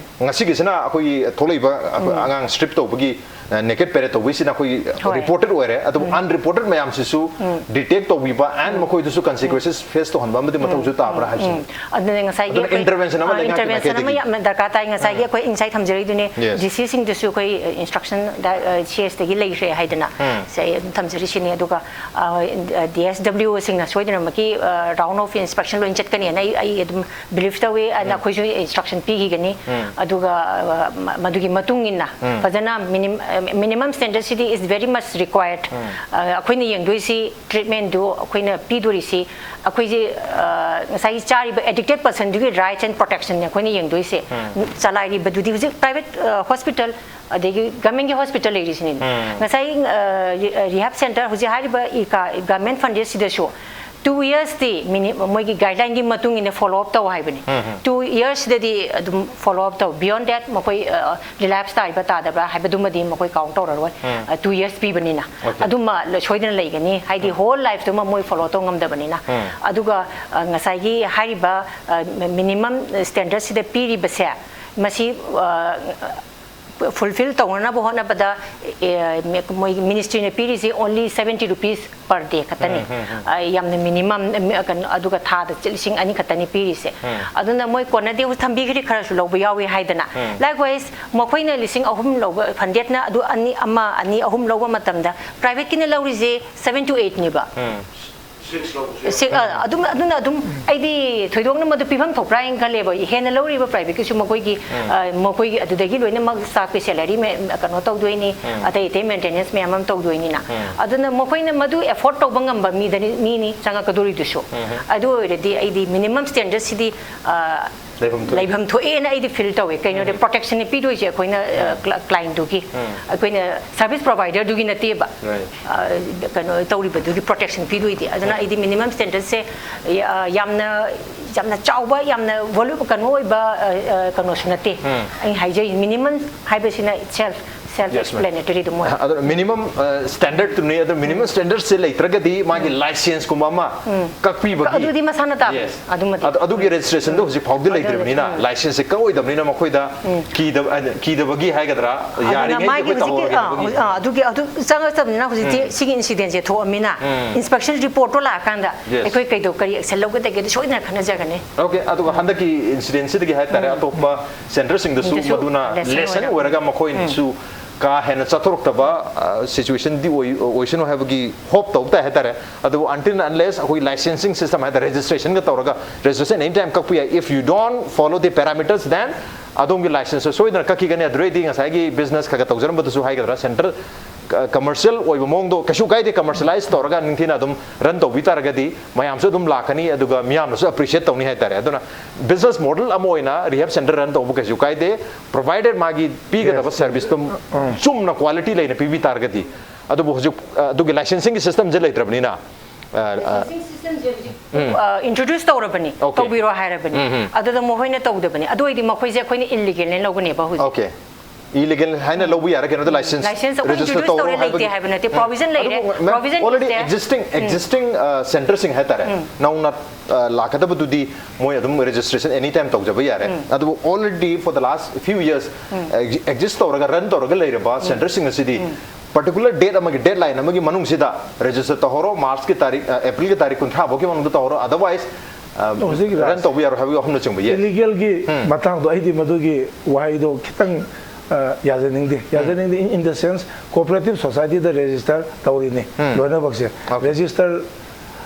ꯉꯁꯤꯒꯤꯁꯤꯅ ꯑꯩꯈꯣꯏꯒꯤ ꯊꯣꯛꯂꯛꯏꯕ ꯑꯩꯈꯣꯏ ꯑꯉꯥꯡ strip ꯇꯧꯕꯒꯤ, ꯑ, naked parade ꯇꯧꯕꯒꯤꯁꯤꯅ ꯑꯩꯈꯣꯏꯒꯤ ꯍꯣꯏ꯫ Reported ꯑꯣꯏꯔꯦ꯫ ꯑꯗꯨꯕꯨ unreported ꯃꯌꯥꯝꯁꯤꯁꯨ detect ꯇꯧꯕꯤꯕ and ꯃꯈꯣꯏꯗꯁꯨ consequences face ꯇꯧꯍꯟꯕ ꯑꯃꯗꯤ ꯃꯊꯧꯁꯨ ꯇꯥꯕ꯭ꯔꯥ ꯍꯥꯏꯕꯁꯤꯅꯤ꯫ ꯑꯗꯨꯅ ꯉꯁꯥꯏꯒꯤ ꯑꯗꯨꯅ ꯑꯩꯈꯣꯏ, intervention ꯑꯃ ꯑ, ꯂꯩꯉꯥꯛꯀꯤ intervention ꯑꯃ ꯃꯥꯏꯀꯩꯗꯒꯤ꯫ ꯌꯥꯝꯅ ꯗꯔꯀꯥꯔ ꯇꯥꯏ꯫ ꯉꯁꯥꯏꯒꯤ ꯑꯩꯈꯣꯏ ꯉꯁꯥꯏ ꯊꯝꯖꯔꯤꯗꯨꯅꯦ, Yes. DC ꯁꯤꯡꯗꯁꯨ ꯑꯩꯈꯣꯏ instruction ꯗ, ꯑ, C S ꯇꯒꯤ ꯂꯩꯈ꯭ꯔꯦ ꯍꯥꯏꯗꯅ꯫ ꯁꯦ ꯑꯗꯨꯝ ꯊꯝꯖꯔꯤꯁꯤꯅꯤ꯫ ꯑꯗꯨꯒ, ꯑ, DSWO ꯁꯤꯡꯅ ꯁꯣꯏꯗꯅꯃꯛꯀꯤ, ꯑ, round of inspection ꯂꯣꯏ ꯆꯠꯀꯅꯤꯅ ꯑꯩ, ꯑꯩ ꯑꯗꯨꯝ believe ꯇꯧꯏ꯫ ꯑꯗꯨꯅ ꯑꯩꯈꯣꯏꯁꯨ instruction ꯄꯤꯈꯤꯒꯅꯤ꯫ ꯑꯗꯨꯒ, ꯑ, ꯃ-, ꯃꯗꯨꯒꯤ ꯃꯇꯨꯡ ꯏꯟꯅ ꯐꯖꯅ minim-, ꯑ, minimum standard CD is very much required꯫ ꯑ, ꯑꯩꯈꯣꯏꯅ ꯌꯦꯡꯗꯣꯏꯁꯤ treatment ꯗꯨ ꯑꯩꯈꯣꯏꯅ ꯄꯤꯗꯣꯔꯤꯁꯤ ꯑꯩꯈꯣꯏꯁꯦ, ꯑ, ꯉꯁꯥꯏꯒꯤ ꯆꯥꯔꯤꯕ addicted person ꯗꯨꯒꯤ rights and protection ꯅꯦ ꯑꯩꯈꯣꯏꯅ ꯌꯦꯡꯗꯣꯏꯁꯦ꯫ ꯆꯂꯥꯏꯔꯤꯕꯗꯨꯗꯤ ꯍꯧꯖꯤꯛ private, ꯑ, hospital ꯑꯗꯒꯤ government ꯀꯤ hospital ꯂꯩꯔꯤꯁꯤꯅꯤ꯫ ꯉꯁꯥꯏ, ꯑ, re-, rehab center ꯍꯧꯖꯤꯛ ꯍꯥꯏꯔꯤꯕ ꯏ ꯀꯥ-, government funded ꯁꯤꯗꯁꯨ two years ꯇꯤ mini-, ꯃꯣꯏꯒꯤ guideline ꯒꯤ ꯃꯇꯨꯡ ꯏꯟꯅ follow up ꯇꯧ ꯍꯥꯏꯕꯅꯤ꯫ Two years ꯁꯤꯗꯗꯤ ꯑꯗꯨꯝ follow up ꯇꯧ, beyond that ꯃꯈꯣꯏ, ꯑ, relapse ꯇꯥꯔꯤꯕ ꯇꯥꯗꯕ꯭ꯔꯥ ꯍꯥꯏꯕꯗꯨꯃꯗꯤ ꯃꯈꯣꯏ count ꯇꯧꯔꯔꯣꯏ꯫ ꯑ, two years ꯄꯤꯕꯅꯤꯅ꯫ Okay. ꯑꯗꯨꯃ ꯂ-, ꯁꯣꯏꯗꯅ ꯂꯩꯒꯅꯤ, ꯍꯥꯏꯗꯤ whole life ꯇꯨꯃ ꯃꯣꯏ follow ꯇꯧ ꯉꯝꯗꯕꯅꯤꯅ꯫ ꯑꯗꯨꯒ, ꯑ, ꯉꯁꯥꯏꯒꯤ ꯍꯥꯏꯔꯤꯕ, ꯑ, minimum standard ꯁꯤꯗ ꯄꯤꯔꯤꯕꯁꯦ, ꯃꯁꯤ, ꯑ, ꯐꯨꯜꯐꯤꯜ ꯇꯧꯅꯅꯕ ꯍꯣꯠꯅꯕꯗ, ꯑꯦ, ꯃꯣꯏꯒꯤ ꯃꯤꯅꯤꯁꯇ꯭ꯔꯤꯅ ꯄꯤꯔꯤꯁꯦ only seventy rupees per day ꯈꯛꯇꯅꯤ꯫ ꯑ, ꯌꯥꯝꯅ ꯃꯤꯅꯤꯃꯝ, ꯃꯤ-, ꯀꯩꯅꯣ, ꯑꯗꯨꯒ ꯊꯥꯗ ꯂꯤꯁꯤꯡ ꯑꯅꯤ ꯈꯛꯇꯅꯤ ꯄꯤꯔꯤꯁꯦ꯫ ꯑꯗꯨꯅ ꯃꯣꯏ ꯀꯣꯟꯅꯗꯦ, ꯊꯝꯕꯤꯈ꯭ꯔꯦ, ꯈꯔꯁꯨ ꯂꯧꯕ ꯌꯥꯎꯏ ꯍꯥꯏꯗꯅ꯫ Likewise, ꯃꯈꯣꯏꯅ ꯂꯤꯁꯤꯡ ꯑꯍꯨꯝ ꯂꯧꯕ, ꯐꯟꯗꯦꯠꯅ ꯑꯗꯨ ꯑꯅꯤ, ꯑꯃ, ꯑꯅꯤ, ꯑꯍꯨꯝ ꯂꯧꯕ ꯃꯇꯝꯗ, ꯄ꯭ꯔꯥꯏꯚꯦꯠꯀꯤꯅ ꯂꯧꯔꯤꯁꯦ seven to eight ꯅꯦꯕ꯫ ꯁꯤ-, ꯑ, ꯑꯗꯨꯝ, ꯑꯗꯨꯅ ꯑꯗꯨꯝ ꯑꯩꯗꯤ ꯊꯣꯏꯗꯣꯛꯅ ꯃꯗꯨ ꯄꯤꯐꯝ ꯊꯣꯛꯄ꯭ꯔꯥ ꯍꯥꯏꯅ ꯈꯜꯂꯦꯕ꯫ ꯍꯦꯟꯅ ꯂꯧꯔꯤꯕ ꯄ꯭ꯔꯥꯏꯚꯦꯠꯀꯤꯁꯨ ꯃꯈꯣꯏꯒꯤ, ꯑ, ꯃꯈꯣꯏꯒꯤ ꯑꯗꯨꯗꯒꯤ ꯂꯣꯏꯅꯃꯛ staff ꯀꯤ salary ꯃꯌꯥꯝ ꯀꯩꯅꯣ ꯇꯧꯗꯣꯏꯅꯤ, ꯑꯇꯩ ꯑꯇꯩ maintenance ꯃꯌꯥꯝ ꯑꯃ ꯇꯧꯗꯣꯏꯅꯤꯅ꯫ ꯑꯗꯨꯅ ꯃꯈꯣꯏꯅ ꯃꯗꯨ afford ꯇꯧꯕ ꯉꯝꯕ ꯃꯤꯗꯅꯤ, ꯃꯤꯅꯤ ꯆꯪꯉꯛꯀꯗꯣꯔꯤꯗꯨꯁꯨ꯫ ꯑꯗꯨ ꯑꯣꯏꯔꯗꯤ ꯑꯩꯗꯤ minimum standard ꯁꯤꯗꯤ, ꯑ, ꯂꯩꯐꯝ ꯊꯣꯛꯑꯦ꯫ ꯂꯩꯐꯝ ꯊꯣꯛꯑꯦꯅ ꯑꯩꯗꯤ feel ꯇꯧꯋꯦ꯫ ꯀꯩꯅꯣꯗꯤ, protection ꯄꯤꯗꯣꯏꯁꯦ ꯑꯩꯈꯣꯏꯅ, ꯑ, cli-, client ꯗꯨꯒꯤ, ꯑꯩꯈꯣꯏꯅ service provider ꯗꯨꯒꯤ ꯅꯠꯇꯦꯕ꯫ Right. ꯑ, ꯀꯩꯅꯣ ꯇꯧꯔꯤꯕꯗꯨꯒꯤ protection ꯄꯤꯗꯣꯏꯗꯤ꯫ ꯑꯗꯨꯅ ꯑꯩꯗꯤ minimum standard ꯁꯦ, ꯑ, ꯌꯥꯝꯅ, ꯌꯥꯝꯅ ꯆꯥꯎꯕ, ꯌꯥꯝꯅ volume ꯀꯩꯅꯣ ꯑꯣꯏꯕ, ꯑ, ꯑ, ꯀꯩꯅꯣꯁꯨ ꯅꯠꯇꯦ꯫ ꯑꯩ ꯍꯥꯏꯖꯩ, minimum ꯍꯥꯏꯕꯁꯤꯅ itself self Yes, ma'am. Explanatory ꯑꯗꯨꯝ ꯑꯣꯏ꯫ ꯑꯗꯨꯅ minimum, ꯑ, standard ꯇꯨꯅꯤ꯫ ꯑꯗꯨ minimum standard ꯁꯦ ꯂꯩꯇ꯭ꯔꯒꯗꯤ ꯃꯥꯒꯤ license ꯀꯨꯝꯕ ꯑꯃ ꯀꯛꯄꯤꯕꯒꯤ ꯑꯗꯨꯗꯤ ꯃꯁꯥꯅ ꯇꯥꯕꯅꯤ꯫ Yes. ꯑꯗꯨꯃꯗꯤ ꯑꯗꯨ, ꯑꯗꯨꯒꯤ registration ꯗꯣ ꯍꯧꯖꯤꯛ ꯐꯥꯎꯗꯤ ꯑꯗꯨ ꯂꯩꯇ꯭ꯔꯤꯕꯅꯤꯅ, ꯂꯩꯇ꯭ꯔꯤ꯫ License ꯁꯦ ꯀꯛꯑꯣꯏꯗꯕꯅꯤꯅ ꯃꯈꯣꯏꯗ ꯀꯤꯗꯕ, ꯑ, ꯀꯤꯗꯕꯒꯤ ꯍꯥꯏꯒꯗ꯭ꯔꯥ, ꯑꯗꯨꯅ ꯌꯥꯔꯤꯉꯩꯗꯤ ꯃꯥꯒꯤ ꯑꯩꯈꯣꯏ ꯍꯧꯖꯤꯛꯀꯤ, ꯇꯧꯍꯧꯔꯒꯦ ꯑ, ꯍꯥꯏꯕꯒꯤ꯫ ꯑ, ꯑꯗꯨꯒꯤ, ꯑꯗꯨ ꯆꯪꯉꯛꯇꯕꯅꯤꯅ ꯍꯧꯖꯤꯛꯇꯤ ꯁꯤꯒꯤ incident ꯁꯦ ꯊꯣꯛꯑꯃꯤꯅ, inspection report ꯇꯣ ꯂꯥꯛꯑꯀꯥꯟꯗ Yes. ꯑꯩꯈꯣꯏ ꯀꯩꯗꯧ-, ꯀꯔꯤ action ꯂꯧꯒꯗꯒꯦꯗꯣ ꯁꯣꯏꯗꯅ ꯈꯟꯅꯖꯒꯅꯤ꯫ Okay, ꯑꯗꯨꯒ ꯍꯟꯗꯛꯀꯤ incident ꯁꯤꯗꯒꯤ ꯍꯥꯏꯇꯥꯔꯦ, ꯑꯇꯣꯞꯄ centre ꯁꯤꯡꯗꯁꯨ ꯑꯗꯨꯁꯨ ꯃꯗꯨꯅ lesson lesson ꯑꯣꯏꯔꯒ ꯑꯣꯏꯔꯒ꯫ ꯃꯈꯣꯏꯅꯁꯨ ꯀꯥ ꯍꯦꯟꯅ ꯆꯠꯊꯣꯔꯛꯇꯕ, ꯑ, situation ꯗꯤ ꯑꯣꯏ-, ꯑꯣꯏꯁꯅꯨ ꯍꯥꯏꯕꯒꯤ hope ꯇꯧ ꯇꯥꯏ ꯍꯥꯏꯇꯥꯔꯦ꯫ ꯑꯗꯨꯕꯨ until unless ꯑꯩꯈꯣꯏ licensing system ꯍꯥꯏꯇꯥꯔꯦ, registration ꯒ ꯇꯧꯔꯒ, registration anytime ꯀꯛꯄ ꯌꯥꯏ, if you don't follow the parameters, then ꯑꯗꯣꯝꯒꯤ license ꯁꯣꯏꯗꯅ ꯀꯛꯈꯤꯒꯅꯤ꯫ ꯑꯗꯨꯗꯩꯗꯤ ꯉꯁꯥꯏꯒꯤ business ꯈꯔ ꯈꯔ ꯇꯧꯖꯔꯝꯕꯗꯨꯁꯨ ꯍꯥꯏꯒꯗ꯭ꯔꯥ, centre, ꯑ, commercial ꯑꯣꯏꯕ ꯃꯑꯣꯡꯗꯣ ꯀꯩꯁꯨ ꯀꯥꯏꯗꯦ, commercialize ꯇꯧꯔꯒ ꯅꯤꯡꯊꯤꯅ ꯑꯗꯨꯝ run ꯇꯧꯕꯤ ꯇꯥꯔꯒꯗꯤ ꯃꯌꯥꯝꯁꯨ ꯑꯗꯨꯝ ꯂꯥꯛꯀꯅꯤ, ꯑꯗꯨꯒ ꯃꯤꯌꯥꯝꯅꯁꯨ appreciate ꯇꯧꯅꯤ ꯍꯥꯏꯇꯥꯔꯦ꯫ ꯑꯗꯨꯅ business model ꯑꯃ ꯑꯣꯏꯅ rehab centre run ꯇꯧꯕ ꯀꯩꯁꯨ ꯀꯥꯏꯗꯦ, provided ꯃꯥꯒꯤ ꯄꯤꯒꯗꯕ Yes. Service ꯇꯨ ꯆꯨꯝꯅ quality ꯂꯩꯅ ꯄꯤꯕꯤ ꯇꯥꯔꯒꯗꯤ꯫ ꯑꯗꯨꯕꯨ ꯍꯧꯖꯤꯛ, ꯑ, ꯑꯗꯨꯒꯤ licensing ꯒꯤ system ꯁꯦ ꯂꯩꯇ꯭ꯔꯕꯅꯤꯅ, ꯑ, ꯑ, Licensing system ꯁꯦ ꯍꯧꯖꯤꯛ, ꯑ, introduce ꯇꯧꯔꯕꯅꯤ, Okay. ꯇꯧꯕꯤꯔꯣ ꯍꯥꯏꯔꯕꯅꯤ꯫ ꯑꯗꯨꯗ ꯃꯈꯣꯏꯅ ꯇꯧꯗꯕꯅꯤ꯫ ꯑꯗꯨ ꯑꯣꯏꯔꯗꯤ ꯃꯈꯣꯏꯁꯦ ꯑꯩꯈꯣꯏꯅ illegal ꯅꯦ ꯂꯧꯒꯅꯦꯕ ꯍꯧꯖꯤꯛ꯫ Okay. ꯏꯂꯤꯒꯦꯜ ꯍꯥꯏꯅ ꯂꯧꯕ ꯌꯥꯔꯦ ꯀꯩꯅꯣꯗ ꯂꯥꯏꯁꯦꯟꯁ ꯂꯥꯏꯁꯦꯟꯁ ꯑꯩꯈꯣꯏ ꯔꯦꯖꯤꯁꯇꯔ ꯏꯟꯇ꯭ꯔꯣꯗ꯭ꯌꯨꯁ ꯇꯧꯔꯣ ꯇꯧꯔꯦ ꯂꯩꯇꯦ ꯍꯥꯏꯕꯒꯤ ꯍꯥꯏꯕ ꯅꯠꯇꯦ, ꯄ꯭ꯔꯣꯕꯤꯖꯟ ꯂꯩꯔꯦ, ꯑꯗꯨꯕꯨ ꯃꯦꯝ, ꯄ꯭ꯔꯣꯕꯤꯖꯟ already ꯂꯩꯇꯦ꯫ existing existing centreꯁꯤꯡ ꯍꯥꯏꯇꯥꯔꯦ, ꯅꯧꯅ ꯑ, ꯂꯥꯛꯀꯗꯕꯗꯨꯗꯤ ꯃꯣꯏ ꯑꯗꯨꯝ ꯔꯦꯖꯤꯁꯇ꯭ꯔꯦꯁꯟ ꯑꯦꯅꯤ ꯇꯥꯏꯝ ꯇꯧꯖꯕ ꯌꯥꯔꯦ꯫ ꯑꯗꯨꯕꯨ already for the last few years exist ꯇꯧꯔꯒ ꯔꯟ ꯇꯧꯔꯒ ꯂꯩꯔꯕ ꯁꯦꯟꯇꯔꯁꯤꯡ ꯑꯁꯤꯗꯤ ꯄꯥꯔꯇꯤꯀꯨꯂꯔ ꯗꯦꯠ ꯑꯃꯒꯤ ꯗꯦꯠ ꯂꯥꯏꯟ ꯑꯃꯒꯤ ꯃꯅꯨꯡꯁꯤꯗ ꯔꯦꯖꯤꯁꯇꯔ ꯇꯧꯍꯧꯔꯣ, ꯃꯥꯔꯆꯀꯤ ꯇꯥꯔꯤꯛ ꯑ, ꯑꯦꯄ꯭ꯔꯤꯜꯒꯤ ꯇꯥꯔꯤꯛ ꯀꯨꯟꯊ꯭ꯔꯥ ꯐꯥꯎꯒꯤ ꯃꯅꯨꯡꯗ ꯇꯧꯍꯧꯔꯣ, ꯑꯗꯔꯋꯥꯏꯁ ꯍꯧꯖꯤꯛ ꯔꯟ ꯇꯧꯕ ꯌꯥꯔꯣꯏ ꯍꯥꯏꯕꯒꯤ ꯋꯥꯐꯝꯅꯆꯤꯡꯕ ꯌꯦ ꯏꯂꯤꯒꯦꯜꯒꯤ ꯃꯇꯥꯡꯗꯣ ꯑꯩꯗꯤ ꯃꯗꯨꯒꯤ ꯋꯥꯍꯩꯗꯣ ꯈꯤꯇꯪ ꯑ, ꯌꯥꯖꯅꯤꯡꯗꯦ꯫ ꯌꯥꯖꯅꯤꯡꯗꯦ in the sense cooperative societyꯗ register ꯇꯧꯔꯤꯅꯤ ꯂꯣꯏꯅꯃꯛꯁꯦ꯫ Okay. Register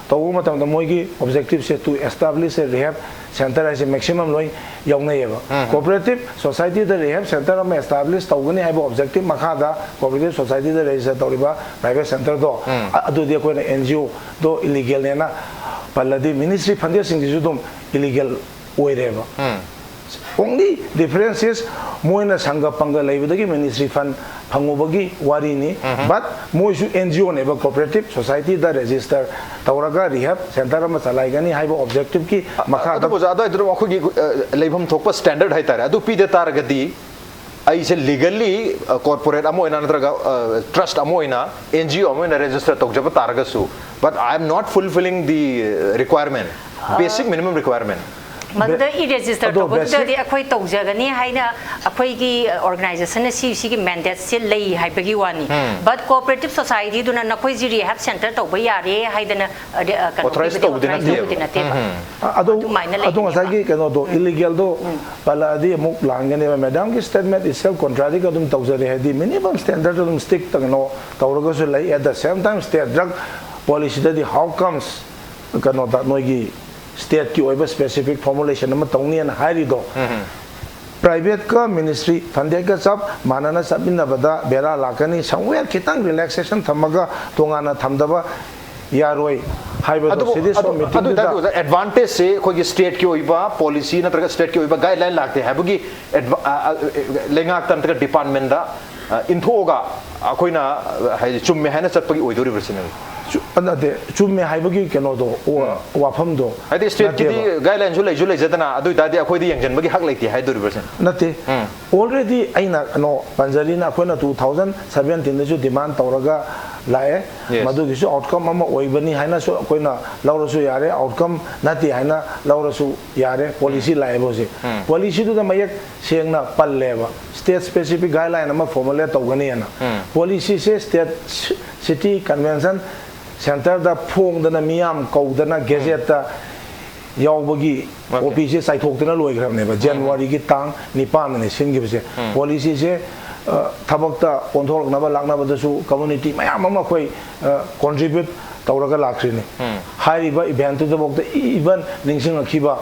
ꯇꯧꯕ ꯃꯇꯝꯗ ꯃꯣꯏꯒꯤ objectiveꯁꯦ to establish a rehab center ꯍꯥꯏꯁꯦ maximum ꯂꯣꯏ ꯌꯥꯎꯅꯩꯌꯦꯕ꯫ Cooperative societyꯗ rehab center ꯑꯃ establish ꯇꯧꯒꯅꯤ ꯍꯥꯏꯕ objective ꯃꯈꯥꯗ cooperative societyꯗ register ꯇꯧꯔꯤꯕ private centreꯗꯣ ꯑ- ꯑꯗꯨꯗꯤ ꯑꯩꯈꯣꯏꯅ NGOꯗꯣ illegalꯅꯦꯅ ꯄꯜꯂꯗꯤ ministry fundedꯁꯤꯡꯁꯤꯁꯨ ꯑꯗꯨꯝ illegal ꯑꯣꯏꯔꯦꯕ꯫ Only difference is ꯃꯣꯏꯅ ꯁꯪꯒ ꯄꯪꯒ ꯂꯩꯕꯗꯒꯤ ministry fund ꯐꯪꯉꯨꯕꯒꯤ ꯋꯥꯔꯤꯅꯤ꯫ But ꯃꯣꯏꯁꯨ NGOꯅꯦꯕ, cooperative societyꯗ register ꯇꯧꯔꯒ rehab center ꯑꯃ ꯆꯂꯥꯏꯒꯅꯤ ꯍꯥꯏꯕ objectiveꯀꯤ ꯃꯈꯥꯗ꯫ ꯑꯗꯨꯕꯨ ꯑꯣꯖꯥ, ꯑꯗꯨꯋꯥꯏꯗꯨꯗ ꯑꯩꯈꯣꯏꯒꯤ ꯑ, ꯂꯩꯐꯝ ꯊꯣꯛꯄ standard ꯍꯥꯏꯇꯥꯔꯦ, ꯑꯗꯨ ꯄꯤꯗ ꯇꯥꯔꯒꯗꯤ ꯑꯩꯁꯦ legally corporate ꯑꯃ ꯑꯣꯏꯅ ꯅꯠꯇ꯭ꯔꯒ trust ꯑꯃ ꯑꯣꯏꯅ NGO ꯑꯃ ꯑꯣꯏꯅ register ꯇꯧꯖꯕ ꯇꯥꯔꯒꯁꯨ, but I am not fulfilling the requirement, basic minimum requirement. ꯃꯗꯨꯗ ꯏ ꯔꯦꯖꯤꯁꯇꯔ ꯑꯗꯣ ꯇꯧꯕꯗꯨꯗꯗꯤ basic ꯑꯩꯈꯣꯏ ꯇꯧꯖꯒꯅꯤ ꯍꯥꯏꯅ ꯑꯩꯈꯣꯏꯒꯤ organizationꯅ ꯁꯤ ꯁꯤꯒꯤ mandateꯁꯦ ꯂꯩ ꯍꯥꯏꯕꯒꯤ ꯋꯥꯅꯤ꯫ But cooperative societyꯗꯨꯅ ꯅꯈꯣꯏꯁꯤ rehab center ꯇꯧꯕ ꯌꯥꯔꯦ ꯍꯥꯏꯗꯅ ꯑ, ꯀꯩꯅꯣ Authorize ꯄꯤꯕꯗꯤ ꯇꯧꯕꯗꯤ authorize ꯅꯠꯇꯦꯕ꯫ ꯇꯧꯕꯗꯤ ꯅꯠꯇꯦꯕ꯫ ꯑ- ꯑꯗꯣ ꯑꯗꯨꯃꯥꯏꯅ ꯂꯩ꯫ ꯑꯗꯣ ꯉꯁꯥꯏꯒꯤ ꯀꯩꯅꯣꯗꯣ illegalꯗꯣ ꯄꯜꯂꯛꯑꯗꯤ ꯑꯃꯨꯛ ꯂꯥꯟꯒꯅꯦꯕ꯫ Madamꯒꯤ statement itself contradict ꯑꯗꯨꯝ ꯇꯧꯖꯔꯦ, ꯍꯥꯏꯗꯤ minimum standard ꯑꯗꯨꯝ stick ꯀꯩꯅꯣ ꯇꯧꯔꯒꯁꯨ ꯂꯩ, at the same time state drug policyꯗꯗꯤ how comes ꯀꯩꯅꯣꯗ ꯅꯣꯏꯒꯤ stateꯀꯤ ꯑꯣꯏꯕ specific formulation ꯑꯃ ꯇꯧꯅꯤꯅ ꯍꯥꯏꯔꯤꯗꯣ privateꯀ ministry fundedꯀ ꯆꯞ ꯃꯥꯟꯅꯅ ꯆꯠꯃꯤꯟꯅꯕꯗ ꯕꯦꯔꯥ ꯂꯥꯛꯀꯅꯤ꯫ Somewhere ꯈꯤꯇꯪ relaxation ꯊꯝꯃꯒ ꯇꯣꯉꯥꯟꯅ ꯊꯝꯗꯕ ꯌꯥꯔꯣꯏ ꯍꯥꯏꯕꯗꯣ ꯑꯗꯨꯕꯨ ꯁꯤꯗꯤ ꯑꯗꯨ ꯁꯣꯝ ꯑꯗꯨ meetingꯗꯨꯗ ꯑꯣꯏꯇꯥꯔꯗꯤ ꯑꯣꯖꯥ, advantageꯁꯦ ꯑꯩꯈꯣꯏꯒꯤ stateꯀꯤ ꯑꯣꯏꯕ policy ꯅꯠꯇ꯭ꯔꯒ stateꯀꯤ ꯑꯣꯏꯕ guideline ꯂꯥꯛꯇꯦ ꯍꯥꯏꯕꯒꯤ adva- ꯑ, ꯑ, ꯂꯩꯉꯥꯛꯇ ꯅꯠꯇ꯭ꯔꯒ departmentꯇ ꯑ, ꯏꯟꯊꯣꯛꯑꯒ ꯑꯩꯈꯣꯏꯅ ꯑ, ꯍꯥꯏꯗꯤ ꯆꯨꯝꯃꯦ ꯍꯥꯏꯅ ꯆꯠꯄꯒꯤ ꯑꯣꯏꯗꯣꯔꯤꯕ꯭ꯔꯥ ꯁꯤꯅꯦ? ꯆꯨ- ꯅꯠꯇꯦ, ꯆꯨꯝꯃꯦ ꯍꯥꯏꯕꯒꯤ ꯀꯩꯅꯣꯗꯣ ꯋꯥ- ꯋꯥꯐꯝꯗꯣ ꯍꯥꯏꯗꯤ stateꯀꯤꯗꯤ ꯅꯠꯇꯦꯕ꯫ Guidelineꯁꯨ ꯂꯩꯁꯨ ꯂꯩꯖꯗꯅ, ꯑꯗꯨ ꯑꯣꯏꯇꯥꯔꯗꯤ ꯑꯩꯈꯣꯏꯗꯤ ꯌꯦꯡꯁꯤꯟꯕꯒꯤ ꯍꯛ ꯂꯩꯇꯦ ꯍꯥꯏꯗꯣꯔꯤꯕ꯭ꯔꯥ ꯁꯤꯅꯦ? ꯅꯠꯇꯦ꯫ ꯎꯝ꯫ Already ꯑꯩꯅ ꯀꯩꯅꯣ ꯄꯟꯖꯔꯤꯅ ꯑꯩꯈꯣꯏꯅ two thousand seventeen ꯗꯁꯨ demand ꯇꯧꯔꯒ ꯂꯥꯛꯑꯦ꯫ Yes. ꯃꯗꯨꯒꯤꯁꯨ outcome ꯑꯃ ꯑꯣꯏꯕꯅꯤ ꯍꯥꯏꯅꯁꯨ ꯑꯩꯈꯣꯏꯅ ꯂꯧꯔꯁꯨ ꯌꯥꯔꯦ, outcome ꯅꯠꯇꯦ ꯍꯥꯏꯅ ꯂꯧꯔꯁꯨ ꯌꯥꯔꯦ꯫ Policy ꯂꯥꯛꯑꯦꯕ ꯍꯧꯖꯤꯛ꯫ Policy ꯗꯨꯗ ꯃꯌꯦꯛ ꯁꯦꯡꯅ ꯄꯜꯂꯦꯕ, state specific guideline ꯑꯃ formulate ꯇꯧꯒꯅꯤꯅ꯫ Policy ꯁꯦ state city convention centre ꯗ ꯐꯣꯡꯗꯅ, ꯃꯤꯌꯥꯝ ꯀꯧꯗꯅ, gazette ꯇ ꯌꯥꯎꯕꯒꯤ Okay. copy ꯁꯦ ꯆꯥꯏꯊꯣꯛꯇꯅ ꯂꯣꯏꯈ꯭ꯔꯕꯅꯦꯕ꯫ January ꯒꯤ ꯇꯥꯡ ꯅꯤꯄꯥꯟꯗꯅꯦ ꯁꯤꯟꯈꯤꯕꯁꯦ꯫ Policy ꯁꯦ, ꯑ, ꯊꯕꯛꯇ ꯑꯣꯟꯊꯣꯔꯛꯅꯕ ꯂꯥꯛꯅꯕꯗꯁꯨ community ꯃꯌꯥꯝ ꯑꯃ ꯑꯩꯈꯣꯏ, ꯑ, contribute ꯇꯧꯔꯒ ꯂꯥꯛꯈ꯭ꯔꯤꯅꯤ꯫ ꯍꯥꯏꯔꯤꯕ event ꯇꯨꯗꯐꯥꯎꯗ even ꯅꯤꯡꯁꯤꯡꯉꯛꯈꯤꯕ,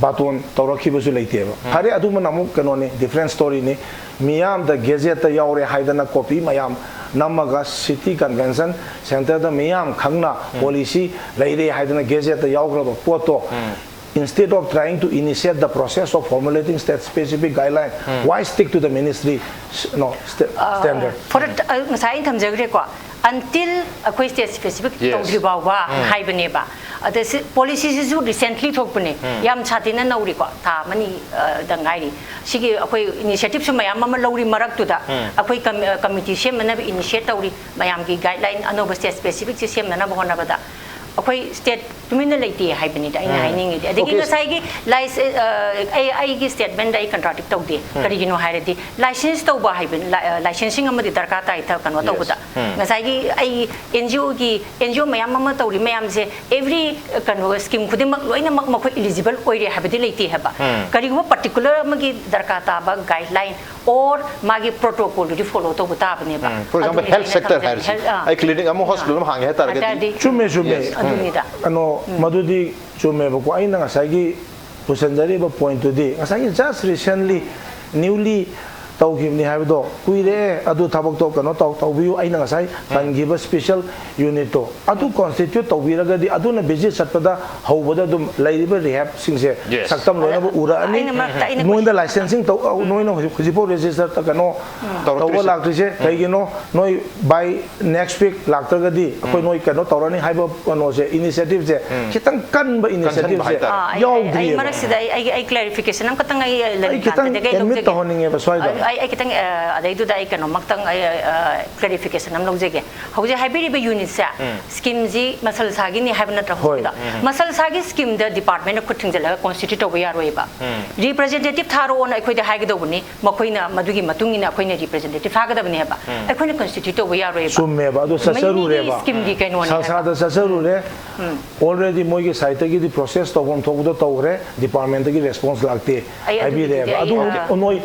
ꯕꯥꯇꯣꯟ ꯇꯧꯔꯛꯈꯤꯕꯁꯨ ꯂꯩꯇꯦꯕ꯫ ꯐꯔꯦ, ꯑꯗꯨꯃꯅ ꯑꯃꯨꯛ ꯀꯩꯅꯣꯅꯤ, different story ꯅꯤ꯫ ꯃꯤꯌꯥꯝꯗ gazette ꯇ ꯌꯥꯎꯔꯦ ꯍꯥꯏꯗꯅ copy ꯃꯌꯥꯝ ꯅꯝꯃꯒ city convention centre ꯗ ꯃꯤꯌꯥꯝ ꯈꯪꯅ policy ꯂꯩꯔꯦ ꯍꯥꯏꯗꯅ gazette ꯇ ꯌꯥꯎꯈ꯭ꯔꯕ ꯄꯣꯠꯇꯣ, instead of trying to initiate the process of formulating state specific guideline, why stick to the ministry s- no, sta- standard? For a- ꯑ, ꯉꯁꯥꯏ ꯑꯩꯅ ꯊꯝꯖꯈ꯭ꯔꯦꯀꯣ, until ꯑꯩꯈꯣꯏ state specific Yes. ꯇꯧꯗ꯭ꯔꯤ ꯐꯥꯎꯕ ꯍꯥꯏꯕꯅꯦꯕ꯫ ꯑꯗ ꯁꯤ policy ꯁꯤꯁꯨ recently ꯊꯣꯛꯄꯅꯦ, ꯌꯥꯝ ꯁꯥꯊꯤꯅ ꯅꯧꯔꯤꯀꯣ, ꯊꯥ ꯑꯃꯅꯤ, ꯑ, ꯗ ꯉꯥꯏꯔꯤ꯫ ꯁꯤꯒꯤ ꯑꯩꯈꯣꯏ initiative ꯁꯨ ꯃꯌꯥꯝ ꯑꯃ ꯂꯧꯔꯤ ꯃꯔꯛꯇꯨꯗ, ꯑꯩꯈꯣꯏ ꯀꯝ- ꯑ, committee ꯁꯦꯝꯅꯅꯕ initiate ꯇꯧꯔꯤ, ꯃꯌꯥꯝꯒꯤ guideline ꯑꯅꯧꯕ state specific ꯁꯦ ꯁꯦꯝꯅꯅꯕ ꯍꯣꯠꯅꯕꯗ꯫ ꯑꯩꯈꯣꯏ state ꯇꯨꯃꯤꯟꯅ ꯂꯩꯇꯦ ꯍꯥꯏꯕꯅꯤꯗ ꯑꯩꯅ ꯍꯥꯏꯅꯤꯡꯉꯤꯗꯤ꯫ ꯑꯗꯒꯤ Okay. ꯉꯁꯥꯏꯒꯤ ꯂꯥꯏꯁ- ꯑ, ꯑꯩ ꯑꯩꯒꯤ statement ꯗ ꯑꯩ contradict ꯇꯧꯗꯦ꯫ ꯀꯔꯤꯒꯤꯅꯣ ꯍꯥꯏꯔꯗꯤ, license ꯇꯧꯕ ꯍꯥꯏꯕ, ꯂꯥ- ꯑ, licensing ꯑꯃꯗꯤ ꯗꯔꯀꯥꯔ ꯇꯥꯏ ꯊ- ꯀꯩꯅꯣ ꯇꯧꯕꯗ꯫ ꯉꯁꯥꯏꯒꯤ ꯑꯩ N G O ꯒꯤ, N G O ꯃꯌꯥꯝ ꯑꯃ ꯇꯧꯔꯤ ꯃꯌꯥꯝꯁꯦ, every, ꯑ, ꯀꯩꯅꯣ, scheme ꯈꯨꯗꯤꯡꯃꯛ ꯂꯣꯏꯅꯃꯛ ꯃꯈꯣꯏ eligible ꯑꯣꯏꯔꯦ ꯍꯥꯏꯕꯗꯤ ꯂꯩꯇꯦ ꯍꯥꯏꯕ꯫ ꯀꯔꯤꯒꯨꯝꯕ particular ꯑꯃꯒꯤ ꯗꯔꯀꯥꯔ ꯇꯥꯕ guideline or ꯃꯥꯒꯤ protocol ꯗꯨꯗꯤ follow ꯇꯧꯕ ꯇꯥꯕꯅꯦꯕ꯫ For example, ꯑꯗꯨꯅꯤ health ꯑꯩꯅ sector ꯊꯝꯖꯔꯤ꯫ ꯍꯥꯏꯔꯁꯤ, Health, ꯑꯥ. ꯑꯩ clinic ꯑꯃ, hospital ꯑꯃ ꯍꯥꯡꯒꯦ ꯍꯥꯏ ꯇꯥꯔꯒꯗꯤ, ꯍꯥꯏꯇꯥꯔꯗꯤ ꯆꯨꯝꯃꯦ, ꯆꯨꯝꯃꯦ꯫ Yes. ꯑꯗꯨꯅꯤꯗ꯫ ꯀꯩꯅꯣ, ꯃꯗꯨꯗꯤ ꯆꯨꯝꯃꯦꯕꯀꯣ꯫ ꯑꯩꯅ ꯉꯁꯥꯏꯒꯤ ꯄꯨꯁꯟꯖꯔꯤꯕ point ꯇꯨꯗꯤ, ꯉꯁꯥꯏꯒꯤ just recently, newly ꯇꯧꯈꯤꯕꯅꯤ ꯍꯥꯏꯕꯗꯣ ꯀꯨꯏꯔꯦ꯫ ꯑꯗꯨ ꯊꯕꯛꯇꯣ ꯀꯩꯅꯣ ꯇꯧ ꯇꯧꯕꯤꯌꯨ, ꯑꯩꯅ ꯉꯁꯥꯏ ꯄꯟꯈꯤꯕ ꯁ꯭ꯄꯦꯁꯦꯜ ꯌꯨꯅꯤꯠꯇꯣ ꯑꯗꯨ ꯀꯣꯟꯁꯇꯤꯇ꯭ꯌꯨꯠ ꯇꯧꯕꯤꯔꯒꯗꯤ, ꯑꯗꯨꯅ ꯚꯤꯖꯤꯠ ꯆꯠꯄꯗ ꯍꯧꯕꯗ ꯑꯗꯨꯝ ꯂꯩꯔꯤꯕ ꯔꯤꯍꯦꯕꯁꯤꯡꯁꯦ Yes. ꯁꯛꯇꯝ ꯂꯣꯏꯅꯕ ꯎꯔꯛꯑꯅꯤ꯫ ꯑꯩꯅ ꯃꯔꯛꯇ ꯑꯩꯅ ꯅꯣꯏꯗ ꯂꯥꯏꯁꯦꯟꯁꯤꯡ ꯇꯧ ꯅꯣꯏꯅ ꯍꯧꯖꯤꯛ ꯍꯧꯖꯤꯛꯐꯥꯎ ꯔꯦꯖꯤꯁꯇꯔ ꯀꯩꯅꯣ ꯇꯧꯕ ꯇꯧꯔꯛꯇ꯭ꯔꯤꯁꯦ꯫ ꯂꯥꯛꯇ꯭ꯔꯤꯁꯦ ꯀꯩꯒꯤꯅꯣ? ꯅꯣꯏ ꯕꯥꯏ ꯅꯦꯛꯁ ꯋꯤꯛ ꯂꯥꯛꯇ꯭ꯔꯒꯗꯤ ꯑꯩꯈꯣꯏ ꯅꯣꯏ ꯀꯩꯅꯣ ꯇꯧꯔꯅꯤ ꯍꯥꯏꯕ ꯀꯩꯅꯣꯁꯦ, ꯏꯅꯤꯁꯤꯌꯦꯇꯤꯚꯁꯦ ꯈꯤꯇꯪ ꯀꯟꯕ ꯏꯅꯤꯁꯤꯌꯦꯇꯤꯚꯁꯦ ꯍꯥꯏꯇꯥꯔꯦ꯫ ꯑꯥ, ꯑꯩ- ꯑꯩ ꯌꯥꯎꯗ꯭ꯔꯤꯑꯕ꯫ ꯃꯔꯛꯁꯤꯗ ꯑꯩ ꯑꯩꯒꯤ ꯑꯩ ꯀ꯭ꯂꯦꯔꯤꯐꯤꯀꯦꯁꯟ ꯑꯃꯈꯛꯇꯪ ꯑꯩ ꯑꯩ ꯂꯩꯔꯤꯀꯥꯟꯗꯗꯤ ꯈꯤꯇꯪ ꯑꯩ ꯑꯦꯗꯃꯤꯠ ꯂꯧꯖꯒꯦ꯫ ꯇꯧꯍꯟꯅꯤꯡꯉꯦꯕ ꯁ꯭ꯋꯥꯏꯗ꯫ ꯑꯩ ꯑꯩ ꯑꯩ ꯈꯤꯇꯪ ꯑ, ꯑꯗꯩꯗꯨꯗ ꯑꯩ ꯀꯩꯅꯣꯃꯛꯇꯪ ꯑꯩ ꯀ꯭ꯂꯦꯔꯤꯐꯤꯀꯦꯁꯟ ꯑꯃ ꯂꯧꯖꯒꯦ꯫ ꯍꯧꯖꯤꯛ ꯍꯥꯏꯕꯤꯔꯤꯕ ꯌꯨꯅꯤꯠꯁꯦ ꯁ꯭ꯀꯤꯝꯁꯤ ꯃꯁꯜꯁꯥꯒꯤꯅꯤ ꯍꯥꯏꯕ ꯅꯠꯇ꯭ꯔꯥ? ꯍꯣꯏ꯫ ꯍꯧꯖꯤꯛꯀꯤꯗꯣ ꯃꯁꯜꯁꯥꯒꯤ ꯁ꯭ꯀꯤꯝꯗ ꯗꯤꯄꯥꯔꯠꯃꯦꯟꯅ ꯈꯨꯠ ꯊꯤꯡꯖꯤꯜꯂꯒ ꯀꯣꯟꯁꯇꯤꯇ꯭ꯌꯨꯠ ꯇꯧꯕ ꯌꯥꯔꯣꯏꯕ꯫ ꯔꯤꯄ꯭ꯔꯖꯦꯟꯇꯦꯇꯤꯚ ꯊꯥꯔꯛꯑꯣꯅ ꯑꯩꯈꯣꯏꯗ ꯍꯥꯏꯒꯗꯧꯕꯅꯤ, ꯃꯈꯣꯏꯅ ꯃꯗꯨꯒꯤ ꯃꯇꯨꯡ ꯏꯟꯅ ꯑꯩꯈꯣꯏꯅ ꯔꯤꯄ꯭ꯔꯖꯦꯟꯇꯦꯇꯤꯚ ꯊꯥꯒꯗꯕꯅꯦꯕ꯫ ꯑꯩꯈꯣꯏꯅ ꯀꯣꯟꯁꯇꯤꯇ꯭ꯌꯨꯠ ꯇꯧꯕ ꯌꯥꯔꯣꯏꯕ꯫ ꯆꯨꯝꯃꯦꯕ, ꯑꯗꯨ ꯆꯠꯆꯔꯨꯔꯦꯕ꯫ ꯁ꯭ꯀꯤꯝꯒꯤ ꯀꯩꯅꯣꯅꯦ ꯍꯥꯏꯕ꯫ ꯁꯜꯁꯥꯗ ꯆꯠꯆꯔꯨꯔꯦ꯫ ꯑꯣꯜꯔꯦꯗꯤ ꯃꯣꯏꯒꯤ ꯁꯥꯏꯠꯇꯒꯤ ꯄ꯭ꯔꯣꯁꯦꯁ ꯇꯧꯐꯝ ꯊꯣꯛꯄꯗꯣ ꯇꯧꯈ꯭ꯔꯦ, ꯗꯤꯄꯥꯔꯠꯃꯦꯟꯇꯒꯤ ꯔꯦꯁꯄꯣꯟꯁ ꯂꯥꯛꯇꯦ ꯑꯩ ꯑꯗꯨꯒꯤꯗꯤ ꯍꯥꯏꯕꯤꯔꯦꯕ꯫ ꯑꯩ, ꯑꯗꯨ ꯑ, ꯍꯧꯖꯤꯛ ꯅꯣꯏ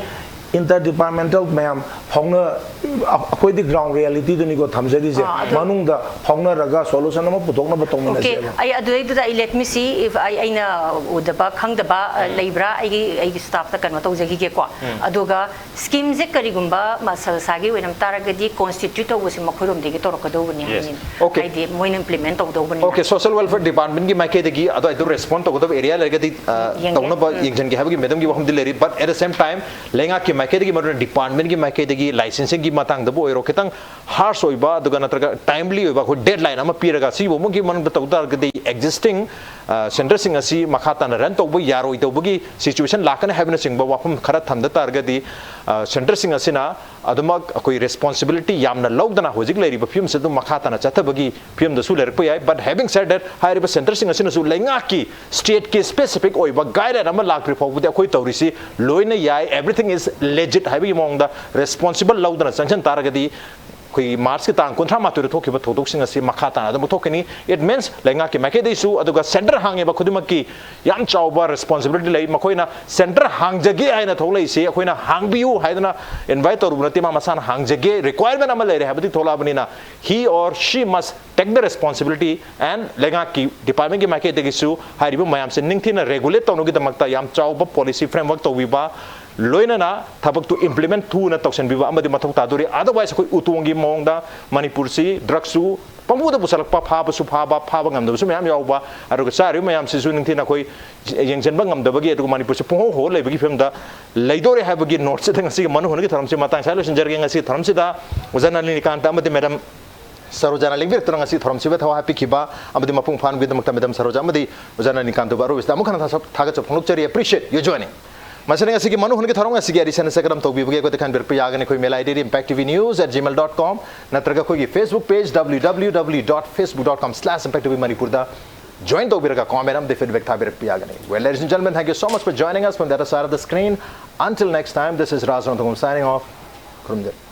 ꯏꯟꯇꯔ ꯗꯤꯄꯥꯔꯠꯃꯦꯟꯇꯦꯜ ꯃꯌꯥꯝ ꯐꯥꯎꯅ ꯑꯩꯈꯣꯏꯗꯤ ꯒ꯭ꯔꯥꯎꯟ ꯔꯤꯌꯦꯂꯤꯇꯤꯗꯨꯅꯤꯀꯣ ꯊꯝꯖꯔꯤꯁꯦ꯫ ꯑꯥ, ꯑꯗꯨ ꯃꯅꯨꯡꯗ ꯐꯥꯎꯅꯔꯒ ꯁꯣꯂꯨꯁꯟ ꯑꯃ ꯄꯨꯊꯣꯛꯅꯕ ꯑꯣꯀꯦ꯫ ꯇꯧꯃꯤꯟꯅꯁꯦꯕ꯫ ꯑꯩ ꯑꯗꯨꯗꯩꯗꯨꯗ ꯑꯩ let me see if ꯑꯩ ꯑꯩꯅ ꯎꯗꯕ ꯈꯪꯗꯕ ꯑ, ꯂꯩꯕ꯭ꯔꯥ? ꯑꯩꯒꯤ ꯑꯩꯒꯤ ꯁ꯭ꯇꯥꯐꯇ ꯀꯩꯅꯣ ꯇꯧꯖꯈꯤꯒꯦꯀꯣ꯫ ꯑꯗꯨꯒ ꯁ꯭ꯀꯤꯝꯁꯦ ꯀꯔꯤꯒꯨꯝꯕ ꯃꯁꯜꯁꯥꯒꯤ ꯑꯣꯏꯔꯝ ꯇꯥꯔꯒꯗꯤ ꯀꯣꯟꯁꯇꯤꯇ꯭ꯌꯨꯠ ꯇꯧꯕꯁꯦ ꯃꯈꯣꯏꯔꯣꯝꯗꯒꯤ ꯇꯧꯔꯛꯀꯗꯧꯕꯅꯤ Yes. ꯍꯥꯏꯅꯤꯡꯉꯤ꯫ Okay. ꯍꯥꯏꯗꯤ ꯃꯣꯏꯅ implement ꯇꯧꯗꯧꯕꯅꯤꯅ꯫ Okay, social welfare department ꯀꯤ ꯃꯥꯏꯀꯩꯗꯒꯤ ꯑꯗꯣ ꯑꯗꯨ ꯔꯦꯁꯄꯣꯟ ꯇꯧꯒꯗꯕ ꯑꯦꯔꯤꯌꯥ ꯂꯩꯔꯒꯗꯤ ꯑ, ꯌꯦꯡꯒꯦ꯫ ꯇꯧꯅꯕ ꯎꯝ꯫ ꯌꯦꯡꯁꯤꯟꯒꯦ ꯍꯥꯏꯕꯒꯤ ꯃꯦꯗꯝꯒꯤ ꯋꯥꯐꯝꯗꯤ ꯂꯩꯔꯤ꯫ But at the same time, ꯂꯩꯉꯥꯛꯀꯤ ꯃꯥꯏꯀꯩꯗꯒꯤ, ꯃꯔꯨꯑꯣꯏꯅ ꯗꯤꯄꯥꯔꯠꯃꯦꯟꯒꯤ ꯃꯥꯏꯀꯩꯗꯒꯤ ꯂꯥꯏꯁꯦꯟꯁꯤꯡꯒꯤ ꯃꯇꯥꯡꯗꯕꯨ ꯑꯣꯏꯔꯣ, ꯈꯤꯇꯪ ꯍꯥꯔꯁ ꯑꯣꯏꯕ ꯑꯗꯨꯒ ꯅꯠꯇ꯭ꯔꯒ ꯇꯥꯏꯝꯂꯤ ꯑꯣꯏꯕ ꯑꯩꯈꯣꯏ ꯗꯦꯗꯂꯥꯏꯟ ꯑꯃ ꯄꯤꯔꯒ ꯁꯤꯒꯤ ꯃꯑꯣꯡꯒꯤ ꯃꯅꯨꯡꯗ ꯇꯧ ꯇꯥꯔꯒꯗꯤ ꯑꯦꯛꯖꯤꯁꯇꯤꯡ ꯁꯦꯟꯇꯔꯁꯤꯡ ꯑꯁꯤ ꯃꯈꯥ ꯇꯥꯅ ꯔꯟ ꯇꯧꯕ ꯌꯥꯔꯣꯏꯗꯧꯕꯒꯤ ꯁꯤꯆꯨꯋꯦꯁꯟ ꯂꯥꯛꯀꯅꯤ ꯍꯥꯏꯕꯅꯆꯤꯡꯕ ꯋꯥꯐꯝ ꯈꯔ ꯊꯝꯗ ꯇꯥꯔꯒꯗꯤ, ꯑ, ꯁꯦꯟꯇꯔꯁꯤꯡ ꯑꯁꯤꯅ ꯑꯗꯨꯃꯛ ꯑꯩꯈꯣꯏ ꯔꯦꯁꯄꯣꯟꯁꯤꯕꯤꯂꯤꯇꯤ ꯌꯥꯝꯅ ꯂꯧꯗꯅ ꯍꯧꯖꯤꯛ ꯂꯩꯔꯤꯕ ꯐꯤꯕꯝꯁꯤ ꯑꯗꯨꯝ ꯃꯈꯥ ꯇꯥꯅ ꯆꯠꯊꯕꯒꯤ ꯐꯤꯕꯝꯗꯁꯨ ꯂꯩꯔꯛꯄ ꯌꯥꯏ꯫ But having said that, ꯍꯥꯏꯔꯤꯕ ꯁꯦꯟꯇꯔꯁꯤꯡ ꯑꯁꯤꯅꯁꯨ ꯂꯩꯉꯥꯛꯀꯤ ꯁ꯭ꯇꯦꯠꯀꯤ ꯁ꯭ꯄꯦꯁꯤꯐꯤꯛ ꯑꯣꯏꯕ ꯒꯥꯏꯗꯂꯥꯏꯟ ꯑꯃ ꯂꯥꯛꯇ꯭ꯔꯤ ꯐꯥꯎꯕꯗꯤ ꯑꯩꯈꯣꯏ ꯇꯧꯔꯤꯁꯤ ꯂꯣꯏꯅ ꯌꯥꯏ, everything is legit ꯍꯥꯏꯕꯒꯤ ꯃꯑꯣꯡꯗ ꯔꯦꯁꯄꯣꯟꯁꯤꯕꯜ ꯂꯧꯗꯅ ꯆꯪꯁꯤꯟ ꯇꯥꯔꯒꯗꯤ ꯑꯩꯈꯣꯏꯒꯤ ꯃꯥꯔꯆꯀꯤ ꯇꯥꯡ ꯀꯨꯟꯊ꯭ꯔꯥ ꯃꯥꯊꯣꯏꯗ ꯊꯣꯛꯈꯤꯕ ꯊꯧꯗꯣꯛꯁꯤꯡ ꯑꯁꯤ ꯃꯈꯥ ꯇꯥꯅ ꯑꯗꯨꯝ ꯊꯣꯛꯀꯅꯤ꯫ It means ꯂꯩꯉꯥꯛꯀꯤ ꯃꯥꯏꯀꯩꯗꯒꯤꯁꯨ ꯑꯗꯨꯒ ꯁꯦꯟꯇꯔ ꯍꯥꯡꯉꯤꯕ ꯈꯨꯗꯤꯡꯃꯛꯀꯤ ꯌꯥꯝ ꯆꯥꯎꯕ ꯔꯦꯁꯄꯣꯟꯁꯤꯕꯤꯂꯤꯇꯤ ꯂꯩ꯫ ꯃꯈꯣꯏꯅ ꯁꯦꯟꯇꯔ ꯍꯥꯡꯖꯒꯦ ꯍꯥꯏꯅ ꯊꯣꯛꯂꯛꯏꯁꯤ ꯑꯩꯈꯣꯏꯅ ꯍꯥꯡꯕꯤꯌꯨ ꯍꯥꯏꯗꯅ ꯏꯟꯚꯥꯏꯠ ꯇꯧꯔꯨꯕ ꯅꯠꯇꯦ, ꯃꯥ ꯃꯁꯥꯅ ꯍꯥꯡꯖꯒꯦ, ꯔꯤꯀ꯭ꯋꯥꯏꯔꯃꯦꯟ ꯑꯃ ꯂꯩꯔꯦ ꯍꯥꯏꯕꯗꯤ ꯊꯣꯛꯂꯛꯑꯕꯅꯤꯅ he or she must take the responsibility and ꯂꯩꯉꯥꯛꯀꯤ ꯗꯤꯄꯥꯔꯠꯃꯦꯟꯒꯤ ꯃꯥꯏꯀꯩꯗꯒꯤꯁꯨ ꯍꯥꯏꯔꯤꯕ ꯃꯌꯥꯝꯁꯦ ꯅꯤꯡꯊꯤꯅ ꯔꯦꯒꯨꯂꯦꯠ ꯇꯧꯅꯕꯒꯤꯗꯃꯛꯇ ꯌꯥꯝ ꯆꯥꯎꯕ ꯄꯣꯂꯤꯁꯤ ꯐ꯭ꯔꯦꯝꯋꯥꯔꯛ ꯇꯧꯕꯤꯕ, ꯂꯣꯏꯅꯅ ꯊꯕꯛꯇꯨ implement ꯊꯨꯅ ꯇꯧꯁꯤꯟꯕꯤꯕ ꯑꯃꯗꯤ ꯃꯊꯧ ꯇꯥꯗꯣꯔꯤ꯫ Otherwise ꯑꯩꯈꯣꯏ ꯎꯇꯣꯡꯒꯤ ꯃꯑꯣꯡꯗ ꯃꯅꯤꯄꯨꯔꯁꯤ ꯗ꯭ꯔꯒꯁꯨ ꯄꯪꯕꯨꯗ ꯄꯨꯁꯜꯂꯛꯄ, ꯐꯥꯕꯁꯨ ꯐꯥꯕ, ꯐꯥꯕ ꯉꯝꯗꯕꯁꯨ ꯃꯌꯥꯝ ꯌꯥꯎꯕ, ꯑꯗꯨꯒ ꯆꯥꯔꯤꯕ ꯃꯌꯥꯝꯁꯤꯁꯨ ꯅꯤꯡꯊꯤꯅ ꯑꯩꯈꯣꯏ ꯌꯦꯡꯁꯤꯟꯕ ꯉꯝꯗꯕꯒꯤ, ꯑꯗꯨꯒ ꯃꯅꯤꯄꯨꯔꯁꯤ ꯄꯨꯡꯍꯣ ꯍꯣ ꯂꯩꯕꯒꯤ ꯐꯤꯕꯝꯗ ꯂꯩꯗꯣꯔꯦ ꯍꯥꯏꯕꯒꯤ ꯅꯣꯠꯁꯤꯗ ꯉꯁꯤꯒꯤ ꯃꯅꯨ ꯍꯨꯟꯒꯤ ꯊꯧꯔꯝꯁꯤ ꯃꯇꯥꯡ ꯁ꯭ꯋꯥꯏ ꯂꯣꯏꯁꯤꯟꯖꯔꯒꯦ꯫ ꯉꯁꯤꯒꯤ ꯊꯧꯔꯝꯁꯤꯗ ꯑꯣꯖꯥ ꯅꯂꯤꯅꯤꯀꯥꯟꯇ ꯑꯃꯗꯤ ꯃꯦꯗꯥꯝ ꯁꯔꯣꯖꯥꯅ ꯂꯦꯡꯕꯤꯔꯛꯇꯨꯅ ꯉꯁꯤ ꯊꯧꯔꯝꯁꯤꯕꯨ ꯊꯋꯥꯏ ꯍꯥꯞꯄꯤꯈꯤꯕ ꯑꯃꯗꯤ ꯃꯄꯨꯡ ꯐꯥꯍꯟꯕꯒꯤꯗꯃꯛꯇ ꯃꯦꯗꯥꯝ ꯁꯔꯣꯖꯥ ꯑꯃꯗꯤ ꯑꯣꯖꯥ ꯅꯂꯤꯅꯤꯀꯥꯟꯇꯕꯨ ꯑꯔꯣꯏꯕꯁꯤꯗ ꯑꯃꯨꯛ ꯍꯟꯅ ꯊꯥꯒꯠꯆꯕ ꯐꯣꯡꯗꯣꯛꯆꯔꯤ꯫ Appreciate your joining꯫ ꯃꯁꯤꯅ ꯉꯁꯤꯒꯤ ꯃꯅꯨ ꯍꯨꯟꯒꯤ ꯊꯧꯔꯝ꯫ ꯉꯁꯤꯒꯤ ꯑꯔꯤꯁꯅ ꯁꯦ ꯀꯔꯝ ꯇꯧꯕꯤꯕꯒꯦ ꯑꯩꯈꯣꯏꯗ ꯈꯟꯕꯤꯔꯛꯄ ꯌꯥꯒꯅꯤ꯫ ꯑꯩꯈꯣꯏ mail ID impacttvnews at gmail dot com ꯅꯠꯇ꯭ꯔꯒ ꯑꯩꯈꯣꯏꯒꯤ Facebook page www dot facebook dot com slash impacttvmanipur ꯗ join ꯇꯧꯕꯤꯔꯒ comment ꯑꯃꯗꯤ feedback ꯊꯥꯕꯤꯔꯛꯄ ꯌꯥꯒꯅꯤ꯫ Well, ladies and gentlemen, thank you so much for joining us from the other side of the screen. Until next time, this is Raj Ranthangam signing off. ꯈꯨꯔꯨꯝꯖꯔꯤ꯫